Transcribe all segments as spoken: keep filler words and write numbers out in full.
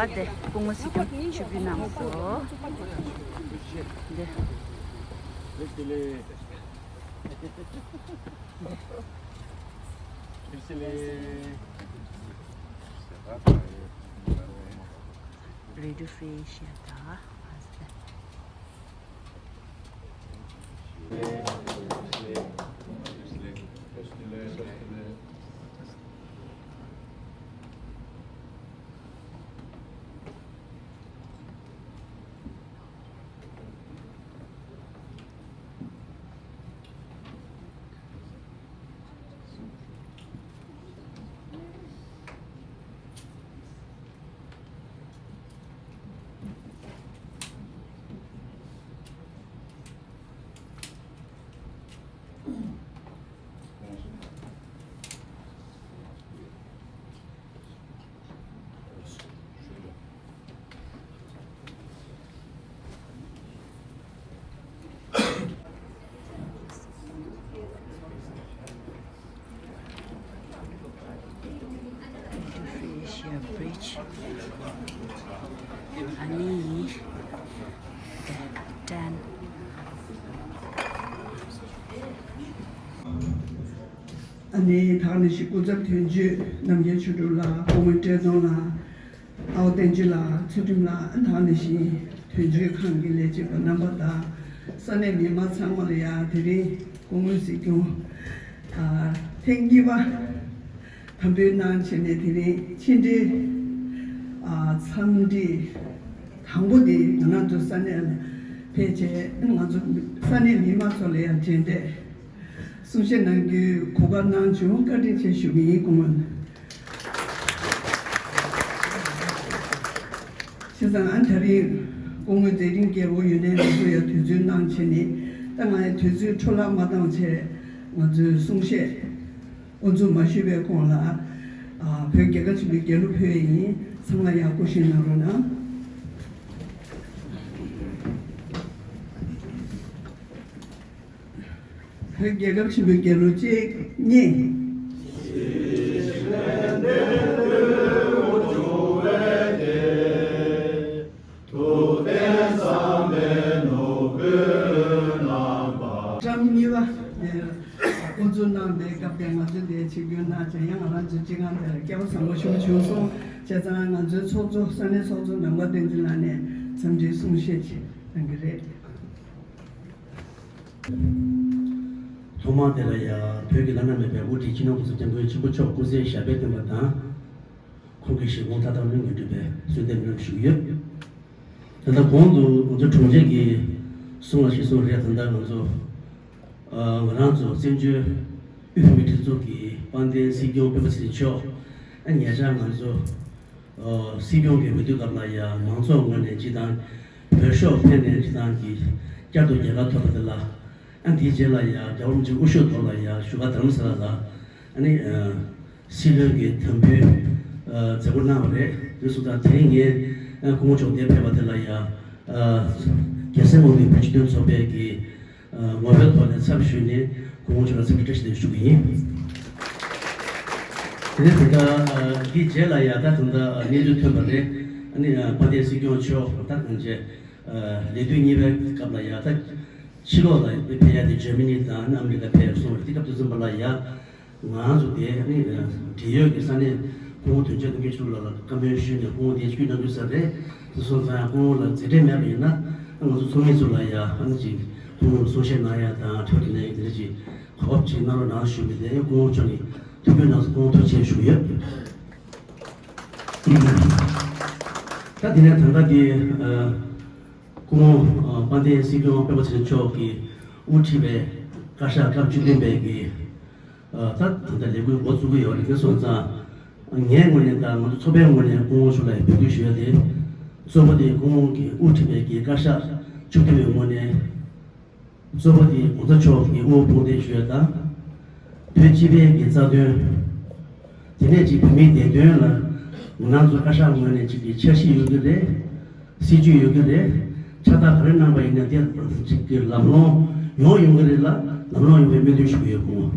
ཨ་དེ་སྐུ་ངོ་སྲིད་སྐྱོང་ཆིབས་བསྒྱུར་གནང་སོང་། འདི། རེ་ཌི་ཕི་ཤ་ད། Asia Bridge. ཨ་ནི། Ten. ཨ་ནི་ད་ག་ནང་བཞིན་སྐུ་ཚབ་དོན་གཅོད་རྣམ་རྒྱལ་ཆོས་གྲུབ་ལགས། སྐུ་ངོ་བཀྲས་མཐོང་ལགས། ཨའོ་བསྟན་ཆོས་ལགས། ཚུལ་ཁྲིམས་ལགས། ཨ་ནི་ད་ག་ནང་བཞིན་དོན་གཅོད་ཁང་གི་ལས་བྱེད་པ་རྣམ་པ་དང་ས་གནས་མི་མང་ཚང་མ་ལ་ཡང་དེ་རིང་སྐུ་ངོ་སྲིད་སྐྱོང་ཨ་ཐེངས་གཉིས་པ་འཐབ་འབྱོར་གནང་བྱས་ནས་དེ་རིང་ཕྱི་འབྲེལ་ཨ་འཚམས་འདྲི་དང་པོ་དེ་ང་རང་ཚོ་ས་གནས་ལ་ཕེབས་བྱས་ང་ཚོ་ས་གནས་མི་མང་ཚོ་ལ་ཡང་མཇལ་འཕྲད། གསུང་བཤད་གནང་རྒྱུའི་གོ་སྐབས་གནང་བྱུང་། བཀའ་དྲིན་ཆེ་ཞུ་གི་ཡིན། སྐུ་ངོ་ལ། བྱས་ཙང་ཨ་ད་རེས་སྐུ་ངོ་མཛད་འཕྲིན་རྒྱལ་པོ་ཡོད་ནའི་ང་ཚོ་ཡང་དུས་ཚོད་གནང་བྱས་ནས། ད་ང་ཡང་དུས་ཚོད་འཕྲོ་བརླག་མ་བཏང་བྱས་ང་ཚོའི་གསུང་བཤད་དབུ་འཛུགས་མ་ཞུས་པའི་གོང་ལ། ཨ་བོད་རྒྱལ་ཁབ་ཆེན་པོའི་རྒྱལ་གླུ་ཕུལ་ཡས་ཡིན། ཚང་མ་ཡར་སྐུ་བཞེངས་གནང་རོགས་གནང་། བོད་རྒྱལ་ཁབ་ཆེན་པོའི་རྒྱལ་གླུ་གཅིག་གཉིས། ཐུབ་བསྟན་བསམ་པའི་ནོར་བུ་བླངས་པ། ཀྲམ་གཉིས་པ་དབུ་འཛུགས་གནང་བའི་སྐབས་དེ་ང་ཚོ་འདིར་ཆིབས་བསྒྱུར་གནང་བྱས་ཡང་ང་རང་ཚོའི་སྤྱི་ཁང་དེར་སྐལ་བ་བཟང་པོ་ཞེ་པོ་བྱུང་སོང་། བྱས་ཙང་ང་ཚོའི་ཚོགས་གཙོ་ས་གནས་ཚོགས་གཙོ་ནམ་མཁའ་བསྟན་འཛིན་ལགས་ནས་འཚམས་འདྲིའི་གསུང་བཤད་ཅིག་གནང་གི་རེད། ཐོག་མར་དེ་ལ་ཡང་བོད་ཀྱི་བླ་ན་མེད་པའི་དབུ་ཁྲིད་སྤྱི་ནོར་༸གོང་ས་༸སྐྱབས་མགོན་ཆེན་པོ་མཆོག་སྐུ་ཚེ་ཞབས་པད་བརྟན་པ་དང་། ཁོང་གི་བཞེད་དགོངས་མཐའ་དག་ལྷུན་གྱིས་འགྲུབ་པའི་གསོལ་འདེབས་སྨོན་ལམ་ཞུ་གི་ཡོད། ད་ལྟ་གོང་དུ་ང་ཚོ་དྲུང་ཆེ་གིས་གསུངས་པ་ཞིག་གསུངས་རེད། ད་ལྟ་ང་ཚོ་ང་རང་ཚོ་བཙན་བྱོལ་དབུས་བོད་མིའི་སྒྲིག་འཛུགས་ཀྱི་དཔལ་ལྡན་སྲིད་སྐྱོང་སྤེན་པ་ཚེ་རིང་མཆོག་ཨ་ཉེ་ཆར་ང་ཚོ་སྲིད་སྐྱོང་གི་འོས་བསྡུ་སྐབས་ལ་ཡང་མང་ཚོགས་ངོས་ནས་སྤྱི་བཏང་བོད་ཤོག་ཕེབས་ནས་སྤྱི་བཏང་གི་བསྐྱར་དུ་རྒྱལ་ཁ་ཐོབ་པ་དེ་ལ། ཨ་འདིའི་རྗེས་ལ་ཡང་རྒྱལ་བ་རིན་པོ་ཆེའི་དབུ་བཞུགས་ཐོག་ལ་ཡང་བཞུགས་སྒར་རྡ་རམ་ས་ལ་ལ་ཨ་ནི་སྲིད་བློན་གྱི་དམ་འབུལ་མཛད་སྒོ་གནང་བ་རེད། དེ་སོང་ཙང་དེ་རིང་ངས་སྐུ་ངོ་མཆོག་འདིར་ཕེབས་པ་དེ་ལ་ཡང་རྒྱལ་སྲས་དབང་འདུས་བོད་སྤྱི་མཐུན་ཚོགས་པའི་གི་ངོ་དཔོན་ཐོག་ནས་ཚབ་ཞུས་ནས་སྐུ་ངོ་མཆོག་ལ་འཚམས་འདྲི་བཀྲ་ཤིས་བདེ་ལེགས་ཞུ་གི་ཡིན། དེ་ནས་ད་ལྟ་འདིའི་རྗེས་ལ་ཡང་ད་ད་ལྟ་གནས་ཚུལ་ཐོན་པ་རེད། ཨ་ནི་དཔལ་ལྡན་སྲིད་སྐྱོང་མཆོག་ད་གང་བྱས། ལས་དུས་གཉིས་པའི་སྐབས་ལ་ཡང་ད་ཕྱི་ལོགས་ལ་ཕེབས་ཡ་དེ་འཇར་མ་ནི་དང་ཨ་མི་རི་ཀ་ཕེབས་སོང་བ་རེད། དེ་སྐབས་དུས་ཙམ་པ་ལ་ཡང་ང་ཚོ་དེ་ནི་འབྲེལ་ཡོད་ཀྱི་ས་གནས་སྐུ་ངོ་དོན་གཅོད་རྣམ་རྒྱལ་ཆོས་གྲུབ་ལགས་ལ་བཀའ་མོལ་ཞུས་ནས་སྐུ་ངོ་དེ་ཆིབས་བསྒྱུར་གནང་རྒྱུ་ཟེར་རེད། དེ་སོང་ཙང་སྐུ་ངོ་ལ་མཛད་འཕྲིན་མེད་པ་ཡིན་ན་ང་ཚོ་ཚོགས་མི་ཚོ་ལ་ཡང་ཨ་ནི་ཅིག་སྐུ་ངོ་ལ་གསུང་བཤད་གནང་ཡ་དང་འཕྲོད་བསྟེན་ཡ་དེ་འདྲ་ཅིག་གོ་སྐབས་ཅིག་གནང་རོགས་གནང་ཞུས་པ་དེ་སྐུ་ངོ་མཆོག་ནས་ཐུགས་ཁུར་གནང་སོང་། སྐུ་ངོ་ཐུགས་རྗེ་ཆེ་ཞུ་གི་ཡོད། ད་དེ་ནས་ད་ལྟ་དེ་སྐུ་ངོ་དཔལ་ལྡན་སྲིད་སྐྱོང་སྤེན་པ་ཚེ་རིང་མཆོག་གིས་དབུ་ཁྲིད་པའི་བཀའ་ཤག་སྐབས་བཅུ་བདུན་པའི་གི་ད་ད་ལྟ་ལས་འགུལ་འགོ་བཙུགས་ཀྱི་ཡོད་རེད། དེ་སོང་ཙང་ངའི་ངོས་ནས་དང་ང་ཚོ་ཚོགས་པའི་ངོས་ནས་སྐུ་ངོ་མཆོག་ལ་འབོད་སྐུལ་ཞུ་ཡ་དེ་གཙོ་བོ་དེ་སྐུ་ངོ་གིས་དབུ་ཁྲིད་པའི་གི་བཀའ་ཤག་བཅུ་བདུན་པའི་ངོས་ནས། གཙོ་བོ་དེ་༸གོང་ས་མཆོག་གི་དབུ་དཔུང་སྡེ་ཞུ་ཡ་དང་། བོད་སྤྱི་པའི་གི་རྩ་དོན། དེ་ནས་ཅིག་བོད་མིའི་བདེ་དོན་ལ་ང་རང་ཚོ་བཀའ་ཤག་ངོས་ནས་ཅིག་གི་འཆར་གཞི་ཡོད་ཀྱི་རེད། སྲིད་ཇུས་ཡོད་ཀྱི་རེད། ཕྱག་རྟགས་ག་རེ་གནང་པ་ཡིན་ན་དེ་ཅིག་གི་ལམ་ལྷོང་ཡོང་ཡོང་གི་རེད་ལ་ལམ་ལྷོང་ཡོང་བའི་སྨོན་འདུན་ཞུ་གི་ཡོད་སྐུ་ངོ།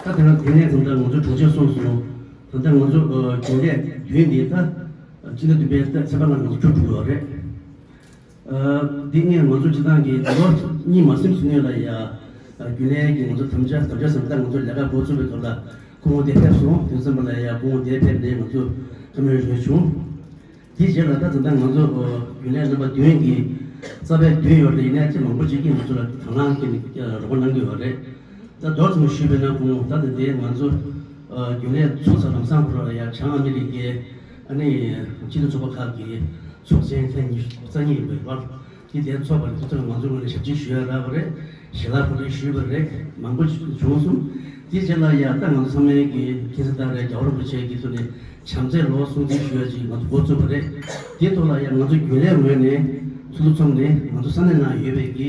ད་དེ་ནས་དེ་ནས་ཙམ་ད་ང་ཚོ་དྲུང་ཆེ་གསུངས་སོང་། ད་ལྟ་ང་ཚོ་ཨ་རྒྱུན་ལས་བདུན་འདི་ད་སྤྱི་ཟླ་བདུན་པའི་ཚེས་པ་ལ་ང་ཚོ་འཁྱོལ་འགྲོ་གི་ཡོད་རེད། ཨ་འདི་ངས་ང་ཚོ་སྤྱི་བཏང་གི་ལོ་གཉིས་མ་ཟིན་ཙམ་སྔོན་ལ་ཡ་ཨ་རྒྱུན་ལས་ཀྱི་ང་ཚོ་དམ་བཅའ་དམ་བཅའ་ཟེར་ན་ད་ང་ཚོ་ལས་ཀ་འགོ་བཙུགས་པའི་སྐབས་ལ་སྐུ་ངོ་འདིར་ཕེབས་སོང་། དུས་ཙམ་པ་ལ་ཡ་སྐུ་ངོ་འདིར་ཕེབས་ནས་ང་ཚོ་བཀའ་མོལ་ཞུས་བྱུང་། དེའི་རྗེས་ལ་ད་ད་ལྟ་ང་ཚོ་རྒྱུན་ལས་རྣམ་པ་བདུན་གྱི་རྩ་བའི་བདུན་ཡོད་རེད། ཡིན་ནའི་ཅི་མང་པོ་ཅིག་གིས་ང་ཚོ་ལ་དང་བླངས་བྱས་ནས་རོགས་པ་གནང་གི་ཡོད་རེད། ད་མདོར་ཙམ་ཞུས་པ་ཡིན་ན་ཁོང་ད་ལྟ་དེ་ང་ཚོ་རྒྱུན་ལས་ཚོགས་ས་ལམ་སང་ཁོ་ར་ཡ་བྱང་ཨ་མི་རི་ཀའི་ཨ་ནི་སྤྱི་མཐུན་ཚོགས་པ་ཁག་གི་ཚོགས་ཆེན་ཐེངས་ཉི་ཤུ་རྩ་གཉིས་ཡིན་པའི་བར་དེ་དེ་ཚོགས་པ་ལ་དུས་ཚོད་ང་ཚོའི་ངོས་ནས་ཞབས་ཕྱི་ཞུ་ཡ་རག་པ་རེད། ཞལ་ལག་གོ་སྒྲིག་ཞུས་པ་རེད། མང་པོ་བྱུང་སོང་། དེའི་རྗེས་ལ་ཡ་ད་ང་ཚོ་ཚང་མའི་གི་མཁྱེན་གསལ་ལྟར་རེད། རྒྱལ་བ་རིན་པོ་ཆེ་གི་ཐོག་ནས་བྱམས་བརྩེའི་ལོ་སྲུང་བརྩི་ཞུ་ཡ་ཅིག་ང་ཚོ་འགོ་བཙུགས་པ་རེད། དེའི་ཐོག་ལ་ཡ་ང་ཚོ་རྒྱུན་ལས་ངོས་ནས་ཚུར་ཚུར་ཚོགས་ནས་ང་ཚོ་ས་གནས་ནང་ཡོད་པའི་གི་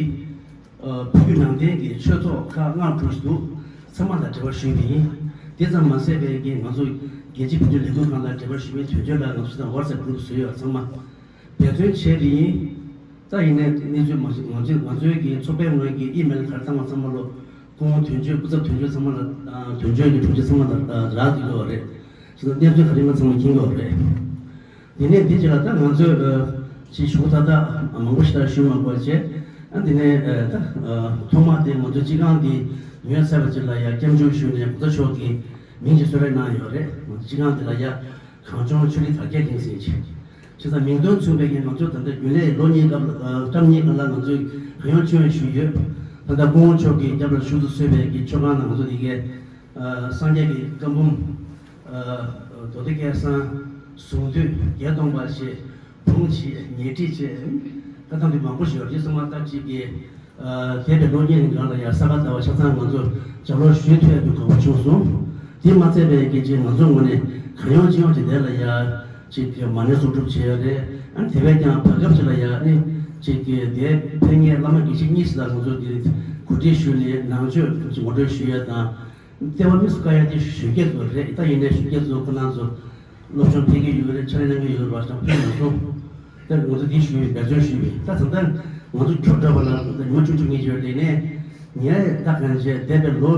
ཨ་བོད་བརྒྱུད་ནང་བསྟན་གྱི་ཆོས་ཚོགས་ཁག་ལྔ་དྲུག་ཞིག་འདུག་ཚང་མ་ལ་འབྲེལ་བ་ཞུས་པ་ཡིན། དེ་ཙམ་མ་ཟད་པའི་གི་ང་ཚོ་རྒྱལ་སྤྱིའི་བོད་དོན་ལས་འགུལ་ཁང་དང་འབྲེལ་བ་ཞུ་མཁན་དོན་གཅོད་ལ་ང་ཚོ་དང་WhatsApp group བཟོས་ཡོད། ཚང་མ་འབད་བརྩོན་བྱས་པ་ཡིན། ད་ཡིན་ནའི་གནས་ཚུལ་མ་ཞིག་ང་ཚོས་ང་ཚོའི་གི་ཚོགས་པའི་ངོས་ཀྱི་ཨི་མེལ་ག་རེ་བཏང་བ་ཚང་མ་ལོ་སྐུ་ངོ་དོན་གཅོད་སྐུ་ཚབ་དོན་གཅོད་ཚང་མ་ལ་དོན་གཅོད་ཀྱི་དྲུང་ཆེ་ཚང་མ་ལ་རག་འདུག་ཡོད་རེད། ཞེས་གནས་ཚུལ་ག་རེ་ང་ཚང་མ་མཁྱེན་ཡོད་རེད། དེ་ནས་དེ་རྗེས་ལ་ད་ང་ཚོས་ཨ་ཅིག་ཞུ་ད་ལྟ་མང་པོ་ཞིག་ད་ཞུ་མ་དགོས་བྱས། ཨ་དེ་ནས་ཨ་ད་ཨ་ཐོག་མ་དེ་ང་ཚོ་སྤྱི་ཁང་དེ་ཉོས་ཚར་བ་ཅིག་ལ་ཡ་སྐྱབས་འཇུག་ཞུས་ནས་གོང་ས་མཆོག་གིས་མིང་ཅིག་གསོལ་རས་གནང་ཡོད་རེད། ང་ཚོ་སྤྱི་ཁང་དེ་ལ་ཡ་གངས་ལྗོངས་ཆོས་རིག་དར་རྒྱས་སྡིངས་ཟིན་ཅིག་བྱས་ཙང་མིང་དོན་མཚུངས་པའི་ང་ཚོ་ད་ལྟ་རྒྱུན་ལས་ལོ་གཉིས་སྐབས་ལ་ཨ་སྐབས་གཉིས་སྒང་ལ་ང་ཚོས་གངས་ལྗོངས་ཆོས་ཞུས་ཡོད། ད་ལྟ་སྐུ་ངོ་མཆོག་གིས་རྒྱབ་ལ་བཞུགས་སུ་གསོལ་བའི་གི་མཆོད་ཁང་ནང་ང་ཚོ་དེ་གའི་ཨ་སངས་རྒྱས་ཀྱི་བཀའ་འབུམ། ཨ་མདོ་སྡེ་སྐལ་བཟང་། གཟུངས་བསྡུས་བརྒྱད་སྟོང་པ་ཞེས་འབུམ་གྱིས་ཉེར་བསྒྲིགས་བྱས། བཀའ་ཐང་དེ་མང་པོ་ཞིག་ཡོད་རེད། སོ་མ་ལྟར་གཅིག་གིས་ཨ་འདས་པའི་ལོ་གཉིས་རིང་གང་ལ་ཡང་ས་ག་ཟླ་བ་ཆ་ཚང་ང་ཚོ་ལྗགས་ཀློག་ཞུས་ཐུབ་ཡག་གི་གོ་སྐབས་བྱུང་སོང་། དེ་མ་ཚད་པའི་རྒྱལ་སྤྱིའི་ང་ཚོའི་ངོས་ནས་གང་ཡོང་ཅི་ཡོང་ཅིག་དེ་ལ་ཡ་གཅིག་གི་མ་ཎི་གསོག་སྒྲུབ་བྱས་ཡོད་རེད། ཨ་ནི་དེ་བས་ཀྱང་བར་སྐབས་ཅིག་ལ་ཡ་ཨ་ནི་གཅིག་གི་དེ་ཕེབས་མཁན་བླ་མ་དགེ་བཤེས་གཉིས་ཤིག་ལ་ང་ཚོ་དེ་གོ་སྒྲིག་ཞུས་ནས་ནང་ཆོས་ངོ་སྤྲོད་ཞུ་ཡ་དང་། ལྟེ་བ་དམིགས་སུ་བཀར་ཡ་དེ་གཞོན་སྐྱེས་ཚོ་རེད། ད་ཡིན་ནའི་གཞོན་སྐྱེས་ཚོ་ཁོ་རང་ཚོ་སློབ་སྦྱོང་ཕེབས་ཀྱི་ཡོད་རེད། ཕྱག་ལས་གནང་གི་ཡོད་རེད་པ། ཅང་ཕེབས་མ་སོང་། ད་ང་ཚོ་འདི་ཞུས་པའི་འབད་བརྩོན་ཞུས་པའི་ད་ད་ལྟ་ང་ཚོ་འཁྱོག་འགྲོ་བ་ལ་ད་ཉི་མ་བཅུ་བཅུ་གཉིས་ཡོད་དེ་ནས་ངས་ད་གང་བྱས་འདས་པའི་ལོ་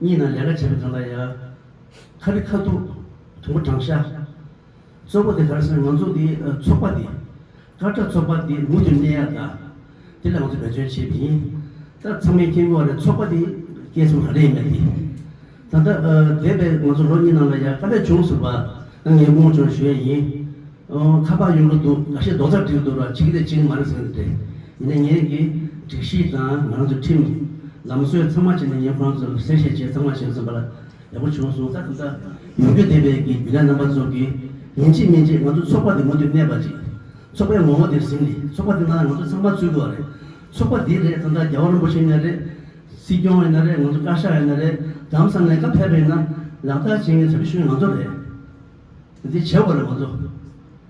གཉིས་ནང་ལས་ཀ་བྱས་པའི་སྒང་ལ་ཡ་ཁ་རི་ཁ་ཐུག་དུམ་བུ་བགྲང་བཞག་གཙོ་བོ་དེ་ག་རེ་ཟེར་ན་ང་ཚོ་འདི་ཚོགས་པ་འདི་ཀ་ཊ་ཚོགས་པ་འདི་མུ་མཐུད་གནས་ཡ་ད་དེ་ལ་ང་ཚོ་འབད་བརྩོན་བྱེད་པ་ཡིན། ད་ཚང་མས་མཁྱེན་གྱི་ཡོད་རེད། ཚོགས་པ་འདི་སྐྱེས་ཚུལ་ག་རེ་ཡིན་མིན་འདི། ད་ལྟ་འདས་པའི་ང་ཚོ་ལོ་གཉིས་ནང་ལ་ཡ་དཀའ་ལས་བྱུང་ཟེར་བ་ད་ངས་དངོས་བྱུང་ཞུ་ཡ་ཡིན། ཁ་པར་ཡོང་གི་འདུག་འགའ་ཤས་རྡོག་རྩ་སྒྲིལ་འདུག་ར་བྱེད་ཀྱི་རེད་བྱེད་ཀྱི་མ་རེད་ཟེར་གྱི་རེད། ཡིན་ནའི་ངས་ཀྱི་སྒྲིག་གཞི་དང་ང་རང་ཚོ་ཁྲིམས་ལམ་སྲོལ་ཚང་མ་བྱས་ནས་ངས་ཁོ་རང་ཚོར་གསལ་བཤད་བྱས་ཚང་མ་བྱས་ཟིན་པ་ལ་ཡག་པོ་བྱུང་སོང་། ད་ད་ལྟ་ཡོང་རྒྱུ་བསྡད་པའི་གི་རྒྱུན་ལས་རྣམ་པ་ཚོ་གིས་ཡིན་གཅིག་མིན་གཅིག་ང་ཚོ་ཚོགས་པ་འདི་མུ་མཐུད་གནས་པ་ཅིག་ཚོགས་པའི་ངོ་བོ་དེ་ཟིན་ནས་ཚོགས་པ་འདི་ནང་ང་ཚོ་ཚང་མ་ཚུད་དགོས་པ་རེད། ཚོགས་པ་འདི་རེད། ད་ལྟ་རྒྱལ་བ་རིན་པོ་ཆེ་ཡིན་ན་རེད། སྲིད་སྐྱོང་ཡིན་ན་རེད། ང་ཚོ་བཀའ་ཤག་ཡིན་ན་རེད། རྡ་རམ་ས་ལ་ནས་བཀའ་ཕེབས་པ་ཡིན་ན་ལག་བསྟར་བྱེད་མཁན་ཚབ་ཞུ་མཁན་ང་ཚོ་རེད། འདི་བྱེད་དགོས་རེད་ང་ཚོ།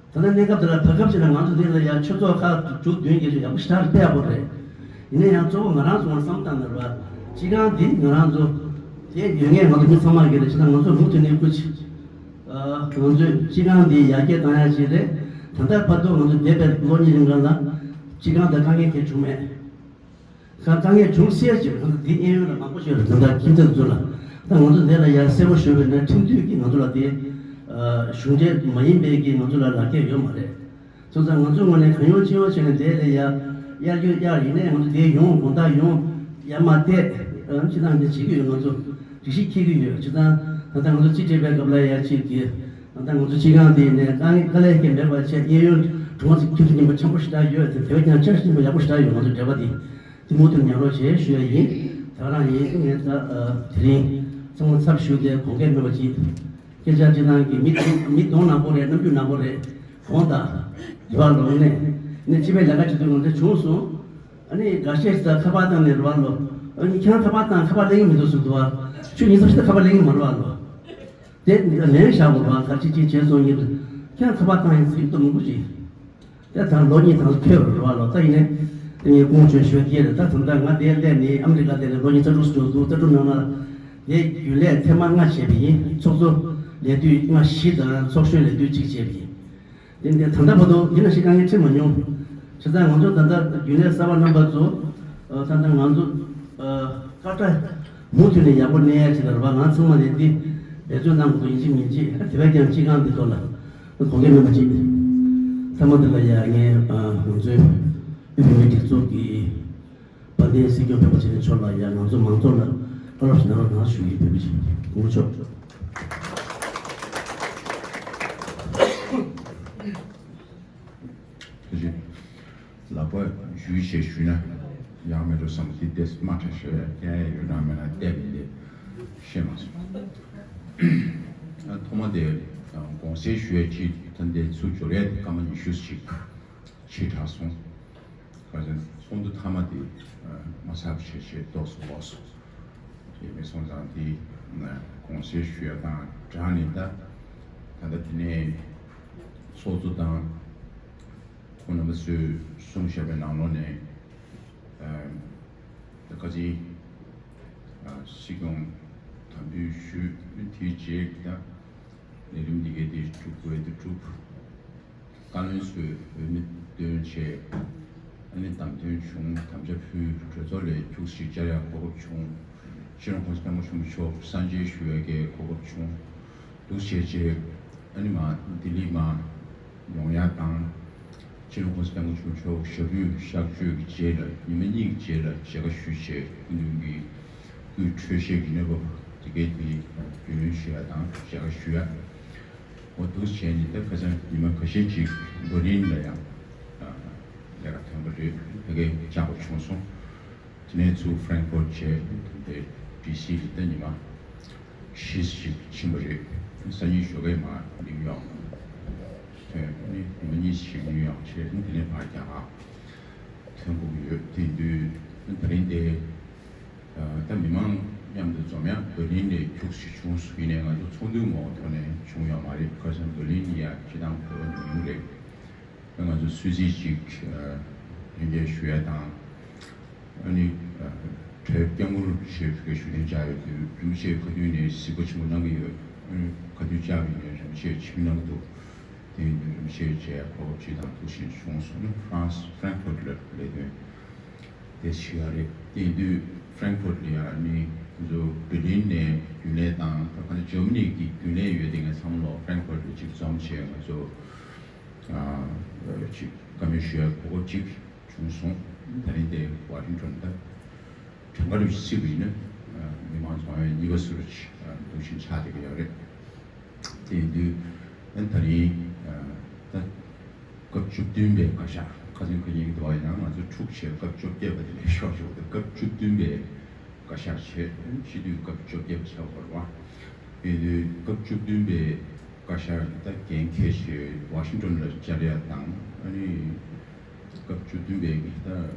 ད་ལྟ་གནས་སྐབས་དེ་ལ་བར་སྐབས་ཅིག་ལ་ང་ཚོ་འདི་ལ་ཡང་ཆོས་ཚོགས་ཁག་དྲུག་བདུན་བརྒྱད་ཅུ་ཡག་པོ་ཞེ་དྲག་སྤེལ་ཡག་པོ་རེད། ཡིན་ན་ཡང་གཙོ་བོ་ང་རང་ཚོ་ང་བསམ་བཏང་ན་རེད་པ། སྤྱི་ཁང་འདི་ང་རང་ཚོ་དེ་ཡོད་ངེས་ང་ཚོ་མི་ཚང་མ་གི་རེད། བྱས་ཙང་ང་ཚོ་མུ་མཐུད་ནས་སྐུ་ཅི། ང་ཚོས་སྤྱི་ཁང་འདི་ཡར་རྒྱས་བཏང་ཡག་ཅིག་རེད། ད་ལྟ་བར་དུ་ང་ཚོ་འདས་པའི་ལོ་གཉིས་རིང་གང་ལ་སྤྱི་ཁང་དང་དཀའ་ངལ་གང་བྱུང་མེད། ཁ་དཀའ་ངལ་བྱུང་སྲིད་ཅེས་ང་ཚོ་འདི་གཡས་གཡོན་ལ་མང་པོ་ཞིག་ཡོད་རེད། ད་ལྟ་ཁྱིམ་མཚེས་ཚོ་ལ་ད་ང་ཚོ་འདི་ལ་ཡ་གསལ་པོ་ཞུས་པ་ཡིན་ན་ཁྲིམས་མཐུན་གྱིས་ང་ཚོ་ལ་དེ་གཞུང་འབྲེལ་མ་ཡིན་པའི་གི་ང་ཚོ་ལ་ལག་འཁྱེར་ཡོད་མ་རེད། སོང་ཙང་ང་ཚོའི་ངོས་ནས་གང་ཡོང་ཅི་ཡོང་བྱས་ནས་དེ་ལ་ཡ་གཡར་རྒྱུ་གཡར་ཡིན་ནའི་ང་ཚོ་དེ་ཡོང་དགོང་དག་ཡོང་ཡར་མར་བལྟས་ཨ་ཅི་ཐང་དེ་བྱེད་ཀྱི་ཡོད། ང་ཚོ་སྒྲིག་གཞི་འཁྱེར་གྱི་ཡོད། ཅི་ཐང་ད་ལྟ་ང་ཚོ་རྩིས་སྤྲད་པའི་སྐབས་ལ་ཡ་གཅིག་གི་ད་ལྟ་ང་ཚོ་སྤྱི་ཁང་དེ་ནས་དཀའ་ངལ་དཀའ་ལས་ཀྱི་མེད་པ་བྱས་གཡས་གཡོན་གྲོང་ཁྱིམ་མཚེས་རྙིང་པ་ཆེན་པོ་ཞེ་དྲག་ཡོད། དེ་དེ་བས་ཀྱང་བསྐྱར་ཞིབ་ཆེན་པོ་ཡག་པོ་ཞེ་དྲག་ཡོད། ང་ཚོ་འབྲེལ་བ་དེ། དེ་མུ་མཐུད་ཉམས་རོགས་བྱེད་ཞུ་ཡ་ཡིན། ད་རང་ཡིན་ངས་ད་དེ་རིང་ཚང་མ་ཚབ་ཞུས་ཏེ་དགོངས་འགལ་མེད་པ་ཅིག་སྐད་ཆ་ཅི་ཐང་གི་མི་མི་གདོང་ནག་པོ་རེད། རྣམ་འགྱུར་ནག་པོ་རེད། དགོངས་དག་རེ་བ་ལོག་ནས་ནས་སྤྱི་པའི་ལས་ཀ་བྱེད་དུས་ང་ཚོ་བྱུང་སོང་། ཨ་ནི་འགའ་ཤས་ཤིག་ད་ཁ་པར་བཏང་ནས་རེ་བ་ལོག་ཨ་ནི་ཁྱེད་རང་ཁ་པར་བཏང་ཁ་པར་ལེན་གི་མི་འདུག་ཟེར་འདུག་ཨ་ཆུ་ཉིན་མཚམས་ཤིག་ད་ཁ་པར་ལེན་གི་མ་རེད་བ་ལོ། དེ་ལན་བཞག་དགོས་རེད་བ། ག་ཅི་ཅི་བྱས་སོང་ཡིན་ཁྱེད་རང་ཁ་པར་བཏང་ཡིན་ཟེར་གི་འདུག་མང་པོ་ཅིག་དེ་ད་ལོ་གཉིས་ཐང་ཕེབས་རེད་བ་ལོ། ད་ཡིན་ནའི་དེ་ངས་ཁོང་ཆོས་ཞུ་སྐྱེལ་རེད། ད་ད་ལྟ་ང་དེ་སླེབས་ནས་ཨ་མི་རི་ཀ་དེ་ལ་ལོ་གཉིས་རྩ་དྲུག་འགྲོ་འདུག་རྩ་དྲུག་ནང་ལ་དེ་རྒྱུན་ལས་ཐེངས་མ་ལྔ་བྱས་པ་ཡིན། ཚོགས་གཙོ་ལས་དུས་ལྔ་བཞི་དང་ཚོགས་གཞོན་ལས་དུས་གཅིག་བྱས་པ་ཡིན། དེ་འདི་ད་ལྟ་བར་དུ་འདི་ན་ཞིག་དཀའ་ངལ་འཕྲད་མ་མྱོང་། བྱས་ཙང་ང་ཚོ་ད་ལྟ་རྒྱུན་ལས་གསར་པ་རྣམ་པ་ཚོ་ད་ལྟ་ང་ཚོ་ཀ་ཊ་མུ་མཐུད་ནས་ཡག་པོ་གནས་ཡ་ཆེད་ལ་རེད་བ། ང་ཚང་མ་ལས་འདི་ འབད་བརྩོན་གནང་དགོས་ཡིན་གཅིག་མིན་གཅིག་དེ་བས་ཀྱང་སྤྱི་ཁང་འདི་ཚོ་ལ་དགོངས་འགལ་མེད་པ་གཅིག་ཚང་མ་འདི་ལ་ཡ་ངས་ང་ཚོའི་དབུས་བོད་མིའི་སྒྲིག་འཛུགས་ཀྱི་དཔལ་ལྡན་སྲིད་སྐྱོང་སྤེན་པ་ཚེ་རིང་མཆོག་ལ་ཡ་ང་ཚོ་མང་ཚོགས་ལ་བཀའ་སློབ་ཞིག་གནང་རོགས་གནང་ཞུ་ཡིན། བོད་མི་ཞིག་སྐུ་ངོ་མཆོག་ཐུགས་རྗེ་ལགས། ཞུས་ཞེས་ཞུས་ན་ཡག་མེད་འགྲོ་བསམ་གྱི་ཏེ་མ་ཁྲ་ཞོ་ཡ་ཀྱ་ཡ་ཡོད་ན་མེད་ན་བལྟས་པ་ཡིན་ཏེ་ཤེས་མ་སོང་། ཐོག་མ་དེ་དགོངས་སེལ་ཞུ་ཡ་ཅིག་ད་འདི་ཚུར་འབྱོར་ཡ་དེ་སྐར་མ་ཉི་ཤུ་ཞིག་ཕྱིན་དྲགས་སོང་། ག་ཚོད་ཚོགས་འདུ་མཐའ་མ་དེ་མ་ཚར་བ་བྱས་བྱས་ཏོག་ཙམ་ལོག་སོང་། དེ་མི་སོང་ཙང་དེ་དགོངས་སེལ་ཞུ་ཡ་དང་སྦྲགས་ནས་ད་ད་ལྟ་དེ་ནས་ཚོགས་གཙོ་དང་ཁོང་རྣམ་པ་ཚོས་གསུངས་བཞག་པའི་ནང་ལོགས་ནས་ད་ག་ཚོད་སྲིད་སྐྱོང་དམ་འབུལ་ཞུས། དེའི་རྗེས་ད་ལས་རིམ་འདི་གའི་དེ་གྲུབ་དགོས་དེ་གྲུབ། བཀའ་བློན་ཚོས་འོས་མི་བཏོན་བྱས། ཨ་ནི་བདམས་ཐོན་བྱུང་། དམ་བཅའ་ཕུལ། གྲོས་ཚོགས་ལ་ཁྱུག་ཅིག་བཅར་ཡག་གོ་སྐབས་བྱུང་། སྤྱི་ནོར་༸གོང་ས་༸སྐྱབས་མགོན་ཆེན་པོ་མཆོག་གསར་མཇལ་ཞུ་ཡག་གི་གོ་སྐབས་བྱུང་། འདུག་བྱས་རྗེས་ཨ་ནི་མར་ལྡི་ལི་མར་ཡོང་ཡག་དང་། སྤྱི་ནོར་༸གོང་ས་༸སྐྱབས་མགོན་ཆེན་པོ་མཆོག་ཞབས་ཕྱི་གཤགས་བཅོས་ཀྱི་རྗེས་ལ་ཉི་མ་གཉིས་ཀྱི་རྗེས་ལ་མཇལ་ཁ་ཞུས་བྱས་སྐུ་མདུན་གྱི་སྐུའི་འཕྲོད་བཞེས་ཀྱི་གནས་བབ་དེ་གའི་དེ་རྒྱུས་ལོན་ཞུ་ཡག་དང་མཇལ་ཁ་ཞུ་ཡག་འོ་འདུག་བྱས་ནས་ད་ཁ་སང་ཉི་མ་ཁ་ཤས་ཅིག་འབར་ལིན་ལ་ཡང་ལས་ཀ་ཐོན་པ་རེད། ཕ་གིར་བཅར་དགོས་བྱུང་སོང་། དེ་ནས་ཚུར་ཧྥ་རན་ཁ་ཕུར་བྱས་ཏེ་ཌི་སི་ལ་ད་ཉི་མ་བཞི་ཞིག་ཕྱིན་པ་རེད། སང་ཉིན་ཞོགས་ཀས་མར་ནིའུ་ཡོག་ཐོན། ཨ་ནི་ཉི་མ་གཉིས་ཤིག་ནིའུ་ཡོག་བྱས། དེ་ནས་ཕར་རྒྱ་གར་ཐོན་དགོས་ཀྱི་ཡོད། དེ་དུས་ད་རིང་དེ་ད་མི་མང་མཉམ་དུ་འཛོམས་ཡག་འབར་ལིན་ནས་ཁྱུག་ཅིག་བྱུང་སོང་། ཡིན་ནའི་ང་ཚོ་ཚོགས་འདུའི་ངོ་བོ་ཐོག་ནས་བྱུང་ཡོད་མ་རེད། ཁ་སང་འབར་ལིན་ཡ་སྤྱི་བཏང་བོད་པ་ནང་ཡོང་རེད། ང་ཚོ་སུད་སི་ཅིག་ལྷན་རྒྱས་ཞུ་ཡ་དང་། ཨ་ནི་གྲོས་སྐྱབས་མགོན་རིན་པོ་ཆེ་བོད་སྐད་ཞུ་ལེན་བཅར་ཡོད་དུས་རིན་པོ་ཆེ་ཁ་ཐུག་ནས་གཟིགས་པ་ཆེན་པོ་གནང་གི་ཡོད། ཨ་ནི་ཁ་ཐུག་བཅར་བ་ཡིན་ནའི་རིན་པོ་ཆེ་ཆིབས་གནང་གི་འདུག་དེ་ཡིན་དུས་རིན་པོ་ཆེ་མཇལ་གོ་སྐབས་ཅིག་དང་ཐུགས་ཞེན་བྱུང་སོང་། ཨ་ནི་ཧྥ་རན་སི་ཧྥ་རན་ཁ་ཕུར་ལ་ལས་དོན་དེ་བྱེད་ཡ་རེད། དེ་ཡིན་དུས་ཧྥ་རན་ཁ་ཕུར་ལ་ཡ་ཨ་ནི་ང་ཚོ་འབར་ལིན་ནས་རྒྱུན་ལས་དང་ད་ག་ནས་འཇར་མ་ནི་གི་རྒྱུན་ལས་ཡོད་དེ་ངས་ཚང་མ་ལོ་ཧྥ་རན་ཁ་ཕུར་ལ་ཅིག་འཛོམས་བྱས་ང་ཚོ་ཅིག་བཀའ་མོལ་ཞུ་ཡ་གོ་སྐབས་ཅིག་བྱུང་སོང་། ད་རིང་དེ་ཝ་ཤིང་ཊོན་ད་གྲངས་ཀ་རུ་བརྩིས་པ་ཡིན་ན་མི་མང་ཚོགས་ཡང་གཉིས་པ་ཟུར་འདུག་བཞིན་ཆགས་བསྡད་ཀྱི་ཡོད་རེད། དེ་ཡིན་དུས་ད་རིང་ད་སྐབས་བཅུ་བདུན་པའི་བཀའ་ཤག་ཁ་སང་ཁ་ཉིན་གྱི་དུ་བ་ཡིན་ན་ང་ཚོ་འཁྲུག་བྱས་སྐབས་བཅོ་བརྒྱད་པ་དེ་ལས་ཤོར་ཤོར་ཏེ་སྐབས་བཅུ་བདུན་པའི་བཀའ་ཤག་བྱས། སྤྱི་འཐུས་སྐབས་བཅོ་བརྒྱད་པ་ཆགས་པ་རེད་བ། ཡིན་དུས་སྐབས་བཅུ་བདུན་པའི་བཀའ་ཤག་ད་འགན་འཁྱེར་བྱས་ཝ་ཤིང་ཊོན་ལ་བཅར་ཡ་དང་། ཨ་ནི་སྐབས་བཅུ་བདུན་པའི་གི་ད་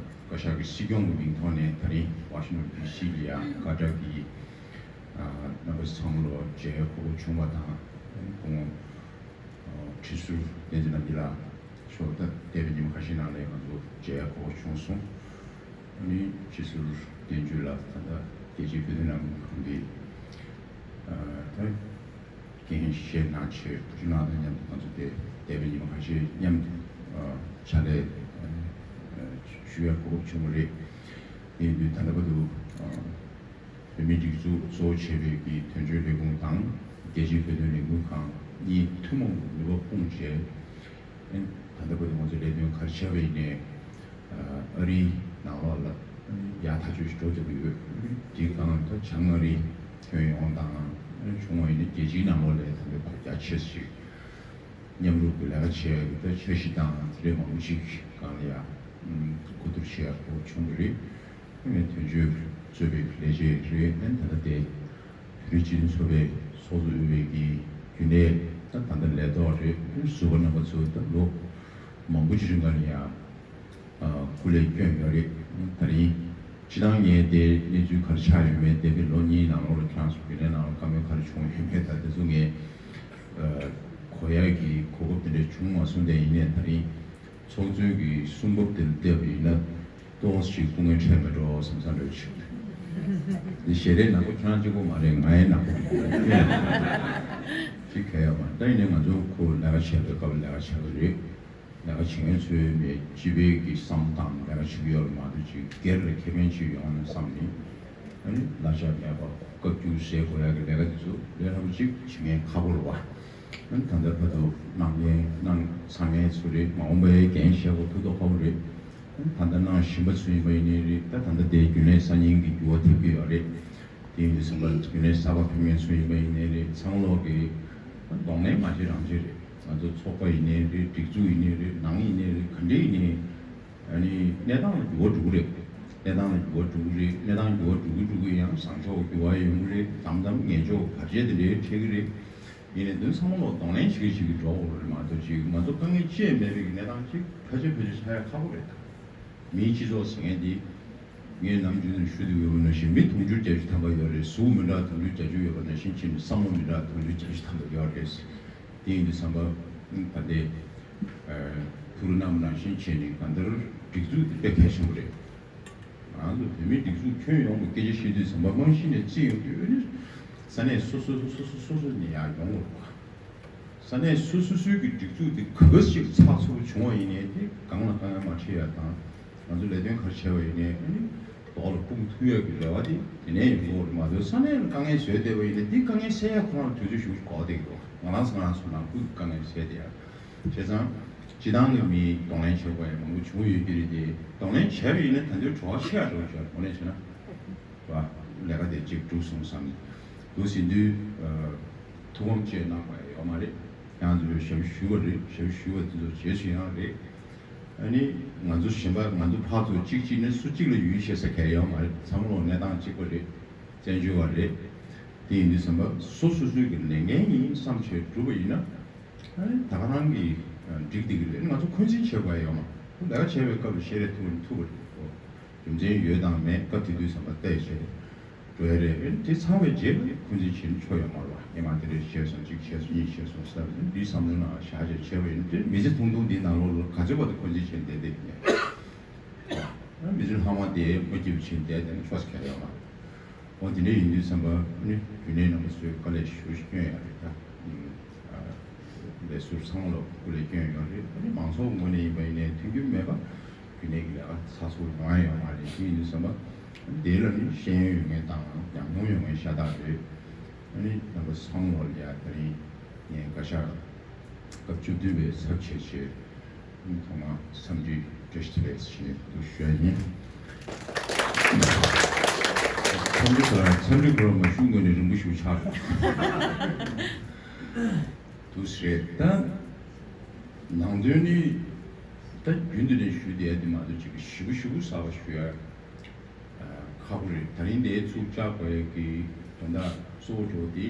བཀའ་ཤག་གི་སྲིད་སྐྱོང་གི་མིང་ཐོག་ནས་ད་རིང་ཝ་ཤིང་ཊོན་ཌི་སི་ལ་ཡ་ཀ་ཏར་གི་རྣམ་པ་ཚང་མ་ལོ་མཇལ་གོ་སྐབས་བྱུང་བ་དང་། ཁོང་ཁྲི་ཟུར་བསྟན་འཛིན་རྣམ་རྒྱལ་ལགས་མཆོག་ད་འདས་པའི་ཉིན་མ་ཁ་ཤས་ནང་ལ་ང་ཚོ་མཇལ་གོ་སྐབས་བྱུང་སོང་། ཨ་ནི་ཁྲི་ཟུར་བསྟན་ཆོས་ལགས་ད་ལྟ་རྒྱལ་སྤྱིའི་བོད་དོན་ལས་འགུལ་ཁང་གི་ད་འགན་བཞེས་གནང་བྱས་བུ་ཆུང་ལགས་དང་མཉམ་དུ་ང་ཚོ་དེ་འདས་པའི་ཉིན་མ་ཁ་ཤས་མཉམ་དུ་ཕྱག་ལས་ཞུ་ཡ་གོ་སྐབས་བྱུང་བ་རེད། དེ་ཡིན་དུས་ད་ལྟ་བར་དུ་བོད་མིའི་སྒྲིག་འཛུགས་གཙོ་བོ་བྱས་པའི་གི་དོན་གཅོད་ལས་ཁུངས་དང་རྒྱལ་སྤྱིའི་བོད་དོན་ལས་འགུལ་ཁང་གཉིས་ཐུན་མོང་གི་ནུས་པ་སྤུངས་བྱས། ཨ་ནི་ད་ལྟ་བར་དུ་ང་ཚོ་ལས་དོན་ག་རེ་བྱས་པ་ཡིན་ནའི་ཨ་རིའི་ནང་ལོགས་ལ་ཡག་ཐག་ཆོད་ཅིག་འགྲོ་བསྡད་ཀྱི་ཡོད། དེའི་སྒང་ལ་ད་བྱང་ཨ་རི་ཐོན་ཡོང་དང་། ཨ་ནི་བྱུང་བ་ཡིན་ན་རྒྱལ་སྤྱིའི་ནང་ལོགས་ལ་ད་ལྟ་བར་རྒྱ་ཆེ་ཞིག་མཉམ་རུབ་ཀྱི་ལས་ཀ་བྱེད་ཡག་གི་ད་འཆར་གཞི་དང་དེ་འདྲའི་མང་པོ་ཅིག་སྒང་ལ་ཡང་གོ་བསྡུར་བྱེད་ཡག་གོ་བྱུང་གི་རེད། ཨ་ནི་དོན་གཅོད་གཙོས་པའི་ལས་བྱེད་རེད། ཨ་ནི་ད་ལྟ་དེ་བོད་རིགས་སྤྱི་མཐུན་ཚོགས་པའི་ཚོགས་གཙོ་དབུས་པའི་གི་རྒྱུན་ལས་ད་ད་ལྟ་ལས་ཐོག་རེད། ཨ་ནི་ཟུར་པ་རྣམ་པ་ཚོ་ད་ལོ་མང་པོ་ཅིག་རིང་ག་ལ་ཡང་སྐུ་ལས་བསྐྱོན་ཡོད་རེད། ད་རིང་སྤྱི་བཏང་ངས་དེ་གནས་ཚུལ་ག་རེ་ཆགས་ཡོད་མེད་འདས་པའི་ལོ་གཉིས་ནང་ལོགས་ལ་ཁྱེད་རང་ཚོ་རྒྱུན་ལས་ནང་ལ་བཀའ་མོལ་ག་རེ་བྱུང་ཡོད་མེད་ད་དེ་ཚོ་ངས་གོ་ཡག་གི་གོ་སྐབས་དེ་འདྲ་བྱུང་མ་སོང་། དེ་ཡིན་ནའི་ད་རིང་ཚོགས་གཙོའི་གི་གསུང་བབ་དེ་ལ་བལྟས་པ་ཡིན་ན་ཏོག་ཙམ་སྐུ་ངལ་འཕྲད་མེད་འགྲོ་བསམ་བསམ་འདྲ་ཞིག་འདུག་འདི་ཞལ་རས་ནག་པོ་ཁྱེད་རང་གཅིག་པོ་མ་རེད། ང་ཡང་ནག་པོ་ཅིག་ག་ཡོད་མ་རེད། ད་ཡིན་ནའི་ང་ཚོ་ཁོ་ལས་ཀ་བྱས་པའི་སྐབས་ལས་ཀ་བྱས་པ་རེད། ལས་ཀ་བྱེད་མཁན་ཚོའི་མི་སྤྱི་པའི་གི་བསམ་བློ་དང་ལས་ཀ་བྱེད་ཀྱི་ཡོད་ལ་མ་གཏོགས་ཅིག་སྒེར་ལ་ཁེ་ཕན་ཅིག་ཡོང་ན་བསམ་ནས་ ཨ་ནི་བླ་ཆགས་མེད་པར་བཀའ་བཀྱོན་བཟོད་དགོས་ཡག་གི་ལས་ཀ་དེ་ཚོ་ལས་སླ་པོ་ཅིག་བྱེད་མཁན་ཁག་པོ་རེད་བ། ཨ་ནི་ད་ལྟ་བར་དུ་གནང་མཁན་གནང་ཚར་མཁན་ཚོ་རེད། མ་འོངས་པའི་འགན་བཞེས་དགོས་ཐུགས་དོགས་ཁག་པོ་རེད། ཨ་ནི་ད་ལྟ་གནང་བཞིན་པ་ཚོ་ཡིན་པ་ཡིན་ནའི་རེད། ད་ད་ལྟ་དེའི་རྒྱུན་ལས་གསར་རྙིང་གི་འགྱུར་བ་ཐེབས་ཀྱི་ཡོད་རེད། དེ་ཡིན་དུས་ཙམ་པ་རྒྱུན་ལས་གསར་པ་ཕེབས་མཁན་ཚོ་ཡིན་པ་ཡིན་ནའི་རེད། ཚང་མ་ལོག་གི་གདོང་ལེན་མ་བྱེད་རང་བྱེད་རེད། ང་ཚོ་ཚོགས་པ་ཡིན་ནའི་རེད། སྒྲིག་འཛུགས་ཡིན་ནའི་རེད། ནང་ཡིན་ནའི་རེད། ག་འདྲ་ཡིན་ནའི། ཨ་ནི་གནས་སྟངས་ལ་འགྱུར་བ་འགྲོ་གི་རེད། གནས་སྟངས་ལ་འགྱུར་བ་འགྲོ་གི་རེད། གནས་སྟངས་འགྱུར་བ་འགྲོ་གི་འགྲོ་གི་ཡང་བཟང་ཕྱོགས་འགྱུར་བ་ཡོང་གི་རེད། དམ་དམ་ངན་ཕྱོགས་བར་ཆད་དེ་འདྲའི་འཕྲད་ཀྱི་རེད། ཡིན་ནའི་དོན་ཚང་མ་ལོག་གདོང་ལེན་བྱེད་ཀྱི་བྱེད་ཀྱི་འགྲོ་དགོས་རེད་མ་གཏོགས་ཅིག་ང་ཚོ་དཀའ་ངལ་ཅི་ཡང་མེད་པའི་གི་གནས་སྟངས་ཅིག་ཕལ་ཆེར་ཕལ་ཆེར་ཆགས་ཡ་ཁག་པོ་རེད་ད། མིའི་སྤྱི་ཚོགས་ཟེར་མཁན་འདི། ངས་ནམ་རྒྱུན་ནས་ཞུ་བསྡད་ཡོད་པ་ནང་བཞིན་མི་དུང་ཕྱུར་བརྒྱད་ཅུ་ཐམ་པ་ཡོད་རེད། གཟུགས་མི་འདྲ་དུང་ཕྱུར་བརྒྱད་ཅུ་ཡོད་པ་ནང་བཞིན་ཁྱེད་ནི་བསམ་བློ་མི་འདྲ་དུང་ཕྱུར་བརྒྱད་ཅུ་ཐམ་པ་ཡོད་རེད། དེ་ཡིན་དུས་ཙམ་པ། ད་ལྟའི་ཐུགས་རེ་གནང་བ་ནང་བཞིན་བྱས་ནས་གང་ལྟར་སྒྲིག་འཛུགས་དེ་དཔེ་གལ་ཆེན་པོ་རེད། ང་ཚོ་བོད་མིའི་སྒྲིག་འཛུགས་ཁྱོན་ཡོངས་ཀྱི་སྐད་ཆ་བཤད་དུས་ཙམ་པ་རྨང་གཞི་ནས་བརྩིས་ཡོང་དུས་ཨ་ནི་ས་གནས་སོ་སོ་སོ་སོ་སོ་སོ་ནས་ཡར་ཡོང་དགོས་པ། ས་གནས་སོ་སོ་སོའི་གི་སྒྲིག་འཛུགས་དེ་ག་ག་ཞིག་ཚགས་ཚུད་པོ་བྱུང་བ་ཡིན་ནའི་དེ་སྒང་ལ་དཀའ་ངལ་མ་འཕྲད་ཡ་དང་། ང་ཚོ་ལས་དོན་ག་རེ་བྱས་པ་ཡིན་ནའི་ཨ་ནི་རྡོག་ལ་སྤུངས་ཐུབ་ཡ་གི་རེ་བ་དེ་དེ་ནས་ཡོང་གི་ཡོད་རེད་མ་གཏོགས་ས་གནས་ལ་དཀའ་ངལ་བཟོས་བསྡད་པ་ཡིན་ན་དེ་དཀའ་ངལ་སེལ་ཡ་ཁོ་རང་དུས་ཚོད་ཞིག་འགོར་བསྡད་ཀྱི་འདུག་ང་རང་ཚོ་ང་རང་ཚོ་ནང་ཁུལ་གྱི་དཀའ་ངལ་སེལ་བསྡད་ཡ། བྱས་ཙང་། སྤྱི་བཏང་གི་མིས་གདོང་ལེན་བྱེད་དགོས་ཡ་མང་པོ་བྱུང་ཡོད་ཀྱི་རེད་དེ། གདོང་ལེན་བྱས་པ་ཡིན་ན་ད་དུང་བྲོ་བ་ཆེ་ཡ་འགྲོ་གི་ཡོད་རེད། གདོང་ལེན་བྱས་ན། རེད་བ། ལས་ཀ་དེ་གཅིག་འགྲུབ་སོང་བསམ་ནས། འདུག་ཟིན་དུས། ཐུགས་ཕམ་བཅས་གནང་བ་ཡོད་མ་རེད། ཡང་དུ་ཞབས་ཞུ་བ་རེད། ཞབས་ཞུ་བ་དེ་ཚོ་རྗེས་སུ་ཡང་རེད། ཨ་ནི་ང་ཚོ་གཞན་པ་ང་ཚོ་ཕར་ཚུར་གཅིག་གཅིག་ནས་སུ་གཅིག་ལ་ཡུལ་ཤེས་ས་གལ་ཡོད་མ་རེད། ཚང་མ་ལོ་གནས་སྟངས་གཅིག་པ་རེད། བཙན་བྱོལ་བ་རེད། དེ་ཡིན་དུས་ཙམ་པ་སོ་སོ་སོའི་གི་ལས་འགན་ཡིན་བསམ་བྱས་བསྒྲུབས་པ་ཡིན་ན། ཨ་ནི་ད་ག་རང་གི་འགྲིག་བསྡད་ཀྱི་རེད། ང་ཚོ་འཁོན་འཛིན་བྱེད་དགོས་ཡ་ཡོད་མ་རེད། ལས་ཀ་བྱས་པའི་སྐབས་ལ་ཤེས་རེ་ཐུབ་ཐུབ་པ་རེད། རྒྱུ་མཚན་ཡོད་དང་མེད་སྐབས་དེ་དུས་ཙམ་པ་བལྟས་བྱས་འགྲོ་ཡ་རེད། ཨ་ནི་དེ་ཚང་བའི་རྗེས་ལ་འཁོན་འཛིན་བྱེད་ན་ཆོ་ཡོད་མ་རེད་བ། ངས་མ་དེ་རེད་བྱས་སོང་། གཅིག་བྱས་སོང་། གཉིས་བྱས་སོང་ཟེར་བ་དེ་འདིའི་བསམ་བློའི་ནང་བཞག་བྱས་བྱས་པ་ཡིན་དུས་མི་ཚེ་ཐུང་ཐུང་འདིའི་ནང་ལོགས་ལ་ག་ཚོད་བར་དུ་འཁོན་འཛིན་བྱས་བསྡད་བསྡད་ཀྱི་ཡིན། མི་ཚེ་ལྷག་མ་དེ་མ་སྐྱིད་པ་བྱས་བསྡད་བསྡད་ན་ཆོག་ས་ག་ཡོད་མ་རེད། འོ་དེ་འདྲ་ཡིན་དུས་ཙམ་པ་ཨ་ནི་རྒྱུན་ལས་རྣམ་པ་ཚོས་དཀའ་ལས་ཞེ་པོ་ཞིག་བསྐྱོན་ཡོད་རེད་ད། ཨ། ལས་ཟུར་ཚང་མ་ལ་སྐུ་ལས་བསྐྱོན་ཡོད་རེད། ཨ་ནི་མང་ཚོགས་ངོས་ནས་ཡིན་པ་ཡིན་ནའི་མཐུན་འགྱུར་མེད་པ་རྒྱུན་ལས་ཀྱི་ལས་ཀ་ཚགས་ཚུད་ཡོང་ཡ་ཡོད་མ་རེད། དེ་ཡིན་དུས་ཙམ་པ་དེ་ལ་ནི་ཤེས་ཡོན་ཡོད་མཁན་དང་ཉམས་མྱོང་ཡོད་མཁན་ཤ་སྟག་རེད། ཨ་ནི་རྣམ་པ་ཚང་མ་ལ་ཡ་དེ་རིང་ངས་བཀའ་ཤག་སྐབས་བཅུ་བདུན་པའི་ཚབ་བྱས་བྱས། ཐོག་མར་འཚམས་འདྲི་བཀྲ་ཤིས་བདེ་ལེགས་ཞེས་འདུག་ཞུ་ཡ་ཡིན། འཚམས་འདྲི་ཁོ་རང་འཚམས་འདྲི་ཁོ་རང་མ་ཞུ་སྔོན་ནས་རིང་པོ་ཞིག་ཆགས་འདུག་ཟེར། ད་ནང་དོན་ནི་ད་རྒྱུན་དུ་ནས་ཞུ་བསྡད་ཡ་དེ་མ་གཏོགས་ཅིག་ཞིབ་པོ་ཞིབ་པོ་གསར་པ་ཞུ་ཡ་ཁག་པོ་རེད། ད་རིང་འདིའི་ཚུགས་བཅག་དགོས་ཡ་གི་དོན་དག་གཙོ་བོ་འགྲོ་དེ།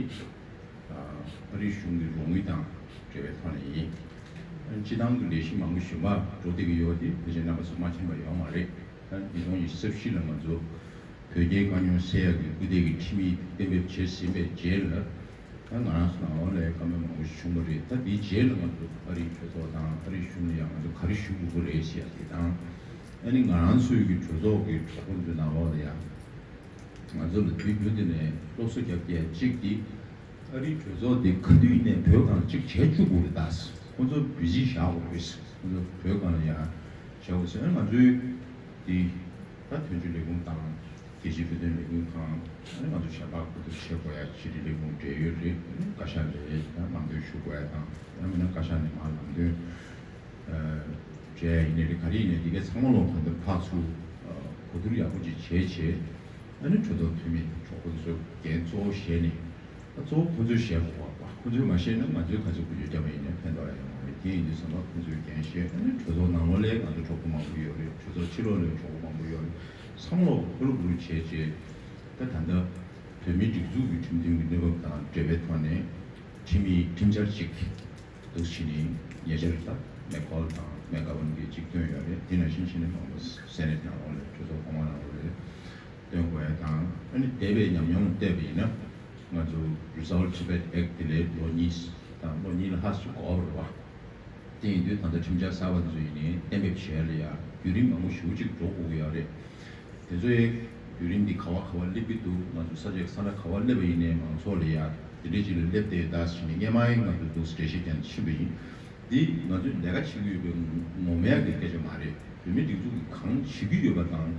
ཨ་རིའི་གཞུང་གི་རོགས་དངུལ་དང་འབྲེལ་བའི་ཐོག་ནས་ཡིན། སྤྱི་བཏང་གི་ལས་གཞི་མང་པོ་གཞན་པ་འགྲོ་བསྡད་ཀྱི་ཡོད་དེ་ཕལ་ཆེར་རྣམ་པ་ཚོས་མ་མཁྱེན་པ་ཡོད་མ་རེད། ད་ཉིས་སྟོང་ཉི་ཤུ་རྩ་བཞི་ལ་ང་ཚོ་བོད་རྒྱའི་དཀའ་རྙོག་སེལ་ཡག་གི་སྐུལ་འདེད་ཀྱི་ཁྲིམས་ཡིག་གཏན་འབེབས་བྱས་ཟིན་པའི་རྗེས་ལ། ད་ང་རང་ཚོ་ནང་ལོགས་ལ་བཀའ་མོལ་མང་པོ་ཞིག་བྱུང་བ་རེད། ད་དེའི་རྗེས་ལ་ང་ཚོ་ཨ་རིའི་གྲོས་ཚོགས་དང་ཨ་རིའི་གཞུང་ལ་ཡང་ང་ཚོ་ག་རེ་ཞུ་དགོས་ཀྱི་རེད་ཟེར་ཡག་དེ་དང་། ཨ་ནི་ང་རང་ཚོའི་གི་གྲོས་ཚོགས་ཀྱི་གྲོགས་པོ་ཚོའི་ནང་ལོགས་ལ་ཡང་། ང་ཚོ་ལ་དུས་རྒྱུན་དུ་ནས་སློབ་གསོ་རྒྱབ་ཀྱི་གཅིག་དེ། ཨ་རིའི་གྲོས་ཚོགས་དེ་ག་དུས་ཡིན་ནའི་བོད་སྒང་གཅིག་བྱས་བཅུག་དགོས་རེད་ད། ཁོ་ཚོ་བི་ཟི་བཞག་དགོས་རེད། ཁོ་ཚོ་བོད་སྒང་ལ་ཡང་བྱས་དགོས་ཟེར། ང་ཚོའི་དེ་ད་དོན་གཅོད་ལས་ཁུངས་དང་རྒྱལ་སྤྱིའི་བོད་དོན་ལས་འགུལ་ཁང་། ཨ་ནི་ང་ཚོ་གཞན་པ་གོ་བསྡུར་བྱེད་དགོས་ཡ་ཕྱི་དྲིལ་ལས་ཁུངས་འབྲེལ་ཡོད་རེད། ཨ་ནི་བཀའ་ཤག་ལ་ཡང་ལམ་སྟོན་ཞུ་དགོས་ཡ་དང་། ཡང་མིན་ན་བཀའ་ཤག་ནས་མར་ལམ་སྟོན། བྱས་ཡིན་ནའི་རེད། ག་རེ་ཡིན་ནའི་འདི་གའི་ཚང་མ་ལོག་གང་ལྟར་ཕར་ཚུར་གོ་བསྡུར་ཡག་པོ་ཅིག་བྱས་བྱས། ཨ་ནི་གྲོས་ཚོགས་འཐུས་མི་གྲོགས་པོ་ཚོས་འགན་གཙོ་བོ་བཞེས་ནས། ཨ་གཙོ་བོ་ཁོ་ཚོས་བཞེས་དགོས་པ། ཁོ་ཚོས་མ་བཞེས་ན་ང་ཚོས་ག་ཚོད་ཀྱི་ཡོད་རྒྱ་མ་ཡིན་ནའི་ཕན་ཐོགས་ཡ་ཡོད་མ་རེད། དེ་ཡིན་དུས་ཙམ་པ་ཁོ་ཚོས་འགན་བཞེས། ཨ་ནི་གྲོས་ཚོགས་ནང་ལོགས་ལ་ང་ཚོ་གྲོགས་པོ་མང་པོ་ཡོད་རེད། གྲོས་ཚོགས་ཕྱི་ལོགས་ལ་གྲོགས་པོ་མང་པོ་ཡོད་རེད། ཚང་མ་ལོག་ཧུ་རུ་ཧུ་རུ་བྱས་བྱས། ད་ད་ལྟ་བོད་མིའི་སྒྲིག་འཛུགས་ཀྱི་ཁྲིམས་མཐུན་གྱི་གནས་བབ་དང་འབྲེལ་བའི་ཐོག་ནས་ཁྲིམས་ཡིག་ཁྲིམས་འཆར་གཅིག་འདུག་སེ་བྱས་ནས་ཉེ་ཆར་ད་མེག་ཀོལ་དང་མེག་གྷ་ཝན་གྱིས་གཅིག་བཏོན་ཡོད་རེད། དེ་ནང་བཞིན་བྱས་ནས་མང་པོ་སེ་ནེ་ཊི་ནང་ལོགས་ལ་གྲོས་ཚོགས་གོང་མ་ནང་ལོགས་ལ་བཏོན་དགོས་ཡ་དང་། ཨ་ནི་འདས་པའི་ཉམས་མྱོང་བལྟས་པ་ཡིན་ན་ང་ཚོ་Resolve Tibet Act དེ་ལས་ལོ་གཉིས་དང་ལོ་གཉིས་ལ་ལྷག་ཙམ་འགོར་བ་རེད་བ། དེ་ཡིན་དུས་ད་ལྟ་ཁྲིམས་འཆར་གསར་པ་དེ་ཚོ་ཡིན་ནའི་གཏན་འབེབས་བྱས་ལ་ཡ་བརྒྱུད་རིམ་མང་པོ་ཞེ་པོ་ཅིག་འགྲོ་དགོས་ཀྱི་ཡོད་རེད། དེ་ཚོའི་བརྒྱུད་རིམ་འདི་ག་བ་ག་བ་སླེབས་ཀྱི་འདུག་ང་ཚོ་ས་ཆ་ས་ཁྲ་ག་བ་སླེབས་པ་ཡིན་ནའི་མང་ཚོགས་ལ་ཡ་དེ་འདྲའི་ཅིག་ལ་སླེབས་བསྡད་ད་ཟེར་ནས་སྔས་མ་ཡིན་ང་ཚོ་འདུག་སེ་འགྲེལ་བཤད་རྒྱག་ནས་ཕྱིན་པ་ཡིན། འདི་ང་ཚོས་ལས་ཀ་བྱེད་ཀྱི་ཡོད་པའི་ངོ་མ་ཡ་གི་སྐད་ཆ་མ་རེད། བོད་མིའི་སྒྲིག་འཛུགས་ཀྱིས་གང་བྱེད་ཀྱི་ཡོད་པ་དང་།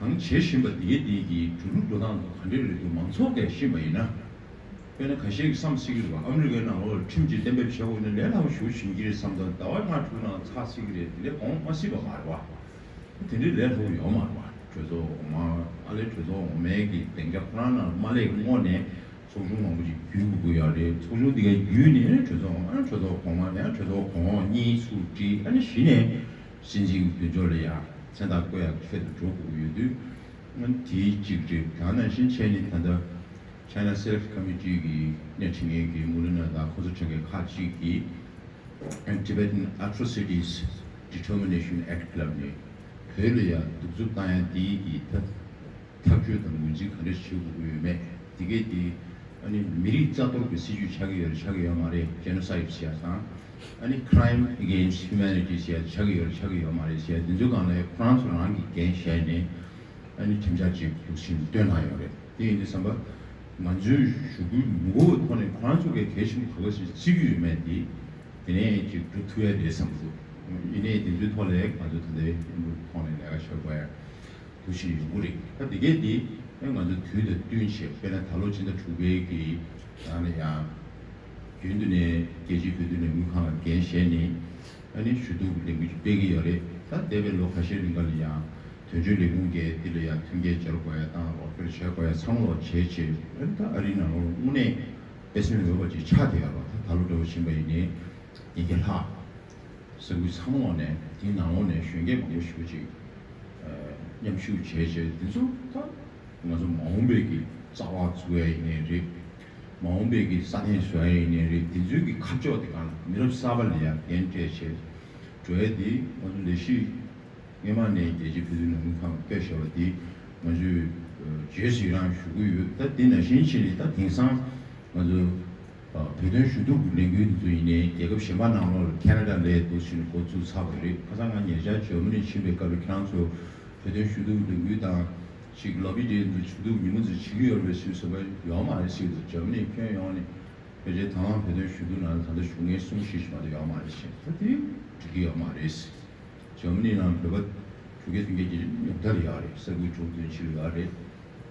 གང་བྱེད་བཞིན་པ་དེ་དེ་གི་འགྲོ་ལུགས་འགྲོ་སྟངས་དང་ག་འདྲ་རེད་འདུག་མང་ཚོགས་ཀྱིས་ཤེས་པ་ཡིན་ན། དཔེར་ན་ཁ་ཤས་ཀྱིས་བསམ་སྲིད་ཀྱི་རེད་བ། ཨ་མི་རི་ཀའི་ནང་ལོགས་ལ་ཁྲིམས་ཅིག་གཏན་འབེབས་བྱས་དགོས་ན་ལས་སླ་པོ་ཞེ་པོ་བྱུང་གི་རེད་བསམ་དང་ཟླ་བ་ལྔ་དྲུག་ནང་ཚར་སྲིད་ཀྱི་རེད། དེ་ལས་གོང་མ་སྲིད་པ་མ་རེད་བ། དེ་འདྲའི་ལས་སླ་པོ་ཡོད་མ་རེད་བ། གྲོས་ཚོགས་འོག་མ་ཨ་ལས་གྲོས་ཚོགས་འོག་མའི་གི་སྡིངས་ཆ་ཁོ་རང་ནང་མ་སླེབས་སྔོན་ནས་ཚོགས་ཆུང་མང་པོ་ཞིག་བརྒྱུད་དགོས་ཀྱི་ཡོད་རེད། ཚོགས་ཆུང་དེ་ག་བརྒྱུད་ནས་གྲོས་ཚོགས་འོག་མ་གྲོས་ཚོགས་གོང་མ་ཡང་གྲོས་ཚོགས་གོང་འོག་གཉིས་སུ་བསྒྲིལ། ཨ་ནི་གཞི་ནས་སྲིད་འཛིན་གྱི་མདུན་ཕྱོགས་ལ་ཡང་མཚན་རྟགས་བཀོད་ཡག་ཆེད་དུ་འགྲོ་དགོས་ཀྱི་ཡོད་དུས། དེའི་གཅིག་རེད། ད་ནང་བཞིན་བྱས་ནས་ད་ལྟ་China Select Committee གི་སྣེ་ཁྲིད་མཁན་གྱི་མུ་ལི་ན་དང་ཁོ་ཚོ་གྲས་ཀྱི་ཁག་ཅིག་གིས། And Tibetan Atrocities Determination Act ལབ་ནས་བོད་ལ་ཡང་གདུག་རྩུབ་བཏང་ཡ་འདིའི་གི་ཐབས་ཐག་གཅོད་དང་ངོས་འཛིན་ག་འདྲ་བྱེད་དགོས་ཀྱི་ཡོད་མེད། འདི་གས་དེ་ཨ་ནི་མི་རིགས་རྩ་གཏོར་གྱི་སྲིད་ཇུས་ཆགས་ཀྱི་ཡོད་རེད་ཆགས་ཀྱི་ཡོད་མ་རེད། Genocide ཟེར་ཡ་དང་ཨ་ནི་Crime Against Humanity ཟེར་ཡ་ཆགས་ཀྱི་ཡོད་རེད་ཆགས་ཀྱི་ཡོད་མ་རེད་ཟེར་ཡ་འདི་ཚོའི་སྒང་ལ་ཁོ་རང་ཚོ་རང་གི་འགན་བཞེས་ནས། ཨ་ནི་ཁྲིམས་འཆར་ཅིག་འདུག་བཞིན་བཏོན་གནང་ཡོད་རེད། དེ་ཡིན་དུས་ཙམ་པ་ང་ཚོས་ཞུ་སྐུལ་མི་དགོས་པའི་ཐོག་ནས་ཁོ་རང་ཚོ་གིས་གལ་ཆེན་པོ་ག་པར་ཞིག་བརྩི་གི་ཡོད་མེད་དེ་དེ་ནས་ཅིག་སྒྲུབ་ཐུབ་ཡ་རེད་བསམ་གྱི་འདུག་ཡིན་ནའི་དེ་ཚོའི་ཐོག་ལ་ང་ཚོ་ད་ལྟའི་ཐོག་ནས་ལས་ཀ་བྱེད་དགོས་ཡ་འདུག་བཞིན་ཡོང་གི་རེད། ད་དེ་གས་དེ་ང་ཚོ་དུས་དང་བསྟུན་བྱས་དཔེར་ན་ད་ལོ་ཕྱི་ཟླ་དྲུག་པའི་གི་ནང་ལ་ཡང་རྒྱུན་དུ་ནས་རྒྱལ་སྤྱིའི་བོད་དོན་ལས་འགུལ་ཁང་ལ་འགན་བཞེས་ནས། ཨ་ནི་ཞུ་གཏུག་གི་ལས་འགུལ་ཅིག་སྤེལ་གྱི་ཡོད་རེད། ད་འདས་པའི་ལོ་ཁ་ཤས་རིང་ག་ལ་ཡང་དོན་གཅོད་ལས་ཁུངས་ཀྱིས་འདི་ལ་ཡང་མཐུན་རྐྱེན་སྦྱར་དགོས་ཡ་དང་རོགས་སྐྱོར་བྱེད་དགོས་ཡ་ཚང་མ་ལོག་བྱས་བྱས། ཨ་ནི་ད་ཨ་རིའི་ནང་ལོགས་དངོས་གནས་དཔེ་སྲིད་འོས་པ་ཅིག་ཆགས་བསྡད་ཡོད་རེད་བ། ད་ད་ལོ་འདྲ་བོ་ཕྱིན་པ་ཡིན་ནའི་བདེ་སྐྱིད་ལྷག་ས་ཁུལ་ཚང་མ་ལོག་ནས་དེའི་ནང་ལོགས་ནས་གཞོན་སྐྱེས་མང་པོ་ཞེ་པོ་ཅིག་མཉམ་ཞུགས་བྱས་བྱས་འདི་ཚོ་ད། ང་ཚོ་མ་འོངས་པའི་གི་རྩ་བ་བཙུགས་ཡ་ཡིན་ནའི་རེད། མ་འོངས་པའི་གི་ས་གནས་བཟོ་ཡ་ཡིན་ནའི་རེད། དེ་ཚོའི་གི་ཁ་ཕྱོགས་དེ་གང་ལ་མི་རབས་གསར་པ་ལ་ཡང་འགན་སྤྲད་བྱས་འགྲོ་ཡ་དེ་ང་ཚོ་ལས་གཞི་སྔོན་མ་ནས་རྒྱལ་སྤྱིའི་བོད་དོན་ལས་འགུལ་ཁང་ལ་སྤེལ་བཞག་པ་དེ་ང་ཚོས་རྗེས་སུ་ཡི་རང་ཞུ་གི་ཡོད། ད་དེ་ནང་བཞིན་བྱས་ནས་ད་དེང་སང་ང་ཚོ་བོད་དོན་ཞུ་གཏུག་གི་ལས་འགུལ་དེ་ཚོ་ཡིན་ནའི་རྒྱལ་ཁབ་གཞན་པ་ནང་ལོགས་ལ་ཁེ་ན་ཌ་ལ་འདུག་བཞིན་འགོ་བཙུགས་ཚར་བ་རེད། ཁ་སང་ང་ཉེ་ཆར་འཇར་མ་ནི་ཕྱིན་པའི་སྐབས་ལ་ཁྱེད་རང་ཚོ་བོད་དོན་ཞུ་གཏུག་ལས་འགུལ་དང་ཅིག་ལོ་བི་དེ་ཚོ་ཞུ་གཏུག་ཉིན་མོ་ཚོ་བྱེད་ཀྱི་ཡོད་རེད་ཟེར་བསམ་པ་ཡོད་མ་རེད་ཟེར་གྱི་འདུག་འཇར་མ་ནི་ཁྱོན་ཡོངས་ནས་ཕལ་ཆེར་དང་བླངས་བོད་དོན་ཞུ་གཏུག་ནང་ད་ལྟ་ཞུ་མཁན་གསུམ་བཞི་ཞིག་མ་གཏོགས་ཡོད་མ་རེད་ཟེར། ད་དེ་འགྲིག་གི་ཡོད་མ་རེད། འཇར་མ་ནི་ནང་བོད་པ་ཞུ་མཁན་ཐོན་མཁན་གྱི་ཉུང་མཐར་ཡོད་རེད། ས་ཁུལ་གྲོང་ཚོའི་ཕྱི་ལ་ཡོད་རེད།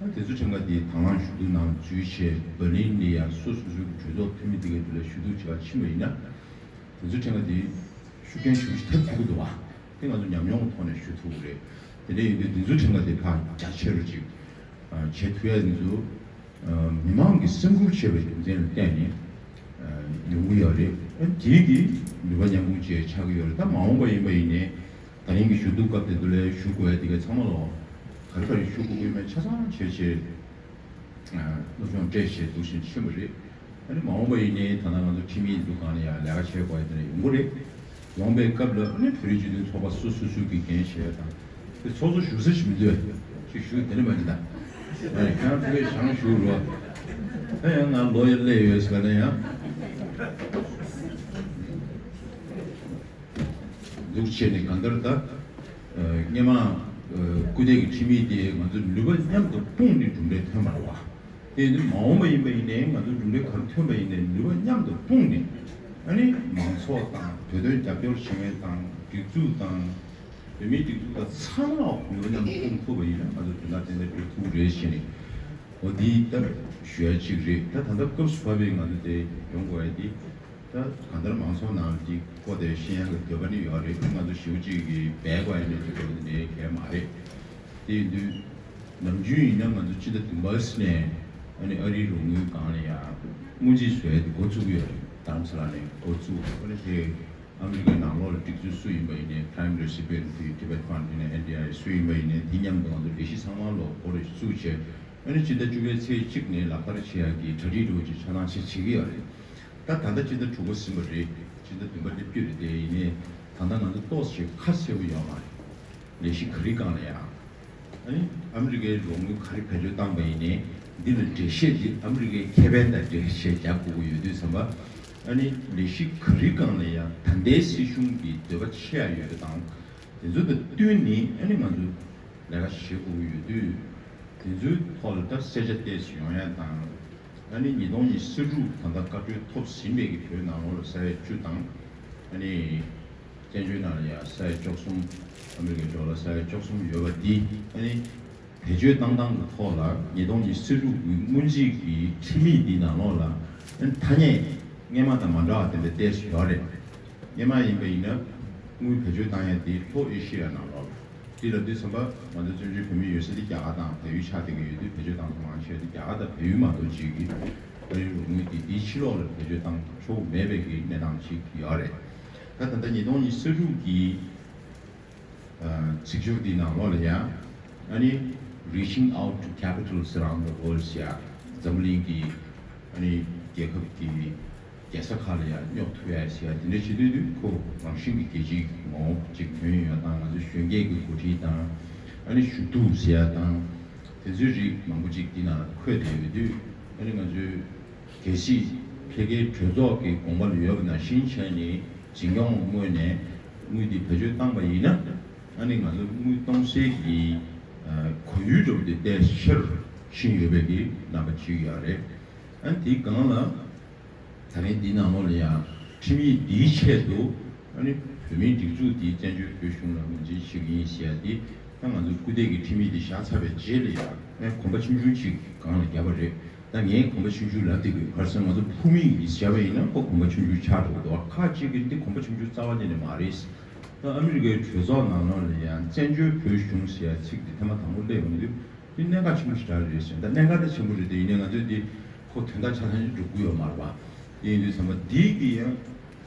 ད་དེ་ཚོ་ཕྲན་ཁ་དེ་དང་བླངས་ཞུ་གཏུག་ནང་འཛུལ་བྱས་འབར་ལིན་ནས་ཡང་སོ་སོ་སོའི་གྲོས་ཚོགས་འཐུས་མི་དེ་གའི་དུ་ལ་ཞུ་གཏུག་བྱེད་ག་ཕྱིན་པ་ཡིན་ན། དེ་ཚོ་ཕྲན་ཁ་དེ་ཤུགས་རྐྱེན་ཞེ་པོ་ཞིག་ཐེབས་ཐུབ་ཀྱི་འདུག་བ། དེ་ང་ཚོ་ཉམས་མྱོང་གི་ཐོག་ནས་ཞུ་ཐུབ་ཀྱི་རེད། དེ་འདྲ་ཡིན་དུས་དེ་ཚོ་ཕྲན་ཁ་དེ་ཁག་རྒྱ་ཆེ་རུ་ཅིག་བྱེད་ཐུབ་ཡ་དེ་ཚོ་མི་མང་གི་སེམས་ཁུར་ཆེ་བའི་རྒྱུ་མཚན་ལ་བརྟེན་ནས་ཡོང་གི་ཡོད་རེད། དེའི་གི་ནུས་པ་མཉམ་སྤུངས་བཅས་ཆགས་ཀྱི་ཡོད་རེད། ད་མ་འོངས་པ་ཡིན་པ་ཡིན་ནའི། ད་རིང་གི་ཞུ་གཏུག་སྐབས་དེ་ཚོ་ལ་ཞུ་དགོས་ཡ་དེ་ག་ཚང་མ་ལོག་ག་རེ་ག་རེ་ཞུ་དགོས་ཀྱི་མེད་ཆ་ཚང་བྱས་བྱས་སློབ་སྦྱོང་སྤྲད་བྱས་འདུག་བཞིན་ཕྱིན་པ་རེད། ཨ་ནི་མ་འོངས་པ་ཡིན་ནའི་ད་ལྟ་ང་ཚོ་ཁྲིམས་ཡིག་འདུག་གང་ལ་ཡང་ལས་ཀ་བྱེད་དགོས་ཡ་དེ་འདྲ་ཡོང་གི་རེད། ཡོང་པའི་སྐབས་ལ་ཨ་ནི་བོད་རིགས་སྤྱི་མཐུན་ཚོགས་པ་སོ་སོ་སོ་གི་འགན་བཞེས་ཡ་དང་། དེ་ཚོགས་གཙོ་ཞུ་ས་ཞིག་མི་འདུག་ཅིག་ཞུ་དེ་འདྲ་མ་ཡིན་ད། ཨ་ནི་ཁྱེད་རང་ཚོ་གིས་བཞེངས་ཞུ་རོགས། ད་ཡང་ང་ལོ་ཡར་སླེབས་ཡོད་ཟེར་ན་ཡང་། འདུག་བྱས་ནས་གང་ལྟར་ད། སྔོན་མ། སྐུལ་འདེད་ཀྱི་ཁྲིམས་ཡིག་དེ་ང་ཚོ་ནུས་པ་མཉམ་དུ་སྤུངས་ནས་གྲུབ་འབྲས་ཐོན་པ་རེད་བ། དེ་ཡིན་དུས་མ་འོངས་པ་ཡིན་པ་ཡིན་ནའི་ང་ཚོ་གྲུབ་འབྲས་ག་རེ་ཐོན་པ་ཡིན་ནའི་ནུས་པ་མཉམ་དུ་སྤུངས་ནས། ཨ་ནི་མང་ཚོགས་དང་བོད་དོན་རྒྱབ་སྐྱོར་བྱེད་མཁན་དང་སྒྲིག་འཛུགས་དང་། བོད་མིའི་སྒྲིག་འཛུགས་དང་ཚང་མ་ནུས་པ་མཉམ་དུ་སྤུངས་ཐུབ་པ་ཡིན་ན་ང་ཚོ་དོན་དག་ཏན་ཏན་འགྲུབ་ཐུབ་རེད་ཟེར་ནས། འོ་འདི་ལྟར་ཞུ་ཡ་གཅིག་རེད། ད་ད་ལྟ་སྐབས་སུ་བབས་པའི་ང་ཚོ་དེ་ཡོང་དགོས་ཡ་དེ། ད་གང་ལྟར་མང་ཚོགས་ནང་ལ་འདི་བཀོད་དེ་ཤེས་ཡ་གི་འདོད་པ་ནི་ཡོད་རེད། ང་ཚོ་ཞེ་པོ་ཅིག་གིས་སྦས་དགོས་ཡ་ནི་དེ་འདྲ་ནི་གལ་མ་རེད། དེ་ཡིན་དུས་ནམ་རྒྱུན་ཡིན་ན་ང་ཚོ་སྤྱི་ཟླ་བདུན་པ་ནས་ཨ་ནི་ཨ་རིའི་རོགས་དངུལ་སྒང་ལ་ཡང་སྔོན་རྩིས་བཟོ་ཡ་དེ་འགོ་བཙུགས་ཀྱི་ཡོད་རེད། རྡ་རམ་ས་ལ་ནས་འགོ་བཙུགས། ཨ་ནི་དེ་ཨ་མི་རི་ཀའི་ནང་ལོགས་ལ་སྒྲིག་འཛུགས་སུ་ཡིན་པ་ཡིན་ནའི་Prime Recipient དེ་Tibet Fund ཡིན་ནའི་ཨེན་ཌི་ཨའི་སུ་ཡིན་པ་ཡིན་ནའི་དེ་མཉམ་དུ་ང་ཚོ་ལས་གཞི་ཚང་མ་ལོག་འགོ་རེ་བཙུགས་བྱས། ཨ་ནི་སྤྱི་ཟླ་བཅུ་པའི་ཚེས་གཅིག་ནས་ལག་བསྟར་བྱེད་ཡག་གི་གྲ་སྒྲིག་འདྲ་བོ་ཅིག་ཆ་ཚང་ཞིག་བྱེད་ཀྱི་ཡོད་རེད། ད་ད་ལྟ་སྤྱི་ཟླ་དྲུག་པ་ཟིན་པ་རེད། སྤྱི་ཟླ་བདུན་པ་སླེབས་ཀྱི་རེད། དེ་ཡིན་ནའི་ད་ལྟ་ང་ཚོ་ཏོག་ཙམ་ཁ་གསལ་པོ་ཡོད་མ་རེད། ལས་གཞི་ག་རེ་སྒང་ལ་ཡང་། ཨ་ནི་ཨ་མི་རི་ཀའི་རོགས་དངུལ་ག་རེ་བེད་སྤྱོད་བཏང་པ་ཡིན་ནའི་འདི་ལ་འགྲེལ་བཤད་འདི་ཨ་མི་རི་ཀའི་ཁེ་ཕན་དང་འགྲེལ་བཤད་རྒྱག་དགོས་ཀྱི་ཡོད་དུས་ཙམ་པ། ཨ་ནི་ལས་གཞི་ག་རེ་སྒང་ལ་ཡང་ད་ལྟའི་སྲིད་གཞུང་གི་འདོད་པ་ཆེ་ཡ་ཡོད་པ་དང་། དེ་ཚོ་དང་བསྟུན་ནས་ཨ་ནི་ང་ཚོ་ལས་ཀ་བྱེད་དགོས་ཀྱི་ཡོད་དུས། དེ་ཚོའི་ཐོག་ལ་ད་གསལ་ཆ་ཏོག་ཙམ་ཡོང་ཡ་དང་། ཨ་ནི་ཉིས་སྟོང་ཉི་ཤུ་རྩ་དྲུག་ད་ལྟ་བཀའ་འཁྲོལ་ཐོབ་ཟིན་པའི་གི་བོད་ནང་ལོགས་ལ་ས་ཡ་བཅུ་དང་། ཨ་ནི་བཙན་བྱོལ་ནང་ལ་ཡ་ས་ཡ་བཅུ་གསུམ། ཨ་མི་རི་ཀའི་ཌོ་ལར་ས་ཡ་བཅུ་གསུམ་ཡོད་པ་འདི་ཨ་ནི་ བེད་སྤྱོད་བཏང་སྟངས་ཀྱི་ཐོག་ལ་ཉིས་སྟོང་ཉི་ཤུ་རྩ་དྲུག་གི་སྔོན་རྩིས་ཀྱི་ཁྲིམས་ཡིག་འདིའི་ནང་ལོགས་ལ་ཐ་སྙད་སྔོན་མ་དང་མ་འདྲ་བ་དེ་འདྲ་ཏོག་ཙམ་ཡོད་རེད། སྔོན་མ་ཡིན་པ་ཡིན་ན་དངུལ་བེད་སྤྱོད་བཏང་ཡ་དེ་ལྷོ་ཨེ་ཤི་ཡ་ནང་ལོགས་ལ། དེ་ལབ་དུས་ཙམ་པ་ང་ཚོ་བཙན་བྱོལ་བོད་མི་ཡོད་ས་དེ་རྒྱ་གར་དང་བལ་ཡུལ་ཆགས་བསྡད་ཀྱི་ཡོད་དུས་བེད་སྤྱོད་བཏང་ས་མང་ཆེ་བ་དེ་རྒྱ་གར་དང་བལ་ཡུལ་མ་གཏོགས་གཅིག་གི་ཨ་རིའི་རོགས་དངུལ་དེ་དེའི་ཕྱི་ལོགས་ལ་བེད་སྤྱོད་བཏང་ཆོག་མེད་པའི་གི་གནས་སྟངས་ཅིག་ཡོད་རེད། ད་ད་ལྟ་ཉིས་སྟོང་ཉི་ཤུ་རྩ་དྲུག་གི་ཚིག་སྦྱོར་འདིའི་ནང་ལོགས་ལ་ཡང་ཨ་ནི་Reaching out to capitals around the world ཟེར་ཡ་འཛམ་གླིང་གི་ཨ་ནི་རྒྱལ་ཁབ་ཀྱི་རྒྱལ་ས་ཁག་ལ་ཡང་སྙོབ་ཐུབ་ཡ་ཟེར་ཡ་དེ་འདྲ་བྱེད་དུས་དུས་ཁོ་རང་བཞིན་གྱི་རྒྱལ་སྤྱིའི་ངོ་བོ་ཅིག་ཐོན་ཡོད་དང་ང་ཚོའི་གཞོན་སྐྱེས་ཀྱི་འགོ་ཁྲིད་དང་ཨ་ནི་ཞུ་གཏུག་ཟེར་ཡ་དང་དེ་ཚོའི་རིགས་མང་པོ་ཅིག་འདི་ནང་འཁོད་བསྡད་ཡོད་དུས་ཨ་ནི་ང་ཚོའི་གལ་སྲིད་ཕ་གིའི་གྲོས་ཚོགས་ཀྱི་དགོངས་པ་ལ་ཡོད་པ་ནང་བཞིན་བྱས་ནས་འཛིན་སྐྱོང་ངོས་ནས་དངུལ་འདི་བེད་སྤྱོད་བཏང་པ་ཡིན་ན་ཨ་ནི་ང་ཚོ་དངུལ་གཏོང་སའི་གི་གོ་ཡུལ་འདྲ་པོ་དེ་ཏོག་ཙམ་ཆེ་རུ་ཕྱིན་ཡོད་པའི་གི་རྣམ་པ་ཅིག་ཡོད་རེད། ཨ་ནི་དེའི་སྒང་ལ། ད་རིང་འདིའི་ནང་ལོགས་ལ་ཡང་ཁྲིམས་ཡིག་འདིའི་ཆེད་དུ་ཨ་ནི་བོད་མིའི་སྒྲིག་འཛུགས་འདིའི་བཙན་བྱོལ་བོད་གཞུང་ལ་ངོས་འཛིན་བྱེད་ཀྱི་ཡིན་ཞེས་འདི་ད་ང་ཚོ་སྐུ་དེབ་ཀྱི་ཁྲིམས་ཡིག་འདི་བཞག་ཚར་བའི་རྗེས་ལ་ཡང་ངས་གོམ་པ་ཆུང་ཆུང་ཅིག་སྒང་ལ་བརྒྱབ་པ་རེད། ད་ངས་གོམ་པ་ཆུང་ཆུང་ལབ་བསྡད་དགོས་ག་རེ་ཟེར་ན་ང་ཚོ་ཕུགས་དམིགས་ཀྱིས་བྱས་པ་ཡིན་ན་ཁོ་གོམ་པ་ཆུང་ཆུང་ཆགས་འགྲོ་གི་འདུག་ཁ་ཅིག་གིས་འདི་གོམ་པ་ཆུང་ཆུང་རྩ་བ་ཉིད་ནས་མ་རེད། ད་ཨ་མི་རི་ཀའི་གྲོས་ཚོགས་ནང་ལོགས་ལ་ཡང་བཙན་བྱོལ་བོད་གཞུང་ཟེར་ཡ་ཚིག་འདི་ཐེངས་མ་དང་པོ་སླེབས་ཡོང་དུས། འདི་གནད་འགག་ཆེན་པོ་ཞེ་དྲག་རེད་ཟེར། ད་གནད་འགག་དེ་ཆེན་པོ་རེད་དེ་ཡིན་ནའི་ང་ཚོས་འདི་ཁོ་དོན་དག་ཆ་ཚང་ཞིག་འགྲུབ་ཀྱི་ཡོད་མ་རེད་པ། དེ་ཡིན་དུས་ཙམ་པ་འདི་གི་ཡང་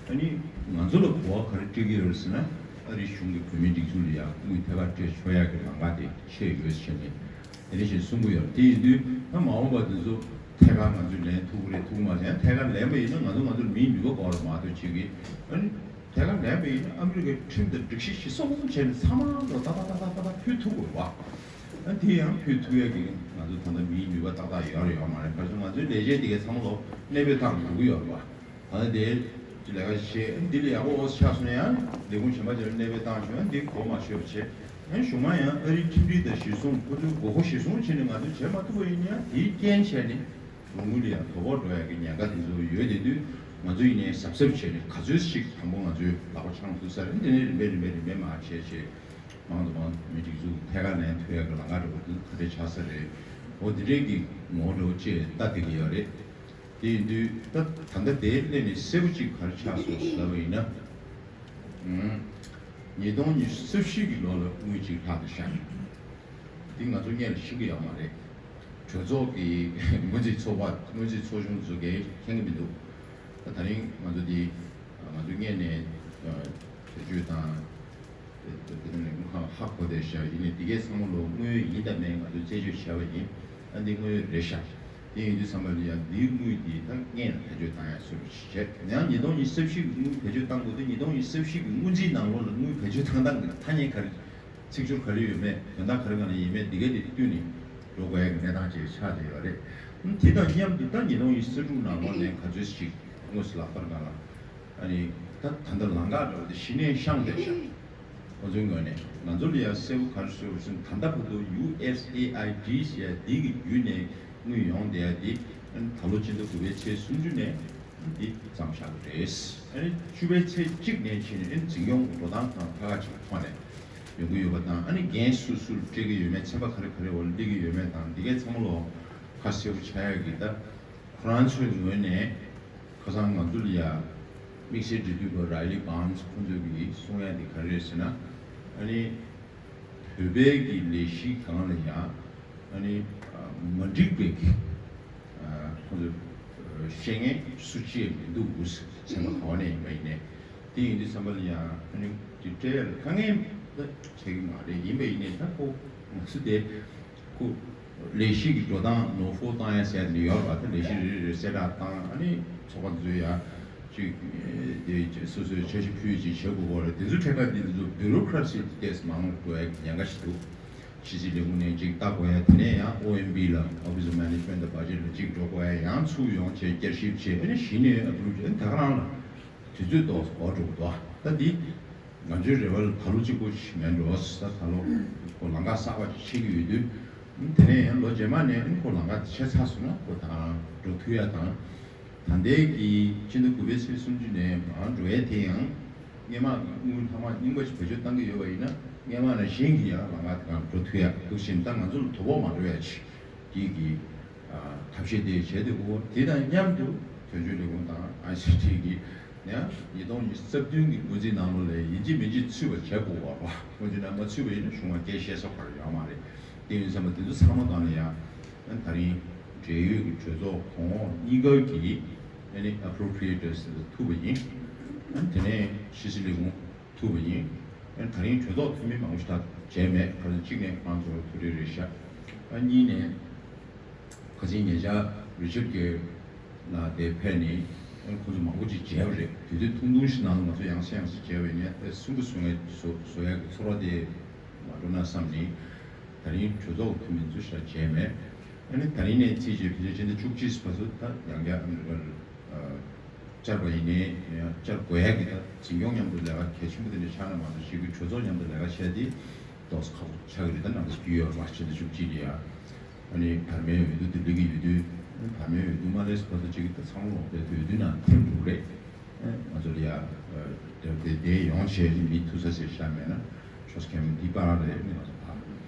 ཨ་ནི་ང་ཚོ་ལ་གོ་བ་ག་རེ་སྤྲད་ཀྱི་ཡོད་རེད་ཟེར་ན་ཨ་རིའི་གཞུང་གིས་བོད་མིའི་སྒྲིག་འཛུགས་ལ་ཡང་དངུལ་ཐད་ཀར་སྤྲད་ཆོག་ཡག་གི་ལམ་ཁ་དེ་ཕྱེ་ཡོད་ཟེར་ནས་དེ་འདྲ་ཞིག་གསུང་གི་ཡོད་རེད། དེ་ཡིན་དུས་ད་མ་འོངས་པ་དེ་ཚོ་ཐད་ཀར་ང་ཚོས་ལེན་ཐུབ་ཀྱི་རེད་ཐུབ་ཀྱི་མ་རེད། ཐད་ཀར་ལེན་པ་ཡིན་ན་ང་ཚོ་ང་ཚོར་མིའི་ནུས་པ་དགོས་རེད་མ་གཏོགས་ཅིག་གིས་ཨ་ནི། དེ་ག་ལས་པ་ཡིན་ན་ཨ་མི་རི་ཀའི་ཁྲིམས་དང་སྒྲིག་གཞི་གཞི་བཟུང་བྱས་ནས་ཚང་མ་ལ་ཏག་ཏག་ཏག་ཏག་ཏག་ཏག་ཕུལ་ཐུབ་དགོས་པ། ཨ་དེ་ཡང་ཕུལ་ཐུབ་ཡ་གི་ང་ཚོ་ད་ལྟ་མིའི་ནུས་པ་ཏག་ཏག་ཡོད་རེད་ཡོད་མ་རེད། ག་རེ་ཟེར་ང་ཚོའི་ལས་བྱེད་དེ་གའི་ཚང་མ་ལོ་གནས་སྤོས་བཏང་དགོས་ཀྱི་ཡོད་རེད་པ། ད་ལྟ་དེ་ལས་ཀ་བྱེད་འདི་ལ་ཡག་པོ་ཆགས་སོང་ན་ཡང་ལས་ཁུངས་གཞན་པ་ཅིག་ལ་གནས་སྤོས་བཏང་བྱུང་ཡང་འདི་གོ་མ་ཆོད་པ་བྱེད། ཡང་གཞུག་མ་ཡང་ཨ་རིའི་ཁྲིམས་སྒྲིག་དང་གཞི་བཟུང་ཁོ་ཚོའི་དགོས་མཁོ་གཞི་བཟུང་བྱས་ནས་ང་ཚོས་བྱེད་མ་ཐུབ་པ་ཡིན་ན་ཡང་དེའི་རྐྱེན་བྱས་ནས། རོགས་དངུལ་ལ་ཡང་དོ་ཕོག་འགྲོ་ཡག་གི་ཉེན་ཁ་དེ་ཚོ་ཡོད་དེ་དུས་ང་ཚོ་ཡིན་ནའི་གཟབ་གཟབ་བྱས་ནས་ག་ཚོད་ཞིག་དང་པོ་ང་ཚོའི་ལག་པ་འཆང་ཐུབ་ས་རེད། དེ་ནས་རིམ་པས་རིམ་པས་རིམ་པས་མར་བྱས་བྱས་མང་དུ་མང་དུ་མི་སྒྲིག་འཛུགས་ཐད་ཀར་ནས་ཐོན་ཡག་གི་ལམ་ཁ་འགྲོ་བ་དེ་ག་འདྲས་ཆགས་ས་རེད། འོ་དེ་འདྲས་ཀྱི་ངོ་བོ་འདྲ་བོ་ཅིག་ལྟ་བསྡད་ཀྱི་ཡོད་རེད། དེ་ཡིན་དུས་ད་ད་ལྟ་དེའི་སླད་ནས་གསལ་པོ་ཅིག་ག་རེ་ཆགས་སོང་ཟེར་བ་ཡིན་ན། ཉིས་སྟོང་ཉི་ཤུ་རྩ་བཞི་གི་ལོ་ལ་དངུལ་ཅིག་ལྷག་ཏུ་བཞག་འདི་ང་ཚོ་སྔོན་ལ་ཤེས་ཀྱི་ཡོད་མ་རེད། གྲོས་ཚོགས་ཀྱི་སྔོན་རྩིས་ཚོགས་པ་སྔོན་རྩིས་ཚོགས་ཆུང་ཚོ་གས་མཁྱེན་གྱི་མི་འདུག་ད་ད་རིང་ང་ཚོ་འདི་ང་ཚོ་སྔོན་ནས་བེད་སྤྱོད་དང་དེ་དེ་ནས་ཧ་གོ་བསྡད་ཤག་ཡིན་ནའི་འདི་གས་ཚང་མ་ལོ་དངུལ་ཡིན་དང་མིན་ང་ཚོས་རྩད་གཅོད་བྱས་པ་ཡིན། ཨ་འདི་དངུལ་རེད་ཤག་དེ་ཡིན་དུས་ཙམ་པ་ལ་ཡང་འདིའི་དངུལ་འདི་ད་སྔོན་ལ་བེད་སྤྱོད་བཏང་ཡ་སྲོལ་ཞིག་བྱས། ཡང་ཉིས་སྟོང་ཉི་ཤུ་རྩ་བཞི་གི་དངུལ་བེད་སྤྱོད་བཏང་དགོས་དུས་ཉིས་སྟོང་ཉི་ཤུ་རྩ་བཞི་གི་སྔོན་རྩིས་ནང་ལོགས་ལ་དངུལ་བེད་སྤྱོད་བཏང་སྟངས་ཀྱི་ཐ་སྙད་ག་རེ། ཚིག་སྦྱོར་ག་རེ་ཡོད་མེད་དོན་དག་ག་རེ་ག་ནས་ཡིན་མེད་འདི་ག་དེ་བསྟུན་ནས་འགྲོ་དགོས་ཡ་གི་གནས་སྟངས་ཅིག་ཆགས་བསྡད་ཡོད་རེད། དེ་དང་མཉམ་དུ་ད་ཉིས་སྟོང་ཉི་ཤུ་རྩ་དྲུག་ནང་ལོགས་ནས་ག་ཚོད་ཅིག་དངོས་སུ་ལག་བསྟར་གནང་ལ། ཨ་ནི་ད་ད་ལྟ་ལམ་ཁ་འདྲ་བོ་དེ་གཞི་ནས་བཤངས་བསྡད་ཤག་ཁོ་ཚོའི་ངོས་ནས་ང་ཚོ་ལ་ཡང་གསལ་པོ་ག་རེ་བཟོས་པ་ཟེར་ན་ད་ལྟ་བར་དུ་ཡུ་ཨེས་ཨེ་ཨའི་ཌི་ཟེར་ཡ་འདི་གི་བརྒྱུད་ནས་དངུལ་ཡོང་བསྡད་ཡ་འདི་ད་ལོ་ཕྱི་ཟླ་དགུ་པའི་ཚེས་སུམ་ཅུ་ནས་འདི་མཚམས་བཞག་གི་རེད། ཨ་ནི་བཅུ་པའི་ཚེས་གཅིག་ནས་ཕྱིན་ནས་ཨ་ནི་འཛིན་སྐྱོང་འགྲོ་སྟངས་དང་ཐད་ཀར་ཅིག་ཐོག་ནས་ཡོང་གི་ཡོད་པ་དང་ཨ་ནི་འགན་སུ་སུར་སྤྲད་ཀྱི་ཡོད་མེད་ཚན་པ་ག་རེ་ག་རེ་འོག་ལ་སླེབས་ཀྱི་ཡོད་མེད་དང་འདི་གའི་ཚང་མ་ལོ་ཁ་གསལ་པོ་ཆགས་ཡ་གི་ད། ཁོ་རང་ཚོའི་ངོས་ནས་ཁ་སང་ང་ཚོ་ལ་ཡ་དམིགས་བསལ་འབྲེལ་མཐུད་པ་རའི་ལི་བཱན་སི་ཁོང་ཚོས་ཀྱིས་གསུང་ཡ་དེ་ག་རེ་རེད་ཟེར་ན། ཨ་ནི་བོད་པའི་གི་ལས་གཞི་སྒང་ལ་ཡ་ཨ་ནི་མ་འགྲིག་པའི་གི་ཁོང་ཚོ་བཤད་མཁན་སུ་གཅིག་མི་འདུག་ཚན་པ་ག་བ་ནས་ཡིན་པ་ཡིན་ནའི་དེ་ཡིན་དུས་ཙམ་པ་ལ་ཡ་ཨ་ནི་དེ་སྤྲད་ཡ་ལ་དཀའ་ངལ་ད་བྱེད་ཀྱི་མ་རེད། ཡིན་པ་ཡིན་ནའི་ད་ཁོ་ང་ཚོ་དེ། ཁོ་ལས་གཞི་གི་འགྲོ་སྟངས་ནོར་ཕོག་བཏང་ཡ་ཟེར་ནས་ཡོད་རེད་པ། ད་ལས་གཞི་རེ་རེ་རེ་གསལ་བསྒྲགས་བཏང་ཨ་ནི་ཚོགས་པ་འཛུལ་ཡ་ཅིག་དེ་སོ་སོའི་འཆར་གཞི་ཕུལ་ཅིག་བྱེད་དགོས་པ་རེད། དེ་ཚོ་ཐད་ཀར་དེ་ཚོ་བྷིའུ་རོ་ཀ་ར་སི་དེ་ཏོག་ཙམ་མང་འགྲོ་ཡ་གི་ཉེན་ཁ་ཞིག་འདུག་ཕྱི་སྲིད་ལས་ཁུངས་ནས་ཅིག་ལྟ་དགོས་ཡ་དེ་ནས་ཡང་ཨོ་ཨེམ་བི་ལ་Office of Management and Budget ལ་ཅིག་འགྲོ་དགོས་ཡ་ཡང་ཚུར་ཡོང་བྱས་བསྐྱར་ཞིབ་བྱས་ཨ་ནི་གཞི་ནས་ཨེ་པུ་རུབ་བྱས་ཨ་ནི་ད་ག་རང་ལ། དུས་ཚོད་ཏོག་ཙམ་འགོར་འགྲོ་གི་འདུག་ད་འདི་ང་ཚོའི་རེ་བ་ལ་ད་ལོ་གཅིག་པོ་ཞིག་མེད་འགྲོ་ས། ད་ལོ་ཁོ་ལམ་ཁ་གསར་པ་ཞིག་ཕྱེ་གི་ཡོད་དུས་དེ་ནས་ཡང་ལོ་རྗེས་མ་ནས་ཁོ་ལམ་ཁ་དེ་ཕྱེ་ཚར་སོང་ན་ཁོ་ད་འགྲོ་ཐུབ་ཡ་དང་ད་ལྟའི་གི་ཕྱི་ཟླ་དགུ་པའི་ཚེས་སུམ་ཅུ་ནས་མར་འགྲོ་ཡ་དེ་ཡང་སྔོན་མ་དངུལ་ལྷག་མ་རྙིང་པ་ཞིག་བེད་སྤྱོད་བཏང་གི་ཡོད་པ་ཡིན་ན། སྔོན་མ་ནས་གཞན་གྱི་ཡང་ལམ་ཁ་དེ་གང་འགྲོ་ཐུབ་ཡ་འདུག་བཞིན། ད་ང་ཚོ་ལ་དོ་ཕོག་མ་འགྲོ་ཡ་ཅིག་གི་གི་ཨ་ཐབས་ཤེས་དེ་བྱས་ཏེ། འོ་དེ་དང་མཉམ་དུ་དོན་གཅོད་ལས་ཁུངས་དང་ཨའི་སི་ཊི་གི་ཡང་ཉིས་སྟོང་ཉི་ཤུ་རྩ་བདུན་གི་འགོ་འཛིན་ནང་ལོགས་ལ་ཡིན་གཅིག་མིན་གཅིག་ཚུད་པ་བྱེད་དགོས་པ་རེད། འོན་ཏེ་ན་མ་ཚུད་པ་ཡིན་ན་གཞུང་ལ་སྐད་བཤད་ས་ག་རེ་ཡོད་མ་རེད། དེ་ཡིན་ཙང་མ་དེ་ཚོ་ཚང་མ་སྒང་ལ་ཡང་ད་རིང་འབྲེལ་ཡོད་ཀྱི་གྲོས་ཚོགས་གོང་འོག་གཉིས་ཀ་གི་ཨ་ནི་appropriators་ཐུག་པ་ཡིན། དེ་ནས་ཕྱི་སྲིད་ལས་ཁུངས་ཐུག་པ་ཡིན། ད་རིང་གྲོས་ཚོགས་འཐུས་མི་མང་པོ་ཞིག་ད་མཇལ་མེད། ཁ་སང་གཅིག་ནས་ཁོང་ཚོར་ཐུག་འཕྲད་རེ་བཞག་ཨ་གཉིས་ནས་ཁ་སང་ཉེ་ཆར་རི་ཆར་གྷེར་ལ་དེ་ཕེབས་ནས་ཁོང་ཚོ་མང་པོ་ཅིག་མཇལ་བ་རེད། དུས་ཚོད་ཐུང་ཐུང་ཞིག་ནང་ལ་ང་ཚོ་ཡང་སེ་ཡང་སེ་མཇལ་བས་ངས་ཨེ་སུན་པོ་བཟོ་ངས་བཟོ་བཟོ་ཡག་གི་ཚོར་བ་དེ་མ་འགྲོ་ན་བསམ་ནས། ད་རིང་གྲོས་ཚོགས་འཐུས་མི་ཚོ་ཞེ་དྲག་མཇལ་མེད། ཨ་ནི་ད་རིང་ནས་ཚེས་བཅུ་ཕྱི་ཚེས་ཕྱི་ཟླ་བཅུ་གཅིག་བར་དུ་ད་ཡང་བསྐྱར་ཨ་མི་རི་ཀར་བཅར་བ་ཡིན་ནའི་བཅར་དགོས་ཡག་གི་ད་འཛིན་སྐྱོང་མཉམ་དུ་ལས་ཀ་གལ་ཆེན་པོ་དེ་འདྲ་ཆགས་ན་མ་གཏོགས་ཞིག་གི་གྲོས་ཚོགས་མཉམ་དུ་ལས་ཀ་བྱས་ཏེ་ཏོག་ཙམ་ཁག་པོ་ཆགས་ཀྱི་རེད། ད་ནང་དུ་རྒྱུས་ཡོད་མ་ཕྱི་ཟླ་བཅུ་གཅིག་ལ་ཡ། ཨ་ནི་བར་མའི་འོས་བསྡུ་ལྡི་ལི་གི་འོས་བསྡུ། བར་མའི་འོས་བསྡུ་མ་སླེབས་བར་དུ་ཅིག་གི་ད་ཚང་མ་ལོག་པའི་འོས་བསྡུ་ནང་འཐེན་འགྲོ་གི་རེད། ང་ཚོ་ལ་ཡ་དེ་དེ་དེ་ཡོང་བྱས་མི་ཐུག་ས་ཟེར་བཞག་མེད་ན་ཆོས་ཁེམ་འདི་པར་རེད། ནི་ང་ཚོ་ཕར་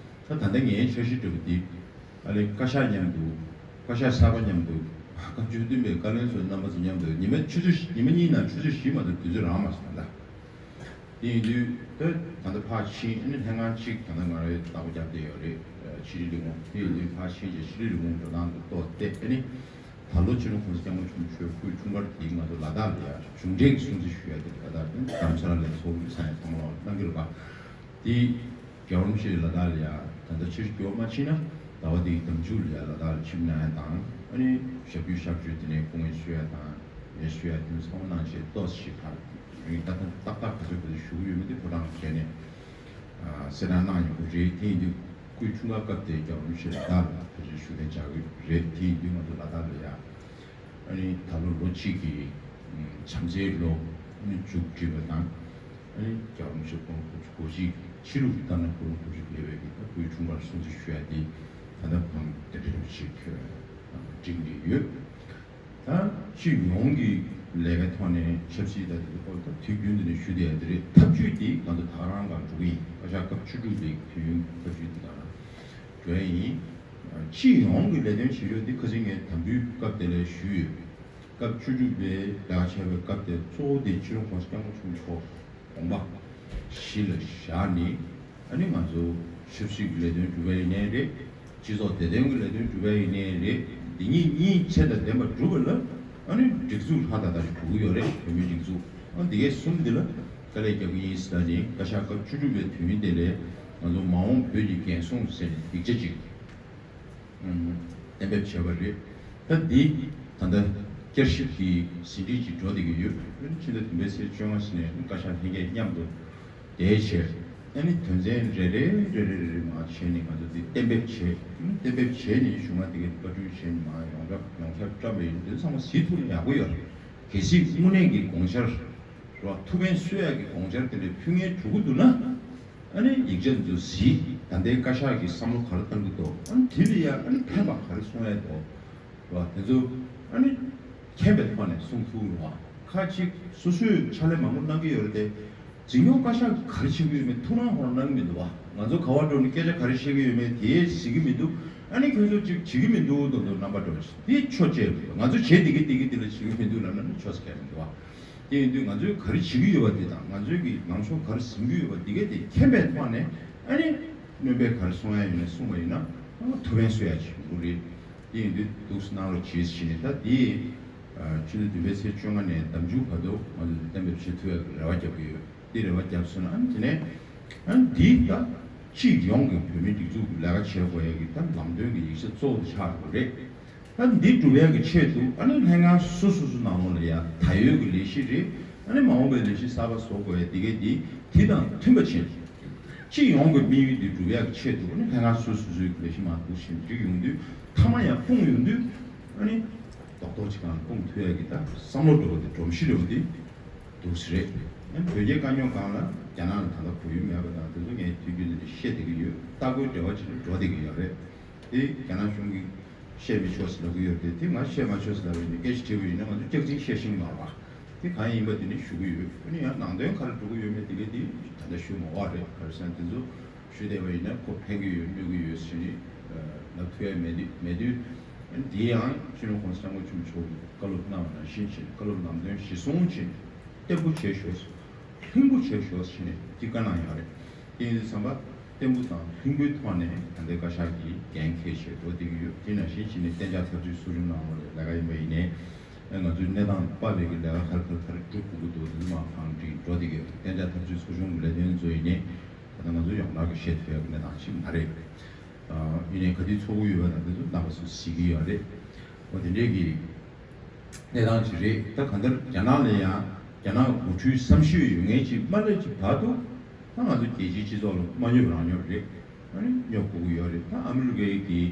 ད་ད་ལྟ་ངའི་འཆར་གཞི་འདྲ་པོ་འདི། ཨ་ལས་བཀའ་ཤག་མཉམ་དུ། བཀའ་ཤག་གསར་པ་མཉམ་དུ། བཀའ་བརྒྱུད་སྟོན་པའི་བཀའ་བློན་ཚོ་རྣམ་པ་ཚོ་མཉམ་དུ་ཉི་མ་ཆུ་ཚོད་ཉི་མ་གཉིས་ནང་ཆུ་ཚོད་བཞི་མ་གཏོགས་དུས་ཚོད་རག་མ་སོང་ད། དེ་ཡིན་དུས་ད་ད་ལྟ་ཕར་ཕྱིན། ཨ་ནི་ལྷན་ཁང་གཅིག་ད་ལྟ་ང་རའི་བདག་པོ་རྒྱབ་བསྡད་ཡོད་རེད། ཕྱི་དྲིལ་ལས་ཁུངས། དེ་ཡིན་དུས་ཕར་ཕྱིན་རྗེས་ཕྱི་དྲིལ་ལས་ཁུངས་འགྲོ་སྟངས་དེ་ཏོག་ཙམ་བལྟས། ཨ་ནི་ད་ལོ་སྤྱི་ནོར་༸གོང་ས་༸སྐྱབས་མགོན་ཆེན་པོ་མཆོག་སྐུའི་འཁྲུངས་སྐར་འདི་ང་ཚོ་ལ་དྭགས་ལ་ཡ་གཞུང་འབྲེལ་གྱི་སྲུང་བརྩི་ཞུ་ཡ་དེ་ལ་ད་ལྟ་རྡ་རམ་ས་ལ་ལ་ཚོགས་ཀྱི་ས་ཡ་ཚང་མ་གནང་གི་རེད་པ། དེ་རྒྱལ་བ་རིན་པོ་ཆེ་ལ་དྭགས་ལ་ཡ་ད་ལྟ་ཕྱིར་འགྱུར་བ་མ་ཕྱིན་ན་ཟླ་བ་འདིའི་ཟླ་མཇུག་ལ་ཡ་ལ་དྭགས་ལ་ཕྱིར་གནང་ཡ་དང་། ཨ་ནི་ཞབས་ཀྱུ་གཤག་བཅོས་དེ་ནས་སྐུ་ངལ་གསོ་ཡ་དང་ལས་གསོ་ཡ་དེ་ཚོ་ཚང་མ་གནང་བྱས་ཏོག་ཙམ་ཞིག་ཕར་རིང་ཏག་ཏག་ཏག་ཏག་ག་ཚོད་ག་ཚོད་ཞུ་གི་ཡོད་མེད་དེ་ཕོ་བྲང་བྱས་ནས་གསལ་བསྒྲགས་གནང་ཡོང་གི་རེད། དེ་ཡིན་དུས་སྐུའི་འཁྲུངས་སྐར་སྐབས་དེ་རྒྱལ་བ་རིན་པོ་ཆེ་ལ་དྭགས་ལ་ཕལ་ཆེར་བཞུགས་གདན་འཇགས་ཀྱི་རེད། དེ་ཡིན་དུས་ང་ཚོ་ལ་དྭགས་ལ་ཡ། ཨ་ནི་ད་ལོ་ལོ་གཅིག་གི་བྱམས་བརྩེའི་ལོ་ཨ་ནི་མཇུག་སྒྲིལ་བ་དང་། ཨ་ནི་རྒྱལ་བ་རིན་པོ་ཆེ་སྐུ་ལོ་དགུ་བཅུ་གོ་གཅིག་ཕྱི་ལུགས་ཀྱི་ལྟར་ན་སྐུ་ལོ་དགུ་བཅུ་བརྒལ་བའི་གི་ད་སྐུའི་འཁྲུངས་སྐར་སྲུང་བརྩི་ཞུ་ཡ་དེ་ད་ལྟ་ཁོང་དེ་འདྲ་ཞིག་ཁྱོན་སྒྲིག་ནས་ཡོད། ད་སྤྱི་ཡོངས་ཀྱི་ལས་ཀའི་ཐོག་ནས་ཆབ་སྲིད་ད་དེ་ཚོ་སྐོར་ད་དུས་རྒྱུན་དུ་ནས་ཞུ་བསྡད་ཡ་དེ་རེད། ཐབས་ཇུས་དེ་ང་ཚོ་ད་ག་རང་ག་འགྲོ་གི་ཡིན། བཀའ་ཤག་སྐབས་བཅུ་དྲུག་པའི་དུས་ཡུན་ཐབས་ཇུས་དེ་ག་རང་འགྲོ་ཡ་ཡིན། སྤྱི་ཡོངས་ཀྱི་ལས་དོན་བྱེད་ཕྱོགས་འདི་ཁ་སང་ངས་དམ་འབུལ་སྐབས་དེ་ལ་ཞུས་ཡོད། སྐབས་བཅུ་དྲུག་པའི་ལས་ཀ་བྱས་པའི་སྐབས་དེ་གཙོ་བོ་དེ་སྤྱི་ནོར་༸གོང་ས་༸སྐྱབས་མགོན་ཆེན་པོ་མཆོག་དགོངས་པ་གཞི་ལ་བཞག་ནས། ཨ་ནི་ང་ཚོ་ཆབ་སྲིད་ཀྱི་ལས་དོན་སྒྲུབ་པ་ཡིན་ནའི་རེད། སྤྱི་ཚོགས་བདེ་དོན་གྱི་ལས་དོན་སྒྲུབ་པ་ཡིན་ནའི་རེད། འདི་གཉིས་གཉིས་ཚད་དང་ལྡན་པ་སྒྲུབ་པ་ལ་ཨ་ནི་སྒྲིག་འཛུགས་ལྷ་དང་ལྟ་ཞིག་དགོས་ཀྱི་ཡོད་རེད། བོད་མིའི་སྒྲིག་འཛུགས། ཨ་འདི་གས་གསུམ་འདི་ལ་དཀའ་ལས་རྒྱག་གི་ཡིན་ཟེར་ད་ཅིང་བཀའ་ཤག་སྐབས་བཅུ་དྲུག་པའི་དུས་ཡུན་དེ་ལས་ང་ཚོ་མ་འོངས་བོད་ཀྱི་འགན་སྲུང་ཟེར་ནས་ཡིག་ཆ་ཅིག་གཏན་འབེབས་བྱས་པ་རེད། ད་འདི་ད་ལྟ་བསྐྱར་ཞིབ་ཀྱི་ཟིན་བྲིས་ཅིག་འགྲོ་བསྡད་ཀྱི་ཡོད། ཕྱི་ཟླ་བདུན་པའི་ཚེས་བཅོ་ལྔ་ཟིན་ནས་བཀའ་ཤག་ལྷན་རྒྱས་མཉམ་དུ་བསྡད་བྱས། ཨ་ནི་དོན་ཚན་རེ་རེ་རེ་རེ་རེ་རེ་མར་བྱས་ནས་ང་ཚོ་འདི་གཏན་འབེབས་བྱས། གཏན་འབེབས་བྱས་ནས་གཞུག་མ་འདི་གའི་བཀའ་འཁྲོལ་བྱས་ནས་མར་ཡོངས་ཁྱབ་ཡོངས་ཁྱབ་བཀྲམ་པ་ཡིན། འདི་ཚང་མ་གཟིགས་ཐུབ་ན་ཡག་པོ་ཡོད་རེད། གལ་སྲིད་དངོས་གནས་ཀྱི་དགོངས་འཆར་རོ་ཐུགས་ཕན་གསོས་ཡག་གི་དགོངས་འཆར་དེ་འདྲ་ཕུལ་མཁན་འགྲོ་གི་འདུག་ན། ཨ་ནི་ཡིག་ཆ་འདི་ཚོ་གཟིགས། ད་ལྟའི་བཀའ་ཤག་གིས་བསམ་བློ་ག་རེ་བཏང་གི་འདུག་ཨ་ནི་དེ་ལ་ཡ་ཨ་ནི་ཕན་པ་ག་རེ་གསུང་ཡ་འདུག་རོ། དེ་ཚོ་ཨ་ནི་མཁྱེན་པའི་ཐོག་ནས་གསུང་ཐུབ་རོ། ཁ་ཅིག་སོ་སོས་ཕྱག་ལས་མང་པོ་གནང་གི་ཡོད་རེད་དེ། འཛིན་སྐྱོང་བཀའ་ཤག་གིས་ག་རེ་བྱེད་ཀྱི་ཡོད་མེད་ཐུགས་སྣང་ཧོར་གནང་གི་མི་འདུག་བ། ང་ཚོ་ག་བ་འགྲོ་ནས་སྐད་ཆ་ག་རེ་བཤད་ཀྱི་ཡོད་མེད་དེ་གཟིགས་ཀྱི་མི་འདུག་ཨ་ནི་ཁྱོད་ཚོ་ཅིག་བྱེད་ཀྱི་མི་འདུག་མདོག་མདོག་རྣམ་པ་འགྲོ་ཞིག་དེ་ཆོས་བྱེད་མི་འདུག་ང་ཚོ་བྱེད་བསྡད་ཀྱི་བསྡད་ཀྱི་དེ་ལ་བྱེད་ཀྱི་མི་འདུག་ལབ་ན་ནི་ཆོས་སྐད་མི་འདུག་བ། དེ་ཡིན་དུས་ང་ཚོས་ག་རེ་བྱེད་ཀྱི་ཡོད་པ་དེ་དང་ང་ཚོའི་གི་ལངས་ཕྱོགས་ག་རེ་འཛིན་གྱི་ཡོད་པ་དེ་གས་དེ་མཁྱེན་པའི་ཐོག་ནས་ཨ་ནི་སྨན་པས་ག་རེ་གསུང་ཡ་ཡོད་ན་གསུངས་པ་ཡིན་ན་ཐུགས་ཕན་གསོས་ཡ་ཅིག་འདུག་རེད། དེ་ཡིན་དུས་འདུག་སེ་གནང་རོགས་གྱིས་ཞེས་ནས། ད་དེ་ཕྱི་ཟླ་བདུན་པའི་ཚེས་བཅོ་ལྔ་ནས་ཟླ་མཇུག་བར་དུ་ང་ཚོས་གཏན་འབེབས་བྱེད་ཐུབ་ཡ་གི་རེ་བ་རྒྱབ་ཀྱི་ཡོད། དེ་རེ་བ་བརྒྱབ་སོང་ན་ཨ་ནི་དེ་ནས་ཨ་ནི་འདི་ད་སྤྱི་ཡོངས་ཀྱི་བོད་མིའི་སྒྲིག་འཛུགས་ཀྱི་ལས་ཀ་བྱེད་དགོས་ཡ་གི་ད་ལམ་སྟོན་གྱི་ཡིག་ཆ་གཙོ་བོ་དེ་ཆགས་དགོས་རེད། ད་འདི་སྒྲུབ་ཡག་གི་ཆེད་དུ་ཨ་ནི་ལྷན་ཁང་སོ་སོ་སོ་ནང་ལོགས་ལ་ཡ་ད་ཡོད་ཀྱི་ལས་གཞི་རེད། ཨ་ནི་མ་འོངས་པའི་ལས་གཞི་གསར་པ་བཟོ་དགོས་ཡ་འདི་གས་འདི་དེ་དང་མཐུན་པ་བྱེད། སྤྱི་ཡོངས་ཀྱི་དམིགས་ཡུལ་འདི་སྒྲུབ་ཡག་གི་ཆེད་དུ་ཨ་ནི་ལྷན་ཁང་སོ་སོ་སོའི་ལས་གཞི་མར་འདུག་བཞིན་སྒྲིག་ཡོང་དུས་མཐའ་མ་ཡང་སྤུངས་ཡོང་དུས་ཨ་ནི་རྡོག་རྡོག་ཅིག་གང་སྤུངས་ཐུབ་ཡག་གི་ད་བསམ་བློ་འགྲོ་བ་འདི་སྒྲོམ་གཞི་རེད་བ་འདི་འདུག་སེ་རེད། ཨ་ནི་བོད་རྒྱའི་དཀའ་རྙོག་སྒང་ལ་རྒྱ་ནག་ལ་ད་ལྟ་བོད་ཡུལ་མེད་པ་དང་དེ་ཚོ་ངས་དུས་རྒྱུན་དུ་ནས་བཤད་བསྡད་ཀྱི་ཡོད། ལྟ་སྐོར་འབྲེལ་བ་བྱེད་ནས་འགྲོ་བསྡད་ཀྱི་ཡོད་རེད། དེ་རྒྱ་ནག་གཞུང་གིས་བཤད་མི་ཆོག་ཟེར་ལབ་ཀྱི་ཡོད་རེད། དེ་ང་བཤད་མ་ཆོག་ཟེར་ལབ་ཡོད་ནས་སྐད་ཆ་དྲིས་པ་ཡིན་ན་ང་ཚོ་སྐྱག་རྫུན་བཤད་ཤེས་མ་རེད་པ། དེ་གང་ཡིན་པ་དེ་ནི་ཞུ་གི་ཡོད། ཨ་ནི་ཡང་ནང་དོན་ག་རེ་འགྲོ་གི་ཡོད་མེད་དེ་ག་དེ་ད་ལྟ་ཞུ་མ་བ་རེད། ག་རེ་ཟེར་ན་དེ་ཚོ་ཞུ་བསྡད་པ་ཡིན་ན་ཁོ་ཕན་གི་ཡོད་གནོད་གི་ཡོད་ཟེར་ནས་ལབ་ཐུབ་ཡ་མེད་དུས་མེད་དུས། ཨ་ནི་དེ་ཡང་སྤྱི་ནོར་༸གོང་ས་༸སྐྱབས་མགོན་ཆེན་པོ་མཆོག་གིས་བཀའ་སློབ་གནང་བ་ནང་བཞིན་བྱས་ནས་བཀའ་སློབ་ལམ་སྟོན་གཞིར་བཟུང་བྱས་ནས་བརྟན་པོ་བྱས་ཤོག་ལྷིང་པོ་བྱས་ཤོག་ཟེར་ནས་འདི་བཀའ་གནང་ཡོད་རེད། དེ་ཡིན་དུས་ཙམ་པ་བརྟན་པོ་དང་ལྷིང་པོའི་ཐོག་ནས་ད་ལྟའི་བཀའ་ཤག་གིས་འགན་འཁྱེར་བྱས་འགྲོ་བསྡད་ཀྱི་ཡོད། དེ་ནང་བཞིན་བྱས་ནས་གཏན་འཇགས་ཐབས་ཇུས་གསོ་སྐྱོང་གནང་བ་ལས་ལས་ཀ་ཡིན་པ་ཡིན་ནའི། ང་ཚོའི་གནས་སྟངས་དཔག་པའི་གི་ལས་ཀ་ག་རེ་ག་རེ་ག་རེ་སྒྲུབ་དགོས་ཀྱི་འདུག་དེ་ཚོ་མར་གང་སྒྲིག་འགྲོ་བསྡད་ཀྱི་ཡོད། གཏན་འཇགས་ཐབས་ཇུས་གསོ་སྐྱོང་གི་ལས་དོན་ཚོ་ཡིན་ནའི་ད་ལྟ་ང་ཚོ་ཡོངས་གྲགས་ཀྱི་བཤད་ཐུབ་ཡག་གི་གནས་སྟངས་ཤིག་མ་རེད། ཡིན་ནའི་ག་དུས་ཚོགས་ཀྱི་ཡོད་པ་དང་དེ་ཚོ་རྣམ་པ་ཚོས་གཟིགས་ཀྱི་ཡོད་རེད། འོ་དེ་འདྲའི་གི་གནས་སྟངས་ཅིག་རེད། ད་གང་ལྟར་རྒྱ་ནག་ལ་ཡང་རྒྱ་ནག་འགོ་ཁྲིད་བསམ་ཤེས་ཡོད་མཁན་ཅིག་མ་སླེབས་ཅིག་བར་དུ་ད་ང་ཚོ་རྒྱལ་སྤྱིའི་སྤྱི་ཚོགས་ལ་མ་སྙོབ་རང་སྙོབ་རེད། ཨ་ནི་སྙོབ་དགོས་ཀྱི་ཡོད་རེད། ད་ཨ་མི་རི་ཀའི་གི་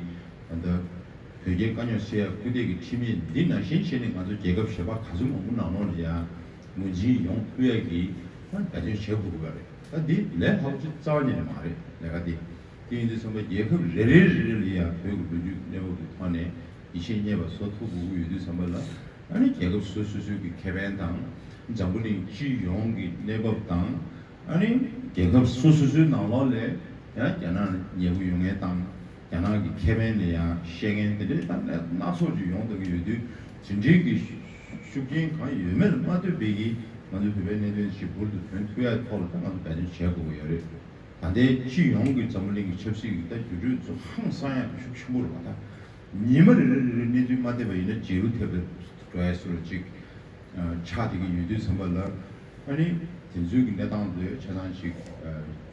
ད་ལྟ་བོད་རྒྱའི་དཀའ་རྙོག་སེལ་ཡག་སྐུལ་འདེད་ཀྱི་ཁྲིམས་ཡིག་འདི་ནང་བཞིན་བྱས་ནས་ང་ཚོ་རྒྱལ་ཁབ་གཞན་པ་ག་ཚོད་མང་པོ་ནང་ལོགས་ལ་ཡང་ངོས་འཛིན་ཡོང་ཐུབ་ཡག་གི་ད་འབད་བརྩོན་བྱེད་དགོས་ཀྱི་ཡོད་རེད། ད་འདི་ལས་སླ་པོ་ཅིག་རྩ་བ་ཉིད་ནས་མ་རེད་ལས་ཀ་འདི། དེ་ཡིན་དུས་ཙམ་པ་རྒྱལ་ཁབ་རེ་རེ་རེ་རེ་ལ་ཡང་བོད་ཀྱི་ལོ་རྒྱུས་གནས་བབ་ཀྱི་ཐོག་ནས་ཡིད་ཆེས་རྙེད་པ་བཟོ་ཐུབ་དགོས་ཀྱི་ཡོད་དུས་ཙམ་པ་ལ། ཨ་ནི་རྒྱལ་ཁབ་སོ་སོ་སོའི་གི་ཁེ་ཕན་དང་། འཛམ་བུ་གླིང་སྤྱི་ཡོངས་ཀྱི་གནས་བབ་དང་། ཨ་ནི་རྒྱལ་ཁབ་སོ་སོ་སོའི་ནང་ལོགས་ལ་ཡང་རྒྱ་ནག་ཉེ་པོ་ཡོང་མཁན་དང་། རྒྱ་ནག་གི་ཁེ་ཕན་ལ་ཡང་བཤད་མཁན་དེ་འདྲའི་ད་ལས་སྣ་ཚོགས་ཅིག་ཡོང་བསྡད་ཀྱི་ཡོད་དུས། དེ་འདྲའི་གི་ཤུགས་རྐྱེན་གང་ཡོད་མེད་ལ་མ་ལྟོས་པའི་གི་ང་ཚོ་བོད་པའི་གནད་དོན་ཞིག་འབུར་དུ་ཐོན་ཐུབ་ཡག་ཐོག་ལ་ད་ང་ཚོ་འབད་བརྩོན་བྱེད་དགོས་ཀྱི་ཡོད་རེད། ད་ལྟའི་སྤྱི་ཡོངས་ཀྱི་འཛམ་བུ་གླིང་གི་ཆབ་སྲིད་ཀྱི་ད་འགྱུར་འགྲོས་ཚོ་ཧང་སང་ཡག་ཤུགས་ཆེན་པོ་རེད་པ། ད་ཉི་མ་རེ་རེ་རེ་རེ་གནས་ཚུལ་མ་བསྡད་པ་ཡིན་ན་བྱེ་རུ་ཐེབས་པའི་འགྲོ་ཡག་བཟོ་འདྲ་ཅིག་ཆགས་བསྡད་ཀྱི་ཡོད་དུས་ཙམ་པ་ལ། ཨ་ནི་དེ་ཚོའི་གི་གནས་སྟངས་དེ་ཆ་ཚང་ཅིག་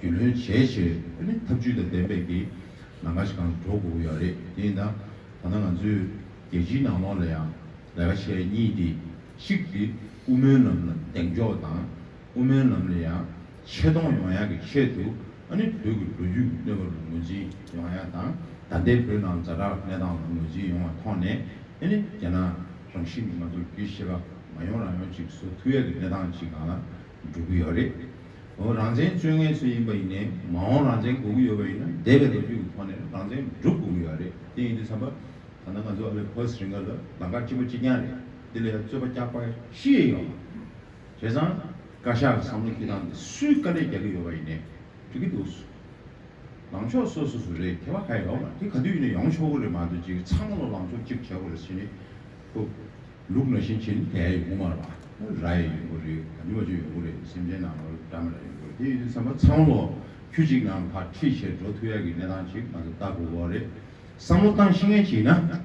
རྒྱུས་ལོན་བྱས་བྱས། ཨ་ནི་ཐབས་ཇུས་དང་ལྡན་པའི་གི་ལམ་ཁ་ཞིག་སྒང་འགྲོ་དགོས་ཀྱི་ཡོད་རེད། དེ་ཡིན་ད་ད་ལྟ་ང་ཚོས་རྒྱལ་སྤྱིའི་ནང་ལོགས་ལ་ཡང་ལས་ཀ་བྱེད་ཡག་གཉིས་དེ། གཅིག་དེ་དབུ་མའི་ལམ་ལ་གདེང་འཇོག་དང་། དབུ་མའི་ལམ་ལ་ཡང་ཆེ་མཐོང་ཡོང་ཡག་གི་ཆེད་དུ། ཨ་ནི་བོད་ཀྱི་ལོ་རྒྱུས་ཀྱི་གནས་བབ་ལ་ངོས་འཛིན་ཡོང་ཡག་དང་། ད་ལྟའི་བོད་ནང་ཛ་དྲག་གནས་སྟངས་ལ་ངོས་འཛིན་ཡོང་བ་ཐོག་ནས། ཨ་ནི་རྒྱ་ནག་རང་བཞིན་གྱིས་ང་ཚོར་རྒྱུས་ཤེས་པ་མ་ཡོང་རང་ཡོང་ཅིག་བཟོ་ཐུབ་ཡག་གི་གནས་སྟངས་ཅིག་སྒང་ལ་འགྲོ་གི་ཡོད་རེད། འོ་རང་བཙན་རྩོད་མཁན་ཚོ་ཡིན་པ་ཡིན་ནའི། མ་འོངས་རང་བཙན་དགོས་ཀྱི་ཡོད་པ་ཡིན་ན་འདས་པའི་ལོ་རྒྱུས་ཀྱི་ཐོག་ནས་རང་བཙན་སྒྲུབ་དགོས་ཀྱི་ཡོད་རེད། དེ་ཡིན་དུས་ཙམ་པ། ད་ནང་ང་ཚོ་ཨ་ལེ་ཕོ་སི་རིང་ག་ལ་ལམ་ཁ་གཅིག་པ་གཅིག་རྐྱང་རེད། འདི་ལ་ཡང་རྩོད་པ་རྒྱག་པ་ཤི་ཡི་ཡོད་མ་རེད། བྱས་ཙང་བཀའ་ཤག་གི་བསམ་བློ་འཁྱེར་སྟངས་འདི་སུས་དཀའ་ལས་རྒྱག་གི་ཡོད་པ་ཡིན་ནའི་འགྲིག་གི་འདུག་ལངས་ཕྱོགས་སོ་སོ་སོ་རེད། ཁྱད་པར་གང་ཡང་ཡོད་མ་རེད། དེ་ག་དུས་ཡིན་ནའི་ཡོང་ཆོག་གི་རེད་མ་གཏོགས་ཅིག་ཚང་མ་ལ་ལངས་ཕྱོགས་གཅིག་བྱེད་དགོས་རེད་ཟེར་ནས་ཁོ་ལུག་ནང་བཞིན་བྱས་ནས་བསྡད་ཡོང་གི་མ་རེད་པ། ར་ཡི་ཡོང་གི་རེད། ག་ནི་མ་བྱུང་ཡོང་གི་རེད། སེམས་ཅན་ནང་ལ་འདྲ་མི་འདྲ་ཡོང་གི་རེད། དེ་ཡིན་དུས་ཙམ་པ་ཚང་མ་ལོ་ཁྱུ་གཅིག་ནང་ཕར་ཁྲིད་བྱས་འགྲོ་ཐུབ་ཡག་གི་གནས་སྟངས་ཅིག་ང་ཚོ་ལྟ་དགོས་ཀྱི་རེད། བསམ་བློ་བཏང་ཤེས་མཁན་ཞིག་ཡིན་ན།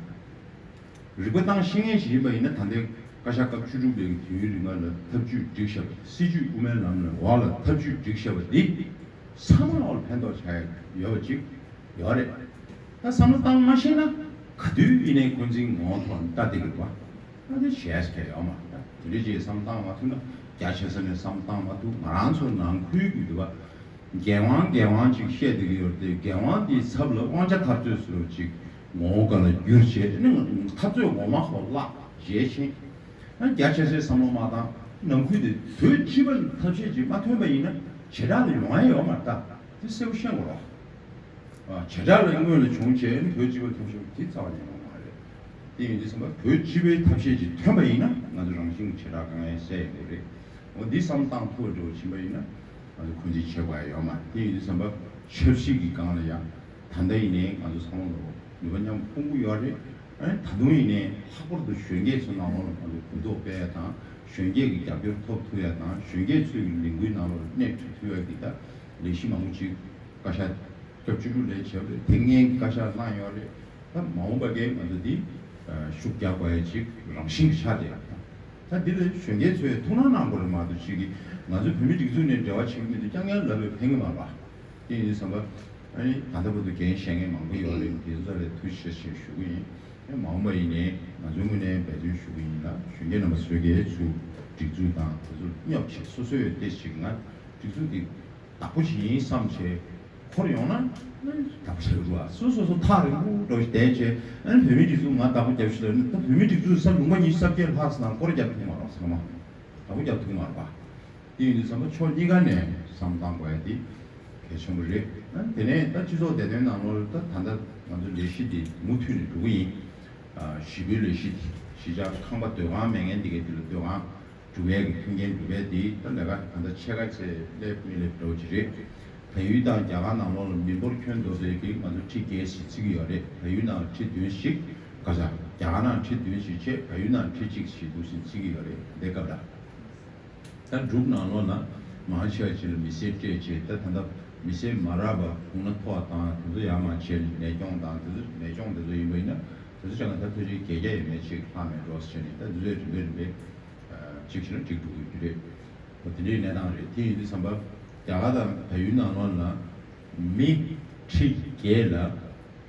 རིག་པ་བཏང་ཤེས་མཁན་ཞིག་ཡིན་པ་ཡིན་ན། ད་ལྟའི་བཀའ་ཤག་སྐབས་བཅུ་དྲུག་པའི་དུས་ཡུན་རིང་པ་ལ་ཐབས་ཇུས་སྒྲིག་བཞག་པ། སྲིད་ཇུས་དབུ་མའི་ལམ་ལ་འོག་ལ་ཐབས་ཇུས་སྒྲིག་བཞག་པ་འདི་ཚང་མ་འོག་ལ་ཕན་ཐོགས་ཆགས་ཡོད་པ་ཅིག་ཡོད་རེད། ད་བསམ་བློ་བཏང་མ་ཤེས་ན་ག་དུས་ཡིན་ནའི་འཁོན་འཛིན་ངོ་བོ་ཐོག་ནས་ལྟ་བསྡད་ཀྱི་རེད་པ། ད་དེ་བྱས་ས་གལ་ཡོད་མ་རེད། ད་དེ་འདྲ་ཅིག་བསམ་བློ་བཏང་མ་ཐུབ་ན། རྒྱ་ཆེ་ས་ནས་བསམ་བློ་བཏང་མ་ཐུབ། ང་རང་ཚོ་ནང་ཁུལ་གྱི་འདུག་པ། འགན་དབང་འགན་དབང་ཅིག་བཤད་བསྡད་ཀྱི་ཡོད་རེད་དེ། འགན་དབང་འདིའི་ཚབ་ལ་དབང་ཆ་འཐབ་རྩོད་ཟེར་བ་ཅིག་ངོ་བོ་ག་ལ་བསྒྱུར་བྱས། ཨ་ནི་འཐབ་རྩོད་ངོ་མ་ཁོ་བརླག་བྱས་ཕྱིན། ཨ་རྒྱ་ཆེ་སའི་བསམ་བློ་མ་བཏང་། ནང་ཁུལ་དེ་བོད་སྤྱི་པ་ལ་ཐབས་ཤེས་ཅིག་མ་ཐོན་པ་ཡིན་ན་བྱེ་བྲག་ལ་ཡོང་ཡ་ཡོད་མ་རེད། ད་དེ་གསལ་པོ་ཤེས་དགོས་རེད། བྱེ་བྲག་ལ་སྔོན་ལ་བྱུང་བྱས་བོད་སྤྱི་པ་ཐོབ་ཤོག་དེ་རྩ་བ་ཉིད་ནས་མ་རེད། དེ་ཡིན་དུས་ཙམ་པ་བོད་སྤྱི་པའི་ཐབས་ཤེས་ཅིག་ཐོན་པ་ཡིན་ན་ང་ཚོ་རང་བཞིན་གྱི་བྱེ་བྲག་དཀའ་ངལ་སེལ་ཡོང་གི་རེད། འོ་འདི་བསམ་བཏང་ཐུབ་པ་འདྲ་བོ་ཕྱིན་པ་ཡིན་ན་ང་ཚོ་འཁོན་འཛིན་བྱེད་དགོས་ཡ་ཡོད་མ་རེད། དེ་ཡིན་དུས་ཙམ་པ་ཆབ་སྲིད་ཀྱི་སྒང་ལ་ཡང་ད་ལྟ་ཡིན་ནའི་ང་ཚོ་ཚང་མ་ལ་ནུས་པ་མཉམ་སྤུངས་ཀྱི་ཡོད་རེད། ཨ་ནི་ད་དུང་ཡིན་ནའི་ལྷག་པར་དུ་གཞོན་སྐྱེས་ཚོ་ནང་ལོགས་ལ་ང་ཚོ་གུ་དོག་སྤེལ་ཡ་དང་། གཞོན་སྐྱེས་ཀྱི་རྒྱབ་སྐྱོར་ཐོབ་ཐུབ་ཡ་དང་། གཞོན་སྐྱེས་ཚོའི་ལས་འགུལ་ནང་ལོགས་ལ་སྣེ་ཁྲིད་ཐུབ་ཡ་གི་ད་ལས་གཞི་མང་པོ་ཅིག་བཀའ་ཤག་སྐབས་བཅུ་དྲུག་ལས་བྱས་པ་རེད། དེ་སྔའི་བཀའ་ཤག་གནང་ཡོད་རེད། ད་མ་འོངས་པ་གའི་ང་ཚོ་འདི་ཤུགས་རྒྱག་དགོས་ཡ་ཅིག་རང་བཞིན་གྱི་ཆགས་བསྡད་ཡོད། ད་འདི་ལ་གཞོན་སྐྱེས་ཚོས་ཐུགས་སྣང་གནང་དགོས་རེད་མ་གཏོགས། ཅིག་གིས་ང་ཚོ་བོད་མི་སྒྲིག་འཛུགས་ནས་འབྲེལ་བ་བྱེད་ཀྱི་མི་འདུག་རྐྱང་རྐྱང་ལབ་པས་ཕན་གྱི་མ་རེད་པ། དེ་ཡིན་དུས་ཙམ་པ། ཨ་ནི་ད་ལྟ་བར་དུ་འགན་བཞེས་མཁན་མང་པོ་ཡོད་རེད། དེ་ཚོ་ལ་ཐུགས་རྗེ་ཆེ་ཞེས་ཞུ་གི་ཡིན། ཨ་མ་འོངས་པ་ཡིན་ནའི་ང་ཚོའི་ངོས་ནས་འབད་བརྩོན་ཞུ་གི་ཡིན་ལ། གཞོན་སྐྱེས་རྣམ་པ་ཚོས་གལ་སྲིད་སྒྲིག་འཛུགས་དང་དེ་ཚོར་སྙོབ་བྱས། སོ་སོས་ཏོག་ཙམ་ཅིག་ང་སྒྲིག་འཛུགས་འདི་བདག་པོ་བྱེད་ཡིན་བསམ་བྱས་འཁོར་ཡོང་ན། ཨ་ནི་བདག་པོ་བྱེད་དགོས་འདུག་ཨ། སོ་སོ་སོ་ཐག་རིང་པོ་འགྲོ་ཞིག་བསྡད་བྱས། ཨ་ནི་བོད་མིའི་སྒྲིག་འཛུགས་ང་བདག་པོ་རྒྱབ་ཤིག་ལབ་ན། ད་བོད་མིའི་སྒྲིག་འཛུགས་ས་ལུང་པ་ཉི་ཤུ་རྩ་བརྒྱད་ལྷག་ཙམ་ནང་སྐོར་རྒྱབ་ཐུབ་མ་རེད་ཚང་མ། བདག་པོ་རྒྱབ་ཐུབ་མ་རེད་པ། དེ་ཡིན་དུས་ཙམ་པ་ཕྱོགས་གཉིས་ཀ་ནས་བསམ་བློ་བཏང་དགོས་ཡ་དེ་གལ་ཆེན་པོ་རེད། ཨ་དེ་ནས་ད་སྤྱི་ཚོགས་བདེ་དོན་ནང་ལོགས་ལ་ད་ད་ལྟ་ང་ཚོ་ལས་གཞི་འདི་མུ་མཐུད་ནས་འགྲོ་གི་ཡིན། ཨ་གཞིས་སྤོའི་ལས་གཞི་འདི་གཞིས་ཆགས་ཁང་པ་སྡོད་ཁང་མེད་མཁན་འདི་གའི་འདི་ལ་སྡོད་ཁང་ སྒྲུབ་ཡས་ཀྱི་མཐུན་རྐྱེན་སྒྲུབ་ཡས་དེ་ད་ལས་ཀ་ད་ལྟ་ཕྱེད་ཀ་ཚད་སླེབས་མི་སླེབས་འདྲ་བོ་ཅིག་རེད། བལ་ཡུལ་དང་རྒྱ་གར་ནང་ལོགས་ལ་མི་འབོར་ཁྱོན་བསྡོམས་པའི་གི་ང་ཚོ་ཁྲི་བརྒྱད་ཞིག་བརྩི་གི་ཡོད་རེད། བལ་ཡུལ་ནང་ཁྲི་བདུན་ཞིག་ག་ས་རྒྱ་གར་ནང་ཁྲི་བདུན་ཞིག་བྱས། བལ་ཡུལ་ནང་ཁྲི་གཅིག་ཞིག་འདུག་སེ་བརྩི་གི་ཡོད་རེད། དེ་སྐབས་ལ། ད་འབྲུག་ནང་ལོགས་ན་མང་ཆེ་བ་ཅིག་ལ་མི་སེར་སྤྲད་བྱས། ད་ད་ལྟ་མི་སེར་མ་རག་པ་དགུང་ན་མཐོ་བ་དང་དེ་ཚོ་ཡར་མར་བྱས་ནས་ལས་སྐྱོང་དང་དེ་ཚོ་ལས་སྐྱོང་དེ་ཚོ་ཡིན་པ་ཡིན་ན་དེ་ཚོ་ཆ་ལ་ད་ཕལ་ཆེར་བརྒྱད་བརྒྱ་ཡས་མས་ཅིག་ལྷག་མེད་འགྲོ་ཟེར་བྱས་ནས། ད་དེ་ཚོས་རིམ་པས་རིམ་པས་གཅིག་བྱས་ན་འགྲིག་འགྲོ་གི་རེད། འོ་དེ་འདྲའི་གནས་སྟངས་རེད། དེ་ཡིན་དུས་ཙམ་པ་རྒྱ་གར་དང་བལ་ཡུལ་ནང་ལོགས་ལ་མི་ཁྲི་བརྒྱད་ལ།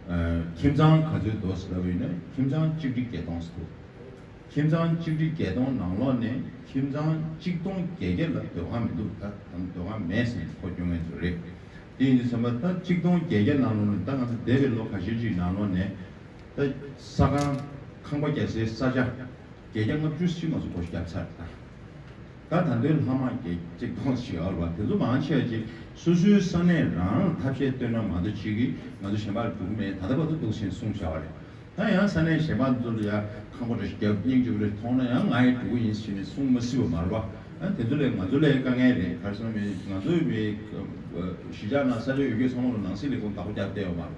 ཨ། ཁྱིམ་ཚང་ག་ཚོད་འདུག་ཟེར་ལབ་པ་ཡིན་ན་ཁྱིམ་ཚང་གཅིག་ཁྲི་བརྒྱད་སྟོང་ཟེར་འདུག་ཁྱིམ་ཚང་གཅིག་ཁྲི་བརྒྱད་སྟོང་ནང་ལོགས་ནས་ཁྱིམ་ཚང་གཅིག་སྟོང་བརྒྱད་བརྒྱ་ལ་སྡོད་ཁང་མི་འདུག་ད་ད་སྡོད་ཁང་མེད་ཟེར་ནས་ཁོ་སྐྱོན་མཁན་ཚོ་རེད། དེ་ཡིན་དུས་ཙམ་པ་ད་གཅིག་སྟོང་བརྒྱད་བརྒྱ་ནང་ལོགས་ནས་ད་ང་ཚོ་འདས་པའི་ལོ་ཁ་ཤས་ཅིག་ནང་ལོགས་ནས་ད་ས་ཁང་ཁང་པ་རྒྱག་སའི་ས་ཆ་བརྒྱད་བརྒྱ་ལྔ་བཅུ་ཞིག་ང་ཚོ་སྒོ་བརྒྱབ་ཚར། ད་ད་ད་ལྟའི་ལྷག་མ་བརྒྱད་གཅིག་སྟོང་ཞིག་ཡོད་རེད་པ། དེ་ཚོ་མང་ཆེ་བ་ཅིག་སོ་སོའི་ས་གནས་རང་ལ་ཐབས་ཤེས་བཏོན་ན་མ་གཏོགས་ཅིག་གིས་ང་ཚོ་གཞན་པར་འགྲོ་གི་མེད། ད་ལྟ་བར་དུ་འདུག་སེ་གསུངས་བཞག་པ་རེད། ད་ཡང་ས་གནས་གཞན་པ་ཚོ་ལ་ཡང་ཁང་པ་འདྲ་ཞིག་བརྒྱབ་སྙིང་རྗེ་པོ་རེ་མཐོང་ན་ཡང་ང་ཡང་འགྲོ་གི་ཡིན་ཟེར་ནས་གསུང་མ་སྲིད་པ་མ་རེད་པ། ཨ། དེ་ཚོ་ལས་ང་ཚོ་ལས་དཀའ་ངལ་རེད། ག་རེ་ཟེར་ན་མི་ང་ཚོའི་མི་གཞིས་ཆགས་ནང་ས་ཆ་ཡོད་རྒྱུ་ཚང་མ་ལ་ནང་སྲིད་ལས་ཁུངས་བདག་པོ་རྒྱབ་བསྡད་ཡོད་མ་རེད་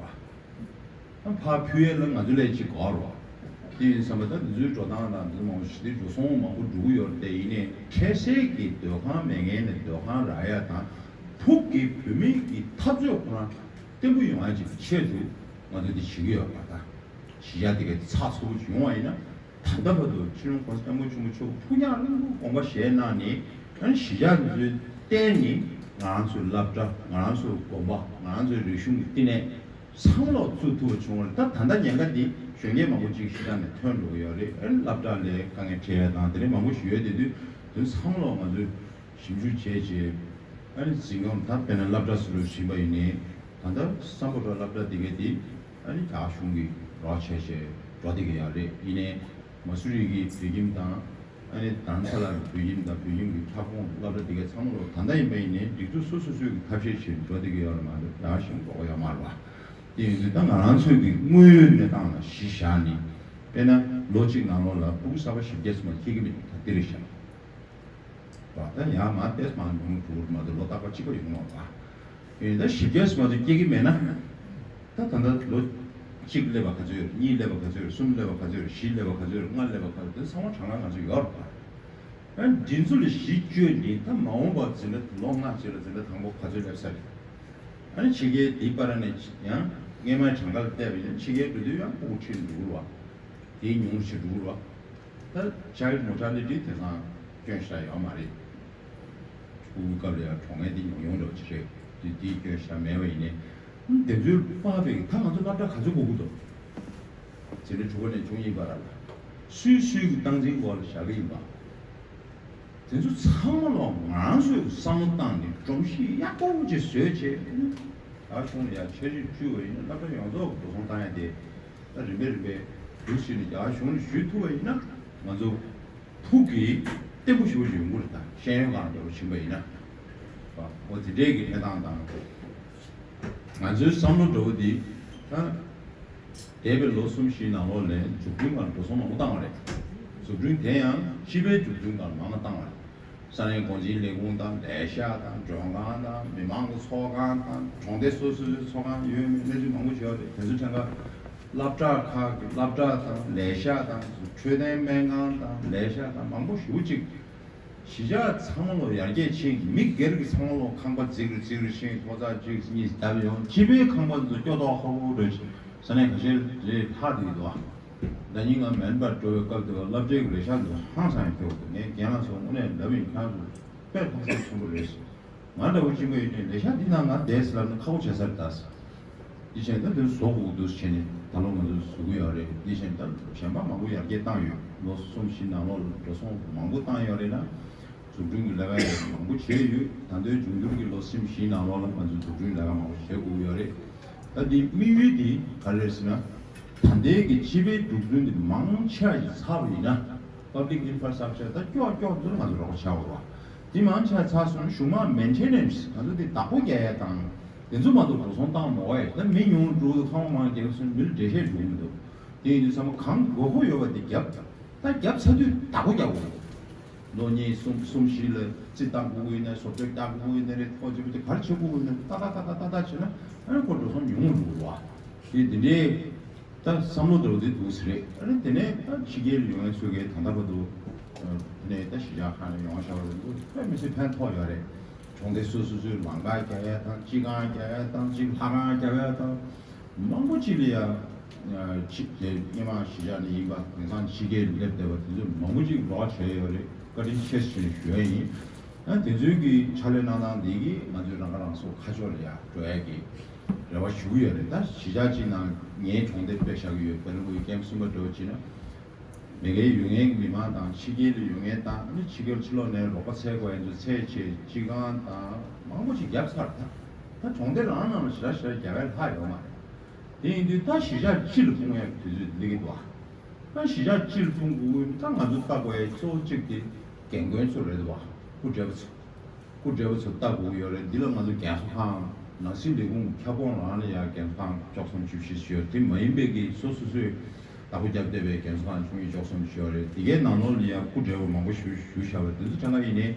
པ། ཕར་ཕུལ་ཡས་ལ་ང་ཚོ་ལས་ཅིག་དགོས་རེད་པ། དེ་ཡིན་ཙམ་པ་ད་འདི་ཚོའི་འགྲོ་སྟངས་དང་འདི་ཚོ་མང་པོ་ཞིག་དེ་འགྲོ་སོང་མང་པོ་འགྲོ་གི་ཡོད་རེད་དེ། ཡིན་ནའི་འཕྲལ་སེལ་གྱི་སྡོད་ཁང་མེད་མཁན་ནས་སྡོད་ཁང་རག་ཡ་དང་། ཕུགས་ཀྱི་བོད་མི་གི་འཐབ་རྩོད་ཁོ་རང་བརྟན་པོ་ཡོང་ཡ་ཅིག་ཆེད་དུ་ང་ཚོ་འདི་བྱེད་ཀྱི་ཡོད་པ་དང་། གཞིས་ཆགས་དེ་གའི་ཚགས་ཚུད་པོ་ཅིག་ཡོང་བ་ཡིན་ན། ད་ལྟ་བར་དུ་སྤྱི་ནོར་༸གོང་ས་༸སྐྱབས་མགོན་ཆེན་པོ་མཆོག་ཐུགས་མཉམ་གནང་དགོངས་པ་བཞེས་གནང་ནས། ཨ་ནི་གཞིས་ཆགས་འདི་ཚོའི་སྟེང་ནས་ང་རང་ཚོའི་སློབ་གྲྭ། ང་རང་ཚོའི་དགོན་པ། ང་རང་ཚོའི་རིག་གཞུང་གི་བསྟི་གནས་ཚང་མ་ལོག་བཙུགས་ཐུབ་པ་བྱུང་བ་རེད། ད་ད་ལྟ་ཉེན་ཁ་འདི་གཞོན་སྐྱེས་མང་པོ་ཅིག་གཞིས་ཆགས་ནས་ཐོན་འགྲོ་གི་ཡོད་རེད། ཨ་ནི་སློབ་གྲྭ་ལ་དཀའ་ངལ་འཕྲད་ཡ་དང་དེ་འདྲའི་མང་པོ་ཞིག་ཡོད། དེ་དུས་དེ་ཚང་མ་ལོག་ང་ཚོས་ཞིབ་འཇུག་བྱས་རྗེས། ཨ་ནི་འཛིན་སྐྱོང་ད་དཔེར་ན་སློབ་གྲྭ་སུ་ལ་ཕྱིན་པ་ཡིན་ནའི། ད་ལྟ་སམ་བྷོ་ཊ་སློབ་གྲྭ་འདི་གའི་དེ་ཨ་ནི་རྒྱ་གཞུང་གིས་རོགས་བྱས་བྱས་འགྲོ་བསྡད་ཀྱི་ཡོད་རེད། ཡིན་ནའི་མ་སུ་རི་གི་བོད་ཁྱིམ་དང་། ཨ་ནི་དྷ་རམ་ས་ལ་གི་བོད་ཁྱིམ་དང་། བོད་ཁྱིམ་གྱི་ཁྱབ་ཁོངས་སློབ་གྲྭ་འདི་གའི་ཚང་མ་ལོག་ད་ལྟ་ཡིན་པ་ཡིན་ནའི་སྒྲིག་འཛུགས་སོ་སོ་སོས་ཀྱི་ཐབས་ཤེས་བྱས་འགྲོ་བསྡད་ཀྱི་ཡོད་རེད་མ་གཏོགས་རྒྱ་གཞུང་རོགས་ཡོད་མ་རེད་པ། དེ་ཡིན་དུས་ད་ང་རང་ཚོའི་གི་དངོས་ཡོད་གནས་སྟངས་ལ་གཞི་བཞག་ནས། དཔེར་ན་ལོ་གཅིག་ནང་ལོགས་ལ་ཕྲུ་གུ་གསར་པ་བཞི་བརྒྱ་ཙམ་སྐྱེ་གི་མེད། ད་འདི་རེད་ཤག་པ། ད་ཡང་མ་ཏེས་མ་ཉུང་འགྲོ་གི་མ་གཏོགས་ལོ་རྟག་པ་གཅིག་པ་ཡོང་མ་རེད་པ། ཡིན་ད་བཞི་བརྒྱ་ཙམ་མ་གཏོགས་སྐྱེ་གི་མེད་ན། ད་ད་ལྟ་ལོ་གཅིག་སླེབས་པ་ག་ཚོད་ཡོད། གཉིས་སླེབས་པ་ག་ཚོད་ཡོད། གསུམ་སླེབས་པ་ག་ཚོད་ཡོད། བཞི་སླེབས་པ་ག་ཚོད་ཡོད། ལྔ་སླེབས་པ་ག་ཚོད་ཡོད། དེ་ཚང་མ་གྲངས་ཀ་ང་ཚོ་ཡོད་རེད་པ། ཨ་ནི་འདི་ཚོ་ལ་གཞི་བཅོལ་ནས་ད་མ་འོངས་པར་འཛིན་གྲྭ་ལོ་ལྔ་ཅིག་ལ་འཛིན་གྲྭ་དང་པོ་ག་ཚོད་སླེབས་ས་རེད། ཨ་ནི་ཕྱི་རྒྱལ་འདི་པར་ནས་ཡང་སྔས་མའི་གྲངས་ཀ་ལ་བལྟས་པ་ཡིན་ན་ཕྱི་རྒྱལ་འགྲོ་དུས་ཡང་ཕྲུ་གུ་ཁྲིད་འགྲོ་གི་རེད་པ། དེ་ཉུང་རུ་ཕྱིན་འགྲོ་གི་རེད་པ། ད་child mortality དེང་སང་སྐྱོན་ཞེ་དྲག་ཡོད་མ་རེད། ཕྲུ་གུའི་སྐབས་ལ་ཡང་གྲོངས་མཁན་དེ་ཉུང་ཉུང་འདྲ་བོ་ཅིག་རེད། དེ་དེའི་སྐྱོན་ཞེ་དྲག་མེད་པ་ཡིན་ནའི། ཨ་ནི་དེ་ཚོའི་དཔག་པའི་ད་ང་ཚོ་སློབ་གྲྭ་ག་ཚོད་དགོས་ཀྱི་འདུག་འཛིན་གྲྭ་དྲུག་པ་ནས་བཅུ་གཉིས་བར་ལ། སུས་སུའི་གི་སྟངས་འཛིན་འོག་ལ་བཞག་གི་ཡིན་པ། དེ་ཚོ་ཚང་མ་ལོག་ང་རང་ཚོས་བསམ་བློ་བཏང་ནས་སྒྲོམ་གཞི་ཡག་པོ་ཅིག་བཟོས་བྱས། རྒྱ་གཞུང་ལ་ཡང་འཆར་གཞི་བསྐྲུན་པ་ཡིན་ན་སློབ་གྲྭ་ཡོངས་རྫོགས་འགྲོ་སོང་བཏང་ཡ་དེ། ད་རིམ་པས་རིམ་པས་འདུག་སེ་ནས་རྒྱ་གཞུང་ལ་ཞུ་ཐུབ་པ་ཡིན་ན་ང་ཚོ་ཕུགས་ཀྱི་བརྟན་པོ་ཞེ་པོ་ཅིག་ཡོང་གི་རེད། ད་ཤེས་ཡོན་སྒང་འདྲ་བོ་ཕྱིན་པ་ཡིན་ན། འོ་དེ་འདྲས་ཀྱི་གནས་སྟངས་དང་། ང་ཚོའི་བསམ་བློ་འདྲ་བོ་འདི་ད། འདས་པའི་ལོ་གསུམ་བཞིའི་ནང་ལོགས་ནས་འཛུགས་སྐྲུན་སྒང་འགྲོ་སོང་མང་པོ་བཏང་བ་རེད། འཛུགས་སྐྲུན་དེ་ཡང་སྤྱི་པའི་འཛུགས་སྐྲུན་སྒང་མང་ང་བཏང་བ་རེད། ས་གནས་འགོ་འཛིན་ལས་ཁུངས་དང་། ལས་ཤག་དང་། མགྲོན་ཁང་དང་། མི་མང་གི་ཚོགས་ཁང་དང་། གྲོང་སྡེ་སོ་སོའི་ཚོགས་ཁང་ཡོད་མེད་གནས་ཚུལ་མང་པོ་ཞིག་ཡོད་རེད། དེ་ཚོའི་ཐད་ཀར་སློབ་གྲྭ་ཁག་གི་སློབ་གྲྭ་དང་། ལས་ཤག་དང་། འཕྲོད་བསྟེན་སྨན་ཁང་དང་། ལས་ཤག་དང་། མང་པོ་ཞེ་པོ་ཅིག་གཞིས་ཆགས་ཚང་མ་ལོག་ཡར་རྒྱས་ཕྱིན། མི་སྒེར་གྱི་ཚང་མ་ལོག་ཁང་པ་རྫིག་རུ་རྫིག་རུ་ཕྱིན། ཐོག་ཚད་གཅིག་གཉིས་བརྒྱབ་ཡོང་། སྤྱི་པའི་ཁང་པ་ཚོ་སྐྱོ་ཐོག་ཧོ་ཧོ་རེད། ས་གནས་ཁ་ཤས་རེད་ལྷག་བསྡད་ཀྱི་འདུག་ཨ། ཟླ་ཉིན་ང་མེལ་བྷོན་འགྲོ་བའི་སྐབས་དེ་བ་སློབ་གྲྭའི་ལས་ཤག་དེ་ཚོ་ཧང་སང་ཡང་སྐྱོ་གི་འདུག་ངས་རྒན་ལགས་ཚོ་དངོས་གནས་ལབ་ཡིན། ཁྱེད་རང་ཚོ་དཔེ་ལྷག་བསམ་ཆེན་པོ་རེད། ང་འདྲ་བོ་གཅིག་པ་ཡིན་ནའི་ལས་ཤག་འདི་ནང་ང་བསྡད་ཟེར་ལབ་ན་ཁག་པོ་བྱེད་ས་རེད་ད། འདི་བྱས་ན་ད་དེ་བཟོ་དགོས་འདུག་བྱས་ནས་ད་ལོ་ང་ཚོས་བཟོ་གི་ཡོད་རེད། འདི་བྱས་ན་ད་གཞན་པ་མང་པོ་ཡར་རྒྱས་བཏང་ཡོད། ལོ་གསུམ་བཞི་ནང་ལོགས་ལ་འགྲོ་སོང་མང་པོ་བཏང་ཡོད་རེད་ལ། འཛུགས་སྐྲུན་གྱི་ལས་ཀ་ཡང་མང་པོ་བྱས་ཡོད། ད་ལྟའི་འབྱུང་འགྱུར་གྱི་ལོ་གསུམ་བཞིའི་ནང་ལོགས་ལ་ང་ཚོས་འཛུགས་སྐྲུན་ལས་ཀ་མང་པོ་བྱེད་དགོས་ཀྱི་ཡོད་རེད། ད་འདི་དམིགས་ཡུལ་འདི་ག་རེ་རེད་ཟེར་ན། ད་ལྟའི་གི་སྤྱི་པའི་འཛུགས་སྐྲུན་འདི་མང་ཆེ་བ་ཞིག་ཚར་བ་ཡིན་ན། Public infrastructure ད་ཀྱོག་ཀྱོག་འདི་ལ་ང་ཚོ་རོགས་བྱ་དགོས་པ། འདི་མང་ཆེ་བ་ཚར་སོང་ན་གཞུང་མང་maintenance ང་ཚོ་འདི་བདག་པོ་རྒྱག་ཡ་དང་། དེ་ཚོ་མ་གཏོགས་འགྲོ་སོང་བཏང་མ་དགོས་ཡ། ད་མི་ཉུང་འགྲོ། ཁང་པ་མང་རྒྱག་སོང་ན་མི་ལ་འགྲེལ་བཤད་འགྲོ་གི་མི་འདུག་དེ་ཡིན་དུས་ཚང་མ་གང་དགོས་མཁོ་ཡོད་པ་དེ་བརྒྱབ། ད་བརྒྱབ་ཚར་དུས་བདག་པོ་རྒྱག་དགོས། ལོ་གཉིས་གསུམ་གསུམ་བཞི་ལ་རྩིས་བཏང་དགོས་ཀྱི་ཡོད་ན། བཟོ་བཅོས་རྒྱག་དགོས་ཀྱི་ཡོད་ན་རེད། ཐོག་བརྗེ་པོ་དེ་ག་རེ་བྱེད་དགོས་ཀྱི་ཡོད་ན་ཏག་ཏག་ཏག་ཏག་ཏག་ཏག་བྱས་ན། ཨ་ནི་ཁོ་འགྲོ་སོང་ཉུང་ངུ་འགྲོ་གི་རེད་བ། དེ་འདི་འདྲའི་ད་བསམ་བློ་འདྲ་བོ་དེ་འདུག་ཟེར་རེད། ཨ་ནི་དེ་ནས་ད་ཕྱི་རྒྱལ་ལ་ཡོད་མཁན་ཚོ་གིས་ད་ལྟ་བར་དུ་དེ་ནས་ད་གཞིས་ཆགས་ཁག་ནས་ཡོང་བཞག་པ་རེད། འདུག་དཔེ་མི་སྲིད་ཕན་ཐོགས་ཡོད་རེད། གྲོང་སྡེ་སོ་སོ་སོའི་ལམ་ཁ་རྒྱག་ཡ་དང་། སྤྱི་ཁང་རྒྱག་ཡ་དང་། གཅིག་ལྷ་ཁང་རྒྱག་ཡ་དང་། མང་པོ་ཅིག་ལ་ཡ་ཕྱི་རྒྱལ་སྔོན་མ་གཞིས་ཆགས་ནས་ཡིན་པ། དེང་སང་ཕྱི་རྒྱལ་ལ་སླེབས་བསྡད་པ་དེ་ཚོས་མང་པོ་ཅིག་རོགས་བྱས་ཡོད་རེད། བཀའ་དྲིན་ཆེ་ཞེས་ཞུ་ཡ་ཡིན། ཨ་དེ་ཚོའི་གི་ཕྱག་ལས་གནང་སྟངས་འདི་གིས་ང་ཚོས་རང་ཁ་རང་གསོ་ཁ་ཕྱོགས་ལ་ཡ་འགྲོ་ཡ་གི་རེ་བ་ཞུ་གི་ཡོད་རེད། ད་གཞིས་ཆགས་གཅིག་ནང་ངའི་གྲོང་སྡེ་དཔེ་བཞག་གི་ཡོད། བེ་ལ་ཀུ་ཡི་ཀེམ་གསུམ་པ་འདྲ་བོ་བྱས་ན། མ་གིར་ཡོད་མཁན་གྱི་མི་མང་དང་། ཕྱི་རྒྱལ་ལ་ཡོད་མཁན་དང་། ཨ་ནི་ཕྱི་རྒྱལ་ཕྱི་ལོགས་ནས་རོགས་པ་འཚོལ་དགོས་ཡ་ཚོ་འཚོལ་བྱས། སྤྱི་ཁང་དང་མང་པོ་ཞིག་བརྒྱབ་ཚར། ད་ད་གྲོང་སྡེ་རང་ནང་ལ་ཞེ་དྲག་ཞེ་དྲག་རྒྱག་ཡ་ལྷག་ཡོད་མ་རེད། དེ་ཡིན་དུས་ད་གཞིས་ཆགས་སྤྱི་ལ་སྤུངས་ཡ་གི་དུས་ཚོད་སླེབས་ཀྱི་འདུག་ཨ། ད་གཞིས་ཆགས་སྤྱི་ལ་སྤུངས་དགོས་ཀྱི་ཡོད་ན། ད་ང་ཚོ་ལྟ་དགོས་ཡ་གཙོ་བོ་གཅིག་དེ་རྒན་རྒོན་ཚོ་རེད་འདུག་བ། སྐུ་བགྲེས་པོ་ཚོ། སྐུ་བགྲེས་པོ་ཚོ་ལྟ་དགོས་ཀྱི་ཡོད་རེད། འདི་ལ་ང་ཚོ་རྒན་གསོ་ཁང་། ནང་སྲིད་ལས་ཁུངས་ཀྱི་ཁྱབ་ཁོངས་ནང་ལ་ཡ་རྒན་གསོ་ཁང་བཅུ་གསུམ་བཅུ་བཞི་ཞིག་ཡོད། དེ་མ་ཡིན་པའི་གི་སོ་སོ་སོས་བདག་པོ་བརྒྱབ་བསྡད་པའི་རྒན་གསོ་ཁང་ཆུང་ངུ་བཅུ་གསུམ་ཞིག་ཡོད་རེད། དེ་གའི་ནང་ལོགས་ལ་ཡ་སྐུ་བགྲེས་པོ་མང་པོ་ཞིག་བཞུགས་བཞག་པ་དེ་ཚོ་གྲངས་ཀ་ཡིན་ནའི།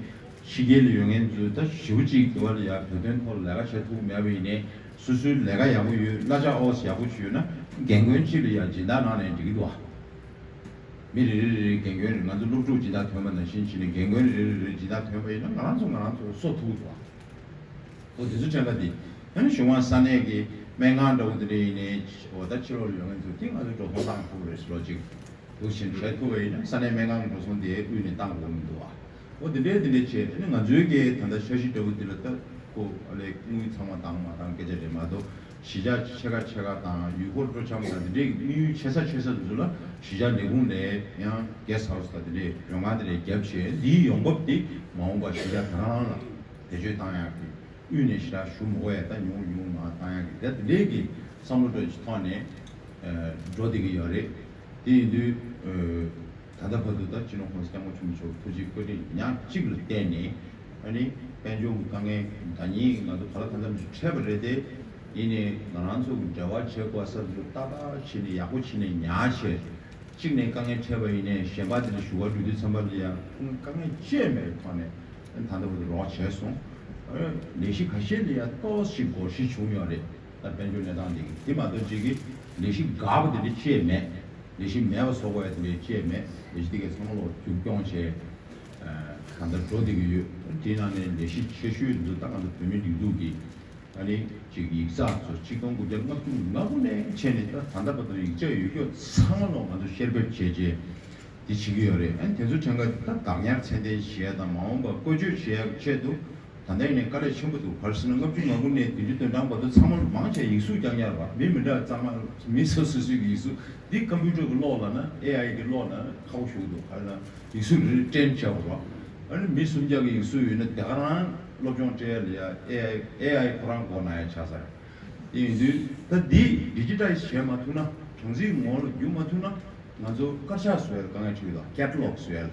ཕྱི་རྒྱལ་ལ་ཡོད་མཁན་ཚོས་ད་ཞེ་པོ་ཅིག་དེ་བ་ལ་ཡ་བོད་དོན་ཐོག་ལས་ཀ་བྱེད་ཐུབ་མེད་པ་ཡིན་ནའི། སོ་སོའི་ལས་ཀ་ཡག་པོ་ཡོད། གླ་ཆ་ཨོ་ཙི་ཡག་པོ་ཅིག་ཡོད་ན་རྒན་རྒོན་གཅིག་ལ་ཡ་སྦྱིན་བདག་གནང་ནའི་འགྲིག་གི་འདུག་བ། མི་རེ་རེ་རེ་རེ་རྒན་རྒོན་རེ། ང་ཚོ་སློབ་ཕྲུག་སྦྱིན་བདག་ཐོན་པ་ནང་བཞིན་བྱས་ནས། རྒན་རྒོན་རེ་རེ་རེ་རེ་སྦྱིན་བདག་ཐོན་པ་ཡིན་ན། ང་རང་ཚོ་ང་རང་ཚོ་གསོ་ཐུབ་འདུག་བ། འོ་དེ་ཚོ་ཕྲན་བུ་དེ། ཨ་ནི་གཞུང་དབང་ས་གནས་ཀྱི་སྨན་ཁང་འདྲ་བོ་དེ་འདྲ་ཡིན་ནའི། འོ་ད་ཕྱི་ལོགས་ལ་ཡོད་མཁན་ཚོ་དེ་ང་ཚོས་འགྲོ་སོང་བཏང་ཐུབ་རེད་ཟེར་ལོ་གཅིག་འདུག་བཞིན་བྱས་ཐུབ་པ་ཡིན་ན། ས་གནས་སྨན་ཁང་གི་འགྲོ་སོང་དེ་དབུས་ནས་བཏང་དགོས་མི་འདུག་བ། འོ་དེ་འདྲའི་དེ་འདྲའི་བྱས། ཨ་ནི་ང་ཚོའི་གི་ད་ལྟ་འཆར་གཞི་འདྲ་བོ་དེ་ལ་ད་ཁོ་ཨ་ལས་དངུལ་ཚང་མ་བཏང་མ་བཏང་སྐད་ཆ་རེད་མ་གཏོགས། གཞིས་ཆགས་ཆེ་ཁག་ཆེ་ཁག་དང་། ཡུལ་སྐོར་སྤྲོ་འཆམ་དང་། དེ་འདྲའི་དམིགས་ཡུལ་ཆེ་ས་ཆེ་ས་དེ་ཚོ་ལ་གཞིས་ཆགས་ལས་ཁུངས་ནས་ཡང་གེ་སི་ཊི་ཧའུ་སི་དང་དེ་འདྲའི་མགྲོན་ཁང་དེ་འདྲའི་བརྒྱབ་བྱས། འདིའི་ཡོང་འབབ་དེ་མ་འོངས་པར་གཞིས་ཆགས་ད་ག་རང་ལ་བེད་སྤྱོད་བཏང་ཡག་གི། དབུས་ནས་ཞེ་དྲག་ཞུ་མི་དགོས་ཡ། ད་ཉུང་ཉུང་མར་བཏང་ཡག་གི། ད་དེ་འདྲའི་གི་བསམ་བློ་འདྲ་ཅིག་ཐོག་ནས་ཨ་འགྲོ་བསྡད་ཀྱི་ཡོད་རེད། དེ་ཡིན་དུས་ཨ་ད་ལྟ་བར་དུ་ད་སྤྱི་ནོར་༸གོང་ས་༸སྐྱབས་མགོན་ཆེན་པོ་མཆོག་ཐུགས་རྗེ་བཀའ་དྲིན་ཉག་གཅིག་ལ་བརྟེན་ནས། ཨ་ནི་དཔལ་འབྱོར་གྱི་དཀའ་ངལ་འདྲ་མཉམ་ང་ཚོ་ག་ལ་གང་འཚམ་ཞིག་འཕྲད་པ་རེད་དེ། ཡིན་ནའི་ང་རང་ཚོ་གི་འབྲེལ་བ་བྱེད་དགོས་ས་ཚོ་ཏག་ཏག་བྱས་ནས་ཡག་པོ་བྱས་ནས་ཉར་བྱས། གཅིག་ནས་དཀའ་ངལ་འཕྲད་པ་ཡིན་ནའི་གཞན་པ་དེ་ལ་ཞུ་བ་འགྲོ་དུས་ཙམ་པ་ལ་ཡ་ཁོང་དཀའ་ངལ་ཅི་ཡང་མེད་པའི་ཐོག་ནས་ད་ལྟ་བར་དུ་རོགས་བྱས་སོང་། ཨ་ནི་ལས་གཞི་ཁ་ཤས་ལ་ཡ་ཏོག་ཙམ་བགོ་བཤའ་བྱུང་ཡོད་རེད། ད་དཔལ་འབྱོར་གནས་སྟངས་འདི་གི་དེ་མ་གཏོགས་ཅིག་གི་ལས་གཞི་འགག་པ་དེ་འདྲ་ཅི་ཡང་མེད། ལས་གཞི་མེད་པ་བཟོ་དགོས་ཡ་དེ་འདྲ་ཅི་ཡང་མེད། ལས་གཞི་དེ་གའི་ཚང་མ་ལོག་མཇུག་སྐྱོང་བྱས། ཨ་གང་ལྟར་འགྲོ་བསྡད་ཀྱི་ཡོད། དེའི་ནང་ནས་ལས་གཞི་ཆེ་ཤོས་འདི་ད་ང་ཚོ་བོད་མིའི་སྒྲིག་འཛུགས་ཀྱི་ཨ་ནི་ཅིག་ཡིག་ཚགས་ཚོ་ཆིག་སྟོང་དགུ་བརྒྱ་ལྔ་བཅུ་ང་དགུ་ནས་བྱས་ནས་ད་ད་ལྟ་བར་དུ་ཡིག་ཆ་ཡོད་རྒྱུ་ཚང་མ་ལོག་ང་ཚོ་བཤེར་འབེབས་བྱས་རྗེས་འདི་བྱེད་ཀྱི་ཡོད་རེད། ཨ་ནི་དེ་ཚོ་ཕྲན་བུ་ད་བདག་ཉར་ཚད་ལྡན་བྱེད་ཡ་དང་། མ་འོངས་པར་བཀོལ་སྤྱོད་བྱེད་ཡ་ཆེད་དུ་ད་ལྟ་ཡིན་ནའི་དཀའ་ལས་ཆེན་པོ་འདུག་ག་རེ་ཟེར་ན། ལྔ་བཅུ་ང་དགུ་ནས་བདུན་ཅུ་དོན་གྲངས་བར་དུ་ཚང་མ་མང་ཆེ་ཡིག་གཟུགས་རྐྱང་རྐྱང་རེད་བ། མི་མི་འདྲ་གཙང་མ། མི་སོ་སོ་སོའི་གི་ཡིག་གཟུགས་འདི་ཀམ་པུ་ཊར་གི་ཀློག་ལབ་ན། ཨེ་ཨའི་གི་ཀློག་ན་ཁག་པོ་ཞིག་འདུག་ག་རེ་ལབ་ན་ཡིག་གཟུགས་རེ་རེ་ཊེན་བྱ་དགོས་རེད་བ། ཨ་ནི་མི་སུམ་བརྒྱ་གི་ཡིག་གཟུགས་ཡོད་ན་དེ་ག་རང་སློབ་སྦྱོང་སྤྲད་ཡ་ལ་ཡ་ཨེ་ཨའི་ཨེ་ཨའི་ཁོ་རང་མགོ་ན་ཡ་ཆགས་ཚར། དེ་ཡིན་དུས་ད་འདི་ཌི་ཇི་ཊའི་ཛི་བྱས་མ་ཐུབ་ན། གྲངས་རྩིས་ངོ་ལ་བསྒྱུར་མ་ཐུབ་ན། ང་ཚོ་དཀར་ཆག་བཟོ་ཡ་ལ་དཀའ་ངལ་འཕྲད་ཀྱི་འདུག་ཀེ་ཊ་ལོག་བཟོ་ཡ་ལ།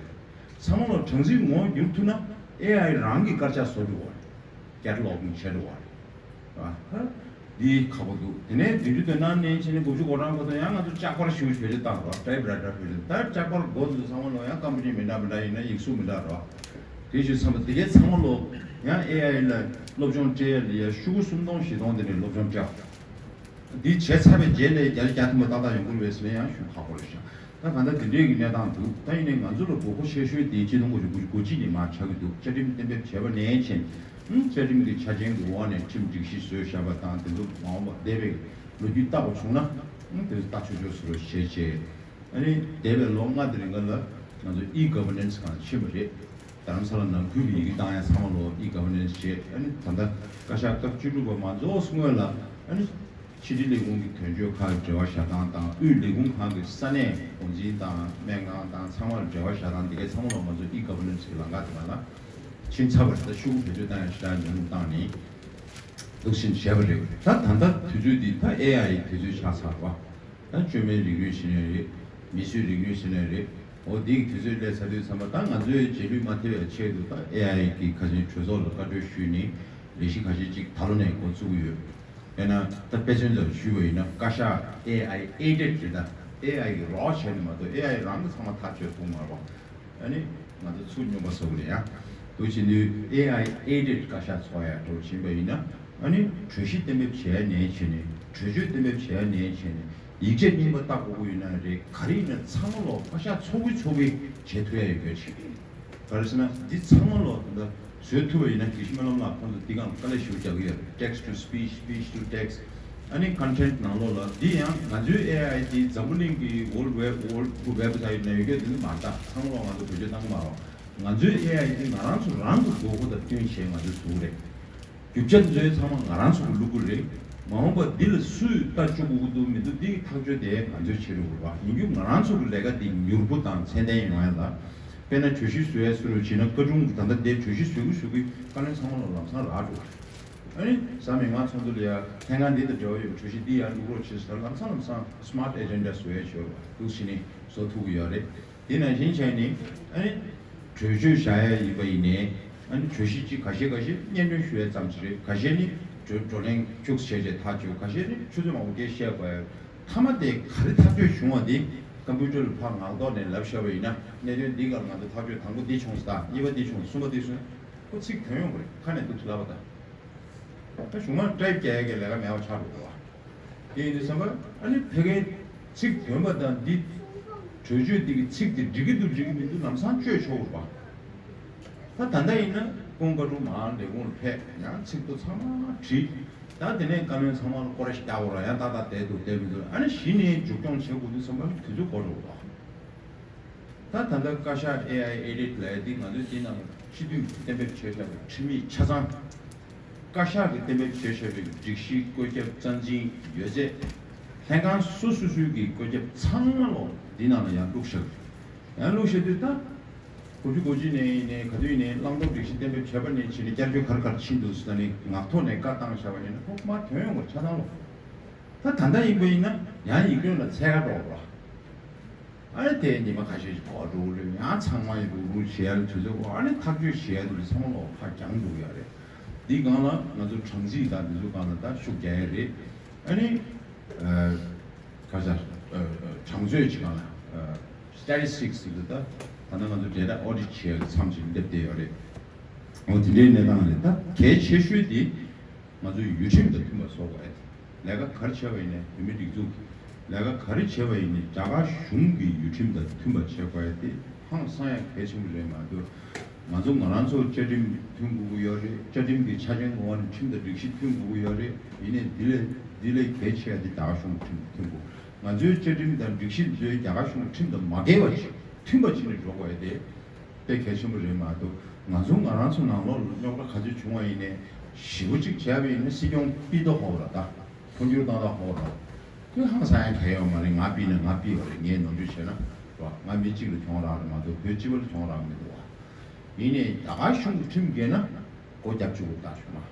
ཚང་མ་ལོག་གྲངས་རྩིས་ངོ་བསྒྱུར་ཐུབ་ན་ཨེ་ཨའི་རང་གིས་དཀར་ཆག་བཟོ་འགྲོ་བ་རེད། ཀེ་ཊ་ལོག་ནི་བྱེད་འགྲོ་བ་རེད། ཨ་ཧ། འདི་ཁག་པོ་འདུག་དེ་ནས་བདུན་ཅུ་དོན་གྲངས་ནས་བྱས་ནས་དགུ་བཅུ་གོ་གྲངས་བར་དུ་ཡང་ང་ཚོ་ལྕགས་པར་ཞེ་པོ་བེད་སྤྱོད་བཏང་རོགས། ཊའིབ་རའི་ཊར་བེད་སྤྱོད། ད་ལྕགས་པར་འགོ་འཛུགས་ཚང་མ་ལོག་ཡང་ཀམ་པུ་ཊར་མི་འདྲ་མི་འདྲ་ཡིན་ན་ཡིག་གཟུགས་མི་འདྲ་རོགས། དེ་ཞུ་བསམ་པ་དེ་གའི་ཚང་མ་ལོག་ཡང་ཨེ་ཨའི་ལ་སློབ་སྦྱོང་སྤྲད་ཡ་ལ་ཡ་ཤོག་གུ་སུམ་སྟོང་བཞི་སྟོང་དེ་འདྲའི་སློབ་སྦྱོང་སྤྲད། འདི་བྱས་ཚར་བའི་རྗེས་ལ་བརྒྱ་ཆ་བརྒྱ་ཐམ་པ་ཏག་ཏག་ཡོང་གི་རེད་པས་ཟེར་ན་ཡང་ཞུ་ཁག་པོ་རེད་ཤག་ད་གང་ལྟར་འདི་འདྲའི་གི་གནས་སྟངས་འདུག་ད་ཡིན་ནའི་ང་ཚོ་ལ་དགོས་མཁོ་ཆེ་ཤོས་དེ་ཆིག་སྟོང་དགུ་བརྒྱ་དགུ་བཅུ་གོ་གཅིག་ནས་མར་ཆགས་ཀྱི་འདུག་བཅའ་ཁྲིམས་གཏན་འབེབས་བྱས་པ་ནས་བྱས། ཨང་། བཅའ་ཁྲིམས་ཀྱི་ཆ་རྐྱེན་གྱི་འོག་ནས་ཁྲིམས་སྒྲིག་གཞི་བཟོས་བཞག་པ་དང་། དེ་ཚོ་མ་འོངས་པ་འདས་པའི་ལོ་རྒྱུས་བལྟ་བ་བྱུང་ན། ཨང་། དེ་ཚོ་ལྟ་ཆོག་ཆོག་བཟོ་འདྲ་བྱས་བྱས། ཨ་ནི་འདས་པའི་ལོ་ལྔ་དེ་རིང་ག་ལ་ང་ཚོ་ཨི་གྷ་ཝར་ནན་སི་སྒང་ཕྱིན་པ་རེད། རྡ་རམ་ས་ལ་ནང་ཁུལ་གྱི་ཡི་གེ་བཏང་ཡ་ཚང་མ་ལོག་ཨི་གྷ་ཝར་ནན་སི་བྱས། ཨ་ནི་ད་ལྟ་བཀའ་ཤག་སྐབས་བཅུ་དྲུག་པ་མ་རྫོགས་སྔོན་ལ། ཨ་ནི་ཕྱི་དྲིལ་ལས་ཁུངས་ཀྱི་དོན་གཅོད་ཁག་འབྲེལ་བ་བཞག་སྟངས་དང་། དབུས་ལས་ཁུངས་ཁག་གི་ས་གནས་འགོ་འཛིན་དང་སྨན་ཁང་དང་ཚང་མར་འབྲེལ་བ་བཞག་སྟངས་དེ་གའི་ཚང་མ་ལོག་ང་ཚོ་ཨི་གྷ་ཝར་ནན་སི་གི་ལམ་ཁ་དེ་མ་ལ་ཕྱིན་ཚར་བ་རེད། ད་ཤོག་གུ་བེད་སྤྱོད་བཏང་ཡ་ཞེ་དྲག་ཉུང་ཉུང་བཏང་ནས་འདུག་བཞིན་བྱས་པ་རེད། ད་ད་ལྟ་དུས་ཚོད་འདི་ད་ཨེ་ཨའི་དུས་ཚོད་ཆགས་ཚར་བ། ད་བཅོས་མའི་རིག་ནུས་ཟེར་ནའི་རེད། མིས་བཟོས་རིག་ནུས་ཟེར་ནའི་རེད། འོ་འདི་གི་དུས་ཚོད་སླེབས་ཚར་དུས་ཙམ་པ། ད་ང་ཚོའི་རྗེས་ལུས་མ་ཐེབས་པའི་ཆེད་དུ་ད་ཨེ་ཨའི་གི་ཁ་སང་གྲོས་ཚོགས་ལ་བཀའ་འཁྲོལ་ཞུས་ནས་ལས་གཞི་ཁ་ཤས་ཅིག་ད་ལོ་ནས་འགོ་བཙུགས་ཀྱི་ཡོད། དཔེར་ན་ད་དཔེ་མཚོན་ཙམ་ཞུས་པ་ཡིན་ན། བཀའ་ཤག་ཨེ་ཨའི་ཨེ་ཌེཌ་རེད། ད་ཨེ་ཨའི་གི་རོགས་བྱས་ནས་མ་གཏོགས་ཨེ་ཨའི་རང་གིས་ཚང་མ་ཐག་གཅོད་ཐུབ་མ་རེད་པ། ཨ་ནི་ ང་ཚོ་ཚུར་སྙོམས་པ་བཟོ་གི་རེད་ཡ། དུ་བྱེད་དུས་ཨེ་ཨའི་ཨེ་ཌིད་བཀའ་ཤག་ཚོགས་ཡ་འགྲོ་བཞིན་པ་ཡིན་ན། ཨ་ནི་གྲོས་གཞི་གཏན་འབེབས་བྱས་ནས་བྱས་ནས། གྲོས་ཆོད་གཏན་འབེབས་བྱས་ནས་བྱས་ནས། ཡིག་ཆ་རྙིང་པ་ལྟ་དགོས་ཀྱི་ཡོད་ན་རེད། ག་རེ་ཡིན་ན་ཚང་མ་ལོག་བཀའ་ཤག་ཚོགས་ཀྱི་ཚོགས་ཀྱི་བྱེད་ཐུབ་ཡ་ཡོད་རྒྱུ་བྱེད་ཀྱི་ཡིན། ག་རེ་ཟེར་ན་འདི་ཚང་མ་ལོག་ད་ལྟ་བཟོས་ཐུབ་པ་ཡིན་ན། དགེ་བཤེས་སྨོན་ལམ་ལགས་ཁོང་ཚོ་འདི་སྒང་དཀའ་ལས་ཞེ་པོ་རྒྱག་གི་ཡོད་རེད། Text to speech, speech to text, ཨ་ནི་content ནང་ལོགས་ལ། འདི་ཡང་ང་ཚོའི་ཨེ་ཨའི་འདི་འཛམ་བུ་གླིང་གི་world web, world website ནང་ཡོད་རྒྱུ་འདི་ནི་མ་རེད། ད་ཚང་མ་ལོག་ང་ཚོ་བེད་སྤྱོད་གཏང་གི་མ་རེད། ང་ཚོའི་ཨེ་ཨའི་འདི་ང་རང་ཚོ་རང་གི་དགོས་མཁོ་དང་བསྟུན་བྱས་ང་ཚོས་བཟོས་རེད། རྒྱུ་ཆ་འཛོལ་ཚང་མ་ང་རང་ཚོ་གི་བླུག་གི་རེད། མ་འོངས་པ་འདི་ལ་སུས་ལྟ་བཅུག་དགོས་ཀྱི་འདུག་མི་འདུག་འདི་ཐག་གཅོད་དེ་ང་ཚོས་བྱེད་དགོས་པ་ཡིན་རྒྱུ། ང་རང་ཚོ་གི་ལས་ཀ་འདི་མྱུར་པོ་དང་ཚད་ལྡན་ཡོང་ཡ་ལ། དཔེར་ན་གྲོས་གཞི་བཟོ་ཡ་སུ་རུ་བྱེད་ན། བཀའ་དྲུང་གི་ད་ལྟ་འདི་གྲོས་གཞི་བཟོ་གི་བཟོ་གི་བཀའ་བློན་ཚང་མ་ལ་ལམ་སང་རག་འགྲོ་གི་རེད། ཨ་ནི་གཟའ་མིག་དམར་ཚོགས་འདུ་ལ་ཡ་ལྷན་ཁང་འདི་དང་འབྲེལ་བ་ཡོད་པའི་གྲོས་གཞི་འདི་ཡར་བླུག་རོགས་བྱེད་ཟེར། ལམ་སང་ལམ་སང་smart agenda བཟོ་ཡ་ཞོར་བ་འདུག་བྱས་ནས་བཟོ་ཐུབ་ཀྱི་ཡོད་རེད། དེ་ནང་བཞིན་བྱས་ནས་ཨ་ནི་གྲོས་ཆོད་བཞག་ཡ་ཡིན་པ་ཡིན་ནའི། ཨ་ནི་གྲོས་གཞི་གཅིག་ཁ་ཤས་ཁ་ཤས་སྙན་སྒྲོན་ཞུ་ཡ་ཙམ་ཞིག་རེད། ཁ་ཤས་ནི་བགྲོ་བགྲོ་གླེང་ཁྱུག་ཙམ་བྱས་བྱས་ཐག་གཅོད། ཁ་ཤས་ནི་ཆུ་ཚོད་མང་པོ་བསྐྱལ་བཤད་དགོས་ཡ། མཐའ་མ་དེ་ག་རེ་ཐག་གཅོད་བྱུང་བ་དེ་ཀམ་པུ་ཊར་ལ་ཕར་ངག་ཐོག་ནས་ལབ་བཞག་པ་ཡིན་ན། གནད་དོན་འདི་སྒང་ལ་ང་ཚོ་ཐག་གཅོད་དང་པོ་འདི་བྱུང་སོང་། ད་གཉིས་པ་འདི་བྱུང་། གསུམ་པ་འདི་བྱུང་། ཁོ་ཚིག་ཐོན་ཡོང་གི་རེད། ཁ་ནས་འདུག་ལབ་པ་དང་། ད་གཞུག་མ་ཊའིབ་རྒྱག་ཡ་གི་ལས་ཀ་མེད་པ་ཆགས་འགྲོ་གི་རེད་བ། དེ་ཡིན་དུས་ཙམ་པ་ཨ་ནི་ཕ་གིའི་ཚིག་ཐོན་པ་དང་འདི་གྲོས་ཆོད་འདི་གི་ཚིག་དེ་འགྲིག་གི་འདུག་འགྲིག་གི་མི་འདུག་ལམ་སང་བཅོས་ཆོག་གི་རེད་བ། ད་ད་ལྟ་ཡིན་ན་ཁོང་བཀའ་དྲུང་མར་ལས་ཁུངས་ལ་ཕེབས། ཡང་ཚིག་ཐོ་ཚང་མ་བྲིས། ད་དེ་ནས་བཀའ་བློན་ཚང་མ་ལ་སྐོར་ར་ཞིག་རྒྱག་དགོས་ར། ཡང་ཏག་ཏག་བསྡད་འདུག་བསྡད་མི་འདུག་ཨ་ནི་གཞི་ནས་མཇུག་སྐྱོང་བྱེད་དགོས་དུས་ཙམ་པ་དུས་ཚོད་འགོར་འགྲོ་གི་རེད་བ། ད་ད་ལྟ་བཀའ་ཤག་ཨེ་ཨའི་ཨེ་ཌིད་ལབ་ཡ་འདི་ང་ཚོས་འདི་ནང་སྤྱི་འཐུས་གཏན་འབེབས་བྱས་བཞག་པའི་ཁྲིམས་ཡིག་ཆ་ཚང་། བཀའ་ཤག་གིས་གཏན་འབེབས་བྱས་བཞག་པའི་སྒྲིག་གཞི། བཀོད་ཁྱབ། རྩ་འཛིན། ཡོད་ཚད། ལྷན་ཁང་སོ་སོ་སོའི་གི་བཀོད་ཁྱབ་ཚང་མ་ལོག་འདི་ནང་ལ་ཡང་བླུགས་བཞག་ཡང་བླུགས་བཞག་དུས་ད་དགུ་བཅུ་གོ་གཅིག་ནས་ཡིན་ནའི་ག་དུས་ཡིན་ནའི་བླང་དོར་སྒྲིག་གཞི་གཏན་འབེབས་བྱས་པ་ནས་བྱས་ནས་བསྐྱར་བཅོས་ག་རེ་ག་རེ་ཕྱིན་འདུག་ཟེར་ནས་ངག་ཐོག་ནས་བཀའ་བཏང་བཞག་པ་ཡིན་ན་ཁོ་མར་ཐོན་ཡོང་གི་རེད། ཆ་ཚང་ལོག་ད་ད་ལྟ་ཡིན་པ་ཡིན་ན་ཡང་ཡིག་སྐྱོན་ལ་འཚོལ་ག་འགྲོ་དགོས་རེད། ཨ་ནི་དེ་ཉི་མ་ཁ་ཤས་ཤིག་འགོར་འགྲོ་གི་རེད། ཡང་ཚང་མ་ཡི་རུག་རུག་བྱེད་ཡ་ལ་དུས་ཚོད་འགོར། ཨ་ནི་ཐག་གཅོད་བྱེད་ཡ་དེ་ཚང་མ་ལོག་ཕར་འགྱངས་འགྲོ་གི་ཡ་རེད། འདི་སྒང་ལ་ང་ཚོ་གྲངས་རྩིས་དང་འདི་ཚོ་སྒང་ལ་ད་ཤུགས་རྒྱག་ཡ་རེད། ཨ་ནི་ཨ་ག་རེ་ཟེར། ཨ་ཨ་གྲངས་མཛོད་ཅིག་སྒང་ལ་ཨ་statistics ཟེར་དུས་ད་ད་ལྟ་ང་ཚོ་data audit བྱེད་ཡ་གི་མཚམས་ཅིག་སླེབས་བསྡད་ཡོད་རེད། འོ་དེ་འདྲའི་གནས་སྟངས་རེད། ད་གལ་ཆེ་ཤོས་དེ། ང་ཚོའི་ཡུལ་ཁྲིམས་དང་མཐུན་པ་བཟོ་དགོས། ལས་ཀ་ག་རེ་བྱས་པ་ཡིན་ནའི་བོད་མིའི་སྒྲིག་འཛུགས་ལས་ཀ་ག་རེ་བྱས་པ་ཡིན་ནའི་རྒྱ་གར་གཞུང་གི་ཡུལ་ཁྲིམས་དང་མཐུན་པ་བྱེད་དགོས་ཡ་དེ་ཧང་སང་ཡ་གལ་ཆེན་པོ་རེད་མ་གཏོགས། ང་ཚོ་ང་རང་ཚོ་བཅའ་ཁྲིམས་མཐུན་དགོས་ཀྱི་ཡོད་རེད། བཅའ་ཁྲིམས་ཀྱི་ཆ་རྐྱེན་ངོ་མ་ནས་ཁྲིམས་དང་སྒྲིག་གཞི་མཐུན་དགོས་ཀྱི་ཡོད་རེད། ཡིན་ནའི་འདི་ལས་འདི་ལས་གལ་ཆེ་བ་དེ་རྒྱ་གར་གཞུང་གི་ཁྲིམས་དང་མཐུན་དགོས། ང་ཚོའི་བཅའ་ཁྲིམས་དང་སྒྲིག་གཞི་འདི་ཚོའི་རྒྱ་གར་གཞུང་གི་ཁྲིམས་དང་མ་འགལ་བ་ཞིག་མཐུན་པ་བྱས་ནས་འགྲོ་དགོས་ཡ་དེ། དཔེ་གལ་ཆེན་པོ་རེད་མ་གཏོགས། ང་ཚོ་ང་རང་ཚོ་ནང་ལོགས་ལ་རྙོག་དྲ་ག་ཚོད་བྱུང་བ་ཡིན་ནའི་ཞེ་པོ་གཅིག་བྱས་པ་ཡིན་ན་སྲིད་སྐྱོང་ཕུད་ད་ཧོབ་ར། ད་འཕོ་འགྱུར་བཏང་ད་ཧོབ་ར། དེ་ཧང་སང་ཡ་གལ་ཡོད་མ་རེད། ང་ཕུད་ན་ང་ཕུད་པ་རེད། ངས་ནོར་འཁྲུལ་བྱས་ན་ར། ང་མི་གཅིག་ལ་གྱོང་རག་རེད་མ་གཏོགས་བོད་སྤྱི་པ་ལ་གྱོང་རག་མི་འདུག་བ། ཡིན་ནའི་རྒྱ་གར་གཞུང་གི་ཁྲིམས་འགལ་ན་སྒོ་རྒྱབ་བཅུག་དགོས། ད་གཞུང་མ།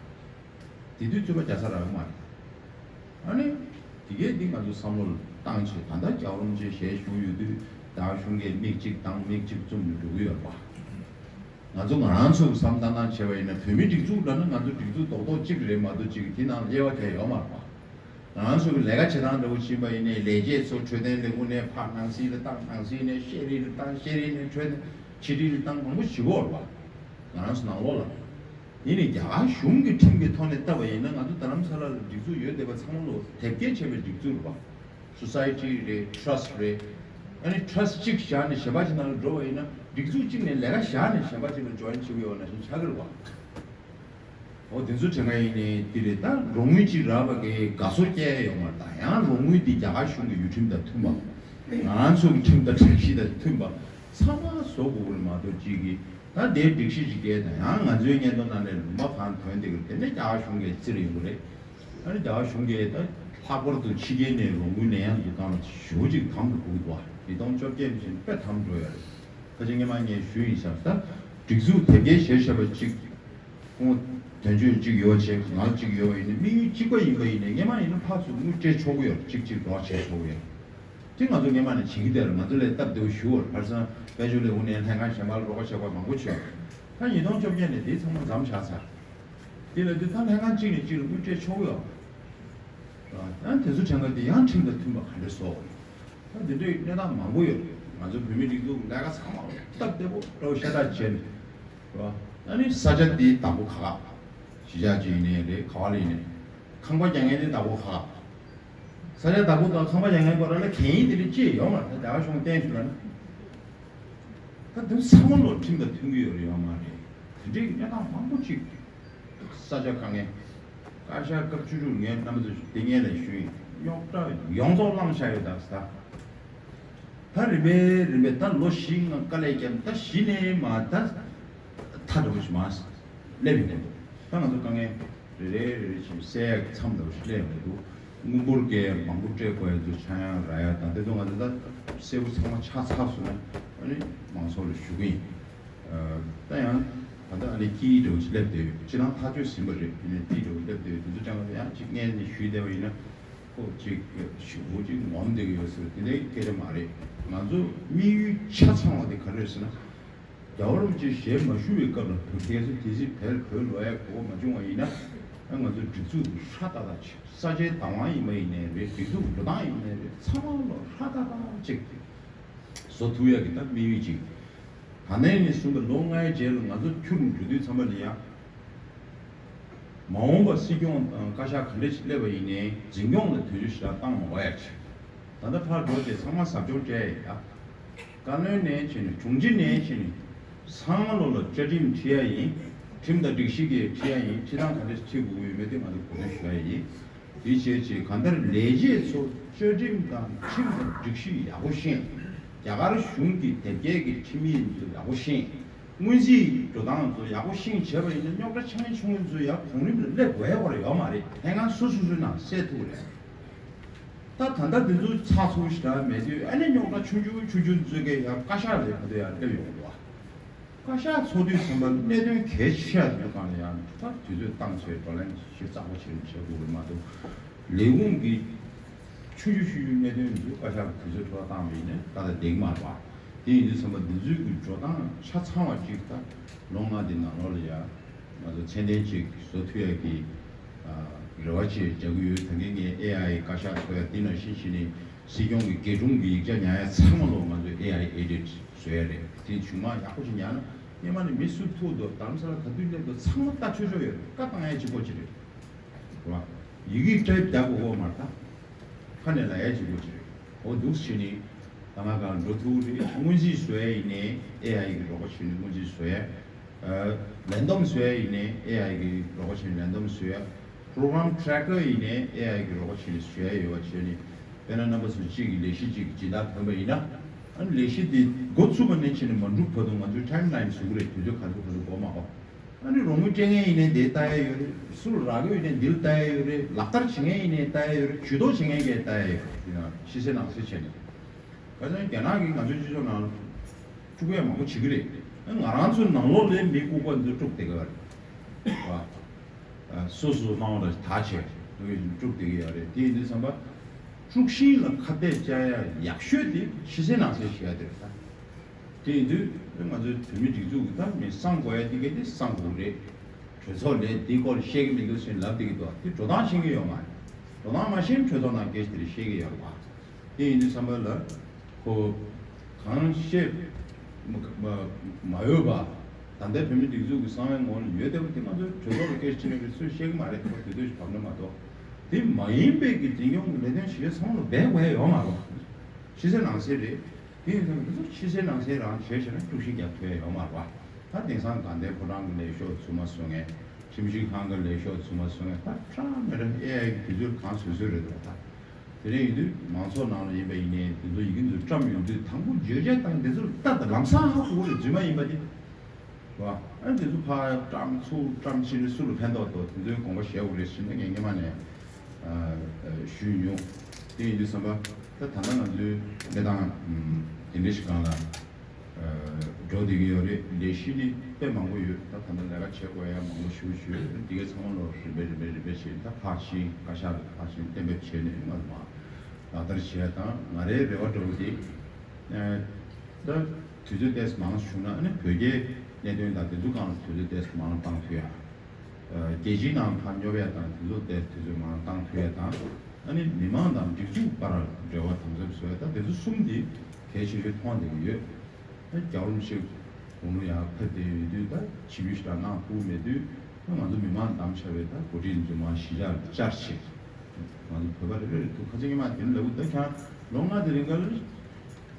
དེ་དུས་རྩོད་པ་རྒྱག་ས་རག་གི་མ་རེད། ཨ་ནི། དེ་གས་འདི་ང་ཚོ་བསམ་བློ་ལ་བཏང་བྱས། ད་ལྟ་རྒྱལ་བ་རིན་པོ་ཆེ་ཞལ་བཞུགས་ཡོད་དུས་རྒྱ་གར་གཞུང་གིས་མིག་གཅིག་བཏང་མིག་གཅིག་བཙུམ་ནས་འགྲོ་གི་ཡོད་རེད་པ། ང་ཚོ་ང་རང་ཚོ་གི་བསམ་བཏང་སྟངས་བྱས་པ་ཡིན་ན། བོད་མིའི་སྒྲིག་འཛུགས་ལབ་ན་ང་ཚོ་སྒྲིག་འཛུགས་རྡོག་རྡོག་གཅིག་རེད་མ་གཏོགས་གཅིག་གི་དེ་ནང་དབྱེ་བ་གང་ཡང་ཡོད་མ་རེད་པ། ང་རང་ཚོ་གི་ལས་ཀ་བྱེད་སྟངས་འདྲ་བོ་ཕྱིན་པ་ཡིན་ནའི་ལས་བྱེད་ཚོ་འཕྲོད་བསྟེན་ལས་ཁུངས་ནས་ཕར་ནང་སྲིད་ལ་བཏང་། ནང་སྲིད་ནས་ཤེས་རིག་ལ་བཏང་། ཤེས་རིག་ནས་འཕྲོད་བསྟེན་ཕྱི་དྲིལ་ལ་བཏང་། མང་པོ་ཞིག་ཡོད་རེད་པ། ང་རང་ཚོ་ནང་ལོགས་ལ། ཡིན་ནའི་རྒྱ་གར་གཞུང་གི་ཁྲིམས་ཀྱི་ཐོག་ནས་བལྟས་པ་ཡིན་ན། ང་ཚོ་རྡ་རམ་ས་ལ་ལ་སྒྲིག་འཛུགས་ཡོད་བསྡད་པ་ཚང་མ་ལོ་དེབ་སྐྱེལ་བྱས་པའི་སྒྲིག་འཛུགས་རེད་པ། སོ་སའི་ཊི་རེད། ཊྲ་སི་ཊི་རེད། ཨ་ནི་ཊྲ་སི་ཊི་གཅིག་བཞག་ནས་གཞན་པ་ཅིག་ནང་ལ་འགྲོ་བ་ཡིན་ན། སྒྲིག་འཛུགས་གཅིག་ནས་ལས་ཀ་བཞག་ནས་གཞན་པ་ཅིག་ལ་ཇོ་ཡིན་བྱེད་ཀྱི་ཡོད་ན་ཞིག་ཆགས་ཀྱི་རེད་པ། འོ་དེ་ཚོ་དྲན་ག་ཡིན་ནའི་དེ་རེད། ད་རོགས་དངུལ་ཅིག་རག་པ་གི་དགའ་ཚོར་སྐྱེ་ཡ་ཡོད་མ་རེད། ད་ཡང་རོགས་དངུལ་འདི་རྒྱ་གར་གཞུང་གི་ཡུལ་ཁྲིམས་དང་མཐུན་པ། ང་རང་ཚོ་གི་ཁྲིམས་དང་སྒྲིག་གཞི་དང་མཐུན་པ་ཚང་མ་བཟོ་དགོས་ཀྱི་རེད་མ་གཏོགས་གཅིག་གིས། ད་དེའི་སྒྲིག་གཞི་ཅིག་འགལ་དང་། ཡང་ང་ཚོའི་སྙན་ཐོ་ནང་ནས་ལུང་པ་གང་ཐོན་བསྡད་ཀྱི་རེད། དེ་ནས་རྒྱ་གར་གཞུང་གིས་བཙིར་ཡོང་གི་རེད། ཨ་ནི་རྒྱ་གར་གཞུང་གིས་ད་ལྷག་པར་དུ་ཕྱི་རྒྱལ་ནས་རོགས་དངུལ་ལེན་ཡག་གི་སྒང་ལ་ཞེ་པོ་ཅིག་དམ་དུ་བཀུག་འདུག་བ། ཉིས་སྟོང་བཅོ་བརྒྱད་ནས་བཟུང་དཔེ་དམ་འགྲོ་ཡོད་རེད། ད་ཆ་སྔོན་མ་ངས་ཞུས་ཡིན་ཤག་ད་སྒྲིག་འཛུགས་དེབ་སྐྱེལ་བྱས་བཞག་པ་གཅིག་ཁོང་དོན་གཅོད་གཅིག་ཡོད་བྱས། ངག་གཅིག་ཡོད་པ་ཡིན་ན། དམིགས་ཡུལ་གཅིག་པ་ཡིན་པ་ཡིན་ནའི་སྔོན་མ་ཡིན་ན་ཕར་ཚུར་དངུལ་སྤྲད་ཆོག་གི་ཡོད་རེད། གཅིག་གཅིག་རོགས་བྱས་ཆོག་གི་ཡོད་རེད། དེ་ང་ཚོ་སྔོན་མ་ནས་བྱེད་ཀྱི་བསྡད་རེད། ང་ཚོ་ལས་སྟབས་བདེ་པོ་ཞུ་བར། ཁ་སང་དཔལ་འབྱོར་ལས་ཁུངས་ནས་ལྷན་ཁང་གཞན་པ་ལ་རོགས་པ་བྱེད་དགོས་མང་པོ་བྱུང་། ད་ཉིས་སྟོང་བཅོ་བརྒྱད་ནས་དེ་ཚང་མ་མཚམས་བཞག་ཚར། དེ་ལ་དུས་ད་ལྷན་ཁང་གཅིག་ནས་གཅིག་ལ་དངུལ་སྤྲད་ཆོག་གི་ཡོད་རེད། ད་དེ་ཚོ་དྲན་ག་དེ་ཡང་ཁྲིམས་དང་མཐུན་པ་ག་འདྲ་བཟོ་དགོས་རེད། ད་འདི་འདྲའི་གནས་སྟངས་མང་པོ་ཡོད་རེད། ང་ཚོ་བོད་མི་སྒྲིག་འཛུགས་ལས་ཀ་ཚང་མ་སྟབས་བདེ་པོ་འདྲ་བོ་ཤ་སྟག་བྱས་ནས། རེད་བ། ཨ་ནི་ས་ཆ་འདི་བདག་པོ་ག་ག་གཞིས་ཆགས་ཅིག་ཡིན་ནའི་རེད། ག་བ་ལ་ཡིན་ནའི། ཁང་པ་རྒྱག་མཁན་འདི་བདག་པོ་ག་ག་ས་ཆ་བདག་པོ་དང་ཁང་པ་རྒྱག་མཁན་སྐོར་ལ་གན་ཡིག་དེ་འདྲ་ཅི་ཡོད་མ་རེད། ད་རྒྱ་གར་གཞུང་བརྟེན་ཞུ་ལ་ན། ད་དེ་ཚང་མ་ལོ་ཁྲིམས་དང་མཐུན་གྱི་ཡོད་རེད་ཡོད་མ་རེད། དེ་འདྲའི་གནས་སྟངས་མང་པོ་ཅིག་ས་ཆ་དཀའ་ངལ། བཀའ་ཤག་སྐབས་བཅུ་དྲུག་ངས་རྣམ་པ་ཚོ་དེ་སྔོན་ལ་ཞུས་ཡིན། རྙོག་དྲ་ཡོངས་རྫོགས་བསླངས་བཞག་ཡོད། ད་ད་རིམ་པས་རིམ་པས་ད་ལོ་བཞི་ལྔ་དཀའ་ལས་བརྒྱབ། ད་གཞི་ནས་མར་ད་ཐག་འདྲ་པོ་ཞིག་མར་སླེབས་ཡོང་གི་འདུག་ད་ང་ཚོ་དཀའ་ངལ་རེ་རེ་རེ་རེ་བཞིན་སེལ་ཡག་མཚམས་འདྲ་པོ་ཞིག་སླེབས་ཡོང་གི་འདུག་སྔོན་འགོག་གི་མང་པོ་སྤྲད་དགོས་ཡ་ཚོ་ཆག་ཡང་རག་ཡ་དང་། དེ་ཚོ་ང་ཚོ་ད་གསལ་པོ་ཚང་མ་ཆགས་ཚར་སོང་ན་ཨ་ནི་མང་ཚོགས་ལ་ཞུ་གི་ཡིན། ད་ཡང་ད་ལྟ་ཨ་ནི་སྐྱིད་འདྲ་བོ་ཞིག་སླེབས་བསྡད་ཡོད། སྤྱིར་བཏང་ཐག་གཅོད་ཟིན་པ་རེད། དེ་ནས་སྐྱིད་འདྲ་བོ་སླེབས་བསྡད་ཡོད། དེ་ཚོ་ཅང་ཡང་ཅིག་སྔོན་ནས་ཞུས་བསྡད་པ་ཡིན་ན་ཁོ་ཅིག་ཞུ་བོ་ཅིག་ངོམ་བསྡད་ཀྱི་ཡོད་ཟེར་དེ་འདྲའི་སྐད་ཆ་མ་རེད། ང་ཚོ་དམིགས་ཡུལ་ཆ་ཚང་བ་དེ་ག་རེ་རེད་ཟེར་ན། རྒྱལ་བ་རིན་པོ་ཆེ་ཞལ་མ་བཞུགས་པའི་སྐབས་ལ་བོད་གལ་སྲིད་དེ་སྲིད་བལ་བོད་ལོག་ཡའི་གོ་སྐབས་མ་བྱུང་བ་ཡིན་ན། ཨ་ང་ཚོ་སྒྲིག་འཛུགས་འདི་ཧྲ་ཏག་ཏག་བྱེད། ས་ཆའི་བདག་དབང་ཡིན་པ་ཡིན་ནའི་རེད། སྒྲིག་འཛུགས་འགྲོ་སྟངས་ཡིན་ནའི་རེད། ཚང་མ་ལོ་ཧྲ་ཏག་ཏག་ཅིག་བཟོ་ཐུབ་ཡ་གི་ད་དམིགས་ཡུལ་ཅིག་ད་ནས་ནས་བཟུང་བའི་ལོ་ལྔའི་རྗེས་ལ་ང་ཚོ་ཁྱོན་འགྲོ་དུས་ཚང་མ་ལ་ཡ། མ་འོངས་པ་སྲིད་སྐྱོང་དང་བཀའ་ཤག་ག་འདྲ་ཞིག་སླེབས་པ་ཡིན་ནའི་འཛིན་སྐྱོང་ལ་བེད་སྤྱོད་ཞེ་དྲག་བཏང་མ་དགོས་ཡ་ཆེ། ད་ལྟ་ཕར་འགྲོ་བྱས་ཚང་མ་ཟབ་སྦྱོང་སྤྲད་ཡ་ཡིན་ད། བཀའ་བློན་ནས་བྱས་ནས་དྲུང་ཆེ་ནས་བྱས་ནས་ཚང་མ་ལོ་ལ་བཅའ་ཁྲིམས་ཁྲིད་ཡ་ཡིན། ཁྲིམས་དང་སྒྲིག་གཞི་གི་ཁྲིད་ཡ་ཡིན། ཁྲིད་སྟངས་ག་འདྲ་ཞིག་ཁྲིད་དགོས་ཀྱི་ཡོད་མེད་དེ་ང་ཚོ་གོ་སྒྲིག་ཞུ་ཡ་ཡིན། དེ་བྱས་རྗེས་གང་ལྟར་ལས་བྱེད་ཚོ་བཅའ་ཁྲིམས་དང་ཁྲིམས་དང་སྒྲིག་གཞི་ཡག་པོ་ཤེས། རྒྱ་གར་གཞུང་གི་དེབ་སྐྱེལ་གྱི་ཁྲིམས་ཡིག་ཚོ་ཡག་པོ་ཤེས། སྔོན་རྩིས་འགྲོ་སྟངས་ཚོ་ཡག་པོ་ཤེས་བྱས་པ་ཡིན་ན་རྙོག་དྲ་ཆེ་ཆུང་ཚོ་ཡང་གོང་རིམ་ལ་སླེབས་དགོས་ཡ་བར་ཡོད་མ་རེད། ལྷན་ཁང་སོ་སོ་སོའི་ནང་སེལ་ཐུབ་རེད། ད་ད་ལྟ་འདི་ཚོ་ཚགས་ཚུད་ཞེ་དྲག་མེད་དུས་ཨ་ནི་རྙོག་དྲ་ཆུང་ཆུང་ཆུང་ཆུང་ཚོ་གས་ཡང་བཀའ་ཤག་ལ་ཕར་ཚུར་ཡང་སླེབས་ཡོང་གི་འདུག་བ། བཀའ་ཤག་ཚོགས་དུས་ཚང་མ་གནད་དོན་གལ་ཆེ་ཤོས་དེ་ཚོ་སྒང་ལ་ཡང་ད་དུས་ཚོད་བཏང་བྱས་བགྲོ་གླེང་ཞིབ་ཚགས་པོ་བྱས་ནས་བྱེད་དགོས་ཀྱི་མ་གཏོགས། ལས་ཁུངས་ཀྱི་ཆུང་ཆུང་ཆུང་ཆུང་གནད་དོན་འདི་བཀའ་ཤག་གི་དུས་ཚོད་འཕྲོ་བརླག་བཏང་བ་ཡིན་ན་ད་ལྟ་བསྡད་ཀྱི་མ་རེད་པ། དེ་ཡིན་དུས་ཚང་མ་འདི་ཚོའི་གི་འགྲོ་སྟངས་ཆ་ཚང་བ་ཅིག་ད་ལོ་ལྔ་འདི་ནང་ལོགས་ལ་ཡ་ང་ཚོ་ཚད་ལྡན་ཅིག་བཟོ་ཐུབ་ཡ་གི་ཨ་རེ་བ་ཅིག་རྒྱག་གི་ཡོད། ད་གིན་ངས་ཨེ་ཨའི་བཀའ་ཤག་ཚོགས་ཡ་འདི་ནང་བཞིན་བྱས་ནས་སྲིད་སྐྱོང་གི་སྒེར་དྲུང་གི་ཡིག་ཆ་ཉར་ཡ་ཚང་མ་ལོ་ང་ཚོས་ཨེ་ཨའི་ཨེ་ཌིཊ་བཟོ་ཡ་རེད། དེ་གཞུག་མ་ཡག་པོ་ཅིག་ཉར་ན་སྔོན་མ་ནས་མི་སུ་ཐུག་འདུག་རྡ་རམ་ས་ལ་ག་དུས་སླེབས་འདུག་ཚང་མ་ལྟ་ཆོག་ཆོག་ཡོད་རེད། བཀའ་བཏང་ཡ་གཅིག་པོ་ཅིག་རེད། རེད་བ། ཡི་གེ་བཀྲམ་བརྒྱབ་དགོས་མ་རེད་ད། ཁ་ནས་ལབ་ཡ་གཅིག་པོ་ཅིག་རེད། འོ་འདུག་བྱས་ནས་ད་ང་གང་འགྲོ་ཐུབ་རེད། སྔོན་རྩིས་བཟོ་ཡ་ཡིན་ནའི་ཨེ་ཨའི་གི་རོགས་པ་བྱས་ནས་སྔོན་རྩིས་བཟོ་ཡ། ཨ་རེན་ཌམ་བཟོ་ཡ་ཡིན་ནའི་ཨེ་ཨའི་གི་རོགས་པ་བྱས་ནས་རེན་ཌམ་བཟོ་ཡ། པྲོ་གྷ་རམ་ཊེ་རེ་ཀར་ཡིན་ནའི་ཨེ་ཨའི་གི་རོགས་པ་བྱས་ནས་བཟོ་ཡ་ཡོད་པ་བྱས་ནས། དཔེར་ན་རྣམ་པ་ཚོ་གཅིག་གི་ལས་གཞི་གཅིག་གི་སྦྱིན་བདག་ཐོན་པ་ཡིན་ན། ཨ་ནི་ལས་གཞི་དེ་འགོ་ཚུགས་པ་ནས་བྱས་ནས་མ་འགྲུབ་བར་དུ་ང་ཚོས་ཊའིམ་ལའིན་བཟོ་གི་རེད། དུས་ཚོད་ག་ཚོད་ག་ཚོད་འགོར་མ་འགོར། ཨ་ནི་རོགས་དངུལ་སྤྲད་མཁན་ཡིན་ནའི་འདིར་ལྟ་ཡ་ཡོད་རེད། སུ་ལ་རག་གི་ཡོད་ནའི་འདིར་ལྟ་ཡ་ཡོད་རེད། ལག་བསྟར་བྱེད་མཁན་ཡིན་ནའི་ལྟ་ཡ་ཡོད་རེད། ཇུས་གཏོགས་བྱེད་མཁན་གྱིས་ལྟ་ཡ་ཡོད་རེད། དེ་ཡང་ཕྱི་གསལ་ནང་གསལ་བྱས་ནས། ག་ཚོད་རྒྱ་ནག་གིས་ང་ཚོའི་སྤྱི་ཚོགས་ནང་དཀྲུག་ཡ་མང་པོ་བྱེད་ཀྱི་རེད། ཨ་ང་རང་ཚོའི་ནང་ལོགས་ལ་མི་ལྐུགས་པ་འདི་ཚོ་དཀྲུག་བསྡད་ཀྱི་ཡོད་རེད་བ། སོ་སོ་སྣང་བ་ལ་དག་བྱས་དཀྲུག་བསྡད་ཀྱི་ཡོད་རེད། དེ་ཡིན་དུས་ཙམ་པ། དཀྲུག་ཤིང་ལ་ཁ་གཏད་བཅག་ཡ་ཡག་ཤོས་དེ་ཕྱི་གསལ་ནང་གསལ་བྱེད་ཡ་དེ་རེད་ད། དེ་ཡིན་དུས་ང་ཚོའི་བོད་མི་སྒྲིག་འཛུགས་ཀྱི་ད་མི་གསང་དགོས་ཡ་དེ་ག་དེ་གསང་དགོས་རེད། གྲོས་ཚོགས་ལས་འདི་སྐོར་ལ་བཤད་ཀྱི་མི་འདུག་ཟེར་ལབ་བསྡད་ཀྱི་འདུག་དེ་འགྲོ་སྟངས་ཤེས་ཀྱི་ཡོད་མ་རེད། འགྲོ་སྟངས་མ་ཤེས་ན་གྲོས་ཚོགས་ནང་སྐད་ཆ་དེ་རིགས་བཤད་ཀྱི་ཡོད་རེད་བ། དེ་ཡིན་དུས་ཙམ་པ་ལ་ཁོ་གང་བཤད་མ་མ་མ་འོས་པ། ད་ལྟའི་བོད་མི་སྒྲིག་འཛུགས་ཀྱི་གསང་བའི་ངོ་ལ་ཡོད་བསྡད་པ་དེ་ང་ཚོའི་གྲོས་ཚོགས་ལ་སྐད་ཆ་དྲིས་ན་རེད། སུས་བཤད་ཀྱི་མ་རེད། ཁོ་དེ་ཚོ་ཞིག་བབས་ན་མ་གཏོགས། དེ་མ་ཡིན་པའི་གི་འཛིན་སྐྱོང་གི་ལས་དོན་བྱེད་ཡ་ཚང་མ་ལ་འབད་དགོས་ཡ་ཡོད་མ་རེད། ཕྱི་གསལ་ནང་གསལ་རེད། དེ་ཡིན་ཙང་འདི་ཚོ་ཕྱི་གསལ་ནང་གསལ་རང་བྱས་བྱས་ན་དཀྲུག་ཤིང་རྒྱག་ཐུབ་ཡ་ཡོད་མ་རེད་བ། ད་དེང་སང་དགའ་ལྡན་ཕོ་བྲང་གི་ལས་ཤོག་ཚུལ་མ་བཟོ་མཁན། ཁྲིམས་ཞིབ་ཁང་གི་ལས་ཤོག་ཚུལ་མ་བཟོ་མཁན། ད་ཁྲ་མེད་ར་ཨེ་ཨའི་གི་དུས་ཚོད་གང་བཟོས་བཟོས་རེད་བ་ད། དེ་རིང་ཡིན་དུས་མང་ཚོགས་ནང་ལ་ཡིན་པ་ཡིན་ནའི་དེ་ཚོ་ཡི་གེ་འདི་བཀྲམ་ཡོང་དུས་དང་པོ་བརྗོད་བྱ་དང་དེ་ཚོ་ལྟ་དང་ལམ་སང་ཧ་གོ་གི་རེད། རྫུན་མ་ཡིན་པ་དེ། རེད་བ། ཨ་ནི་དེ་ཚོ་ཕར་བཀྲམ་ཚུར་བཀྲམ་བྱས་ནས་སུ་ལ་ཕན་ཐོགས་འདུག་དེ་ཚོའི་དགོངས་པ་བཞེས་དགོས་རེད་ཟེར་ནས་ངས་སྔོན་མ་ནས་ཨ་ཨ་ཞུས་མྱོང་། དེ་ཡིན་དུས་ཙམ་པ་ད་ད་ལྟ་ང་ཚོའི་གནས་སྟངས་ཨམ་དེ་འདྲ་ཞིག་སྒང་ལ་ཨ་འགྲོ་བསྡད་ཀྱི་ཡོད་རེད། ལས་གཞི་ནི་དཔེ་མང་པོ་ཡོད། ད་ད་ལྟ་ལས་ཀ་བྱེད་དགོས་ཡ་མང་པོ་ཞེ་པོ་ཅིག་ཡོད། འདི་གའི་ཚང་མ་ལོ་རིམ་པས་རིམ་པས་རིམ་པས་བྱས་ད་ཕར་ཕྱིན་བཀའ་ཤག་ལ་ཕར་ཕྱིན་གཏན་འབེབས་བྱས་ནས་ང་ཚོ་མར་ལག་བསྟར་བྱས་དང་། ང་རའི་རེ་བ་འདྲ་བོ་དེ། ཨ་ད་དུས་ཚོད་ཏོག་ཙམ་མང་བྱུང་ན་ཨ་ནི་བོད་རྒྱའི་གནད་དོན་དང་དེ་ཚོ་སྒང་ལ་དུས་ཚོད་ཏོག་ཙམ་མང་བཏང་ཐུབ་ཡ། ཨ་རྒྱལ་སྤྱིའི་ནང་ཕར་སྙོབ་ཡ་དང་དེ་ཚོ་ཏོག་ཙམ་དུས་ཚོད་མང་བཏང་ཐུབ་ཡ་དང་། ཨ་ནི་མི་མང་དང་སྒྲིག་འཛུགས་བར་འབྲེལ་བ་དམ་ཟབ་བཟོ་ཡ། ད་དེ་ཚོ་གསུམ་དེ་ གལ་ཆེ་ཤོས་མཐོང་བསྡད་ཀྱི་ཡོད། ད་རྒྱལ་བ་རིན་པོ་ཆེ་དགུང་ལོ་ཡར་ཕེབས་བསྡད་ཡོད་དུས་ད་ཆིབས་བསྒྱུར་ཞེ་དྲག་གནང་ཐུབ་མེད་དུས། ད་ང་ཚོ་མི་མང་བདམས་བྱས་པའི་ད་འགོ་ཁྲིད་འཛིན་མ་གཞིས་ཆགས་བཅར་བྱས། ང་ཚོ་བོད་པ་རེ་རེ་རེ་འདུག་ཁ་ཚིག་ཉི་མ་དེ་ནི་ལབ་གི་འདུག་ཀྱང་ལོ་ལྔ་དེ་རིང་ག་ལ་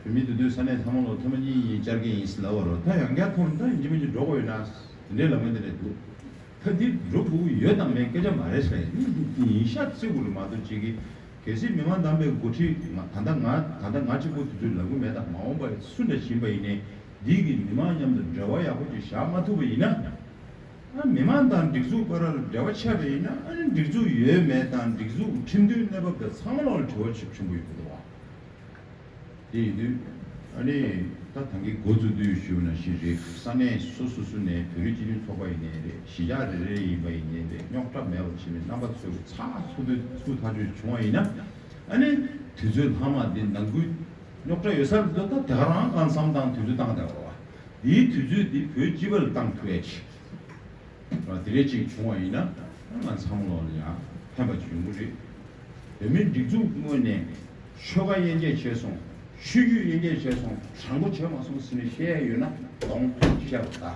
བོད་མི་དེ་དུས་ས་གནས་ཚང་མ་ལོ་ཐེངས་མ་གཉིས་གཉིས་བཅར་གྱི་ཡིན་ཟེར་ལབ་པ་རོ། ད་ཡང་བསྐྱར་ཐོག་ནས་ད་ཡིན་གཅིག་མིན་གཅིག་འགྲོ་དགོས་ཡོད་ན་དེ་འདྲའི་ལབ་མཁན་དེ་འདྲ་འདུག་ད་འདི་འགྲོ་དགོས་ཀྱི་ཡོད་དང་མེད་སྐད་ཆ་མ་རེད་ཟེར་ཡིན། འདི་ཡིན་ཤག་བརྩི་དགོས་རེད་མ་གཏོགས་ཅིག་གིས་གལ་སྲིད་མི་མང་བདམས་པའི་འགོ་ཁྲིད་ང་ད་ལྟ་ང་ད་ལྟ་ང་གཅིག་པུ་དུས་ཚོད་ལབ་གི་མེད་དང་མ་འོངས་པ་སུ་འདྲ་ཡིན་པ་ཡིན་ནའི་འདི་གི་མི་མང་མཉམ་དུ་འབྲེལ་བ་ཡག་པོ་ཅིག་བཞག་མ་ཐུབ་པ་ཡིན་ན། ཨ་མི་མང་དང་སྒྲིག་འཛུགས་བར་ལ་འབྲེལ་བ་ཆད་པ་ཡིན་ན་ཨ་ནི་སྒྲིག་འཛུགས་ཡོད་མེད་དང་སྒྲིག་འཛུགས་ཁྲིམས་མཐུན་གནས་བབ་དང་ཚང་མ་ལོག་ལ་དྲི་བ་ཆེན་པོ་ཡོད་འདུག་བ། དེ་ཡིན་དུས་ཨ་ནི་ད་ད་གིན་འགོ་བཙུགས་དུས་ཞུས་པ་ནང་བཞིན་རེད། ས་གནས་སོ་སོ་སོ་ནས་བོད་རིགས་སྤྱི་མཐུན་ཚོགས་པ་ཡིན་ནའི་རེད། གཞིས་ཆགས་རེ་རེ་ཡིན་པ་ཡིན་ནའི་རེད། རྙོག་དྲ་མེད་པར་བྱས་ནས་རྣམ་པ་ཚོས་ཚགས་ཚུད་དུ་ཚུད་ཐག་གཅོད་བྱུང་བ་ཡིན་ན་ཨ་ནི་དུས་ཚོད་ལྷག་མ་འདི་ནང་ཁུལ་རྙོག་དྲ་ཡོད་ས་རེད་འདུག་ད་དེ་ག་རང་གང་འཚམ་དང་དུས་ཚོད་བཏང་བསྡད་པ་རེད་བ། འདིའི་དུས་ཚོད་འདི་བོད་སྤྱི་པ་ལ་བཏང་ཐུབ་ཡ་ཆེ། དེ་འདྲ་ཅིག་བྱུང་བ་ཡིན་ན་ང་ཚང་མ་ལོག་ལ་ཡང་ཕན་པ་ཅིག་ཡོང་གི་རེད། བོད་མིའི་སྒྲིག་འཛུགས་ངོས་ནས་ཆོལ་ཁ་དབྱེ་འབྱེད་བྱས་སོང་། ཆོས་བརྒྱུད་དབྱེ་འབྱེད་བྱས་སོང་། དྲང་པོ་བྱས་མ་སོང་ཟེར་ནས་བཤད་ཡ་ཡོད་ན་གདོང་ཐུག་བཤད་པ་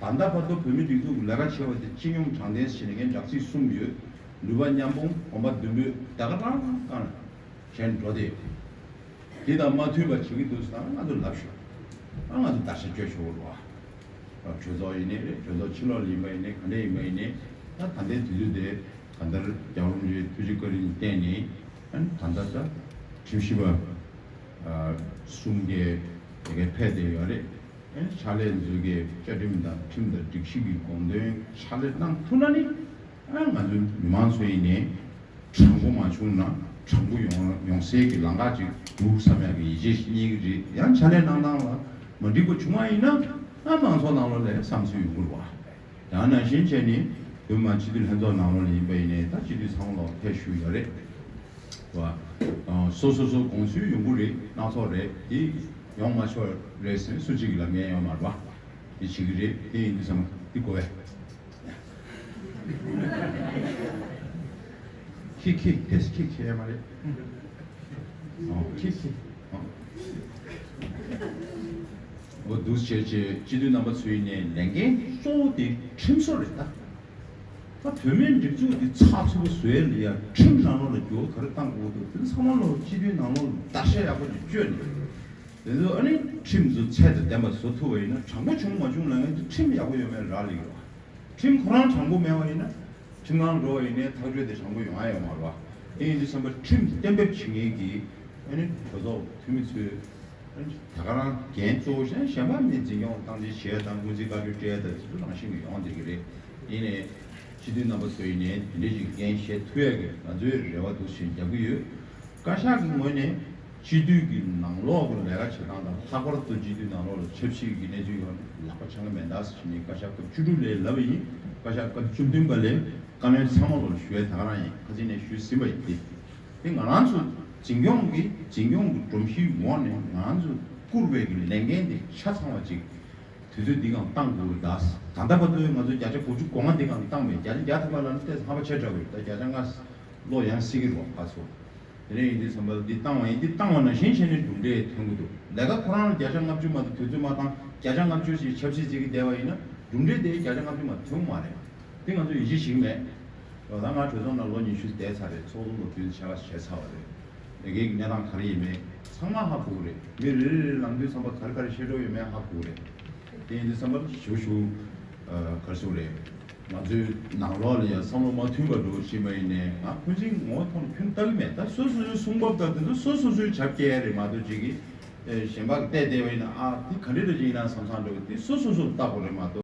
ད། ད་ལྟ་བར་དུ་བོད་མིའི་སྒྲིག་འཛུགས་ཀྱི་ལས་ཀ་བྱས་པ་དེ་སྤྱི་སྙོམས་དྲང་བདེན་ཟེར་ནས་ངས་འགྲོ་སྟངས་གསུམ་ཡོད། ནུས་པ་མཉམ་སྤུངས། གོམ་པ་མདུན་སྤོས། དེ་ག་རང་གང་བྱས་འགྲོ་བསྡད་ཡོད། དེ་དང་མ་མཐུན་པ་བྱེད་ཀྱི་འདུག་ཟེར་ན་ང་ཚོ་ལབ་ཤོག་ཨ་ང་ཚོ་བརྡར་ཤ་གཅོད་ཆོག་གི་རེད་བ། གྲོས་ཚོགས་ཡིན་ནའི་རེད། གྲོས་ཚོགས་ཕྱི་ལོགས་ལ་ཡིན་པ་ཡིན་ནའི་ག་འདྲ་ཡིན་པ་ཡིན་ནའི་ད་ད་ལྟའི་དུས་ཚོད་དེ་གང་ལྟར་རྒྱལ་བ་རིན་པོ་ཆེའི་ཐུགས་རྗེ་བཀའ་དྲིན་བརྟེན་ནས་ཨ་ད་ལྟ་ད་ཁྲིམས་ཞིབ་པ་གསུམ་གྱི་དེ་གའི་ཕེབས་བསྡད་ཡོད་རེད། ཕྱག་ལས་མཛོད་དགེ་བཅའ་ཁྲིམས་དང་ཁྲིམས་དང་སྒྲིག་གཞི་གི་དགོངས་དོན་ཕྱག་ལས་གནང་ཐུབ་ན་ནི་ཨ་ང་ཚོའི་མི་མང་ཚོ་ཡིན་ནའི་དྲང་པོ་མ་བྱུང་ན་དྲང་པོ་ཡོང་ཡོང་སའི་གི་ལམ་ཁ་ཅིག་འདུག་བསམ་ཡག་གི་ཡིད་ཆེས་ཤིག་རྙེད་ཀྱི་རེད། ཡང་ཕྱག་ལས་གནང་སྟངས་ལ་མ་འགྲིག་པ་བྱུང་བ་ཡིན་ན་ཨ་མང་ཚོགས་ནང་ལོགས་ལ་བསམ་ཚུལ་ཡོང་གི་རེད་བ། ཡང་ནང་བཞིན་བྱས་ནས་བོད་མི་མང་སྤྱི་འཐུས་ལྷན་ཚོགས་ནང་ལོགས་ལ་ཡིན་པ་ཡིན་ནའི་ད་སྤྱི་འཐུས་ཚང་མ་ལོག་ཕེབས་བཞུགས་ཡོད་རེད་བ། སོ་སོ་སོ་དགོངས་ཚུལ་ཡོང་གི་རེད། སྣ་ཚོགས་རེད། དེ་ཡོང་མ་ཆོག་རེད་ཟེར་ནས་སུ་གཅིག་གིས་ལབ་མཁན་ཡོད་མ་རེད་བ། དེ་བྱེད་ཀྱི་རེད། དེ་ཡིན་དུས་ཙམ་འདི་གོ་བས། ཁྱི་ཁྱི་དེས་ཁྱི་ཁྱི་ཡ་མ་རེད། ཨོ་ཁྱི་ཁྱི། ཨོ། འོ་འདུག་བྱས་བྱས་སྤྱི་འཐུས་རྣམ་པ་ཚོའི་ནས་ལས་འགན་གཙོ་བོ་དེ་ཁྲིམས་བཟོ་རེད་ད། ད་བོད་མིའི་སྒྲིག་འཛུགས་འདི་ཚགས་ཚུད་པོ་བཟོ་ཡ་ལ་ཡ་ཁྲིམས་ནང་ལོགས་ལ་འགྱུར་བ་ག་རེ་གཏང་དགོས་འདུག་དེ་ཚང་མ་ལོག་སྤྱི་འཐུས་ནང་ལོགས་ལ་བརྡར་ཤ་ཡག་པོ་ཅིག་བཅོས་ནས། དེ་ཚོ་ཨ་ནི་ཁྲིམས་ཚོ་ཚད་དང་ལྡན་པ་བཟོ་ཐུབ་པ་ཡིན་ན་དྲང་པོ་བྱུང་མ་བྱུང་ལབ་མཁན་དེ་ཁྲིམས་ཡག་པོ་ཡོད་མེད་རག་ལས་ཀྱི་རེད་བ། ཁྲིམས་ཁོ་རང་དྲང་པོ་མེད་པ་ཡིན་ན་ཁྲིམས་ཁང་འགྲོ་བ་ཡིན་ནའི་ཐག་གཅོད་དེ་དྲང་པོ་ཡོང་ཡ་ཡོད་མ་རེད་བ། དེ་ཡིན་དུས་ཙམ་པ་ཁྲིམས་གཏན་འབེབས་བྱེད་མཁན་གྱི་ཨ་ནི་གྲོས་ཚོགས་འཐུས་མི་ཚོས་ཨ་ནི་ད་ག་རང་འགན་གཙོ་བོ་གཞན་གཞན་པ་མི་འཛིན་སྐྱོང་བཏང་ཆེན་བྱེད་ཡ་དང་སྔོན་རྩིས་བཀའ་འཁྲོལ་སྤྲད་ཡ་དང་དེ་ཚོ་རང་བཞིན་གྱིས་ཡོང་བསྡད་ཀྱི་རེད། ཡིན་ནའི་སྤྱི་འཐུས་རྣམ་པ་ཚོ་ཡིན་ནའི་དེ་འདྲའི་ཞིག་འགན་བཞེས་ཐུབ་ཡ་གི་ང་ཚོའི་རེ་བ་འདུག་བཞིན་རྒྱག་གི་ཡོད། བཀའ་ཤག་གི་ངོས་ནས་སྤྱི་འཐུས་ཀྱི་ནང་ལོགས་ཀྱི་ལས་ཀ་བྱེད་སྟངས་དང་། ལྷག་པར་དུ་སྤྱི་འཐུས་ནང་ལོགས་ལ་ཆབ་སྲིད་ཀྱི་གནས་ཚུལ་ཡོད་ན་ལག་པ་འཆང་གི་མེད་ད་ཟེར་ནས་བཀའ་ཤག་སྐབས་བཅུ་དྲུག་ལ་ལབ་པ་ཡིན། བཀའ་ཤག་སྐབས་བཅུ་བདུན་པ་ལ་བཀའ་བློན་ཚང་མ་ལོག་ཞུ་ཡས་ད་ག་རང་ཡིན། ཁ་ཚིག་ནས་ཞུས་ཟིན་པ་ཡིན་ཏེ། དེ་ང་རང་ཚོ་འཛིན་སྐྱོང་གི་འཛིན་སྐྱོང་གི་སྒྲོམ་གཞིའི་འོག་ནས་ང་རང་ཚོ་བསྐུར་བའི་གི་ལས་འགན་དེ་ཆ་ཚང་བ་ཅིག་དུས་ཚོད་འདི་གང་བཏང་དགོས་རེད་ད། ད་ལྟ་བར་དུ་ང་ཚོ་བརྒྱ་ཆ་དགུ་བཅུ་གོ་ལྔ་འདི་གང་བཏང་མེད། བརྒྱ་ཆ་བརྒྱ་ཐམ་པ་ལ་ནི་ཏོག་ཙམ་ཧ་པ་ཆེ་དྲགས་པ་རེད་ད། བརྒྱ་ཆ་ལྔ་ལོག་ཡང་སྲིད་ཀྱི་རེད་བ། ཕར་ཚུར། དེ་འདྲ་ཡིན་དུས་ཙམ་པ་ལ་འདི་བཏང་བ་ཡིན། འདི་བཏང་བ་ནང་བཞིན་བྱས་ནས་གྲུབ་འབྲས་ཐོན་གྱི་འདུག་ལས་ཀ་ཁོ་རང་ལ་བརྒྱ་ཆ་ལྔ་བཅུ་མ་གཏོགས་དུས་ཚོད་མ་བཏང་། བརྒྱ་ཆ་ལྔ་བཅུ་ཞིག་ཆབ་སྲིད་བྱེད་ཀྱི་བསྡད་པ་ཡིན་ན་གྲུབ་འབྲས་དེ་བརྒྱ་ཆ་ལྔ་བཅུ་མ་ཐོན་གྱི་མ་རེད། འདི་ང་ཚོ་ཡིད་ཆེས་བྱེད་ཀྱི་མེད། ད་ང་གྲོས་ཚོགས་ནང་ལོ་ཉི་ཤུ་བསྡད་ཚར་རེད། ཚོགས་འདུ་ལོ་བདུན་བྱས་བྱས་ཚར་བ་རེད། ལས་ཀའི་གནས་སྟངས་ག་རེ་ཡིན་མིན་ཚང་མ་ཧ་གོ་གི་རེད། མི་རེ་རེ་རེ་ལངས་དུས་ཙམ་པ་ག་རེ་ག་རེ་བཤད་འགྲོ་ཡོད་མེད་ཧ་གོ་གི་རེད། དེ་ཡིན་དུས་ཙམ་པ་ཞུ་ཞུ། ཨ། ག་རེ་ཟེར་དགོས་རེད། ང་ཚོའི་ནང་ལོགས་ལ་ཡང་བསམ་བློ་མ་མཐུན་པ་འགྲོ་བཞིན་པ་ཡིན་ནའི་ང་ཁོང་ཚོའི་ངོ་བོ་ཐོག་ནས་ཁྱོན་ལྟ་གི་མེད། ད་སོ་སོ་སོའི་གསུང་བབ་དང་དེ་ཚོ་སོ་སོ་སོའི་ཆ་རྐྱེན་རེད་མ་གཏོགས་ཅིག་གིས་གཞན་པ་གིས་བལྟས་བསྡད་པ་ཡིན་ན། ཨ། དེ་ག་འདྲ་འདྲ་ཅིག་ཡིན་ན་བསམ་བསམ་འགྲོ་གི། དེ་སོ་སོ་སོར་བལྟ་དགོས་རེད་མ་གཏོགས།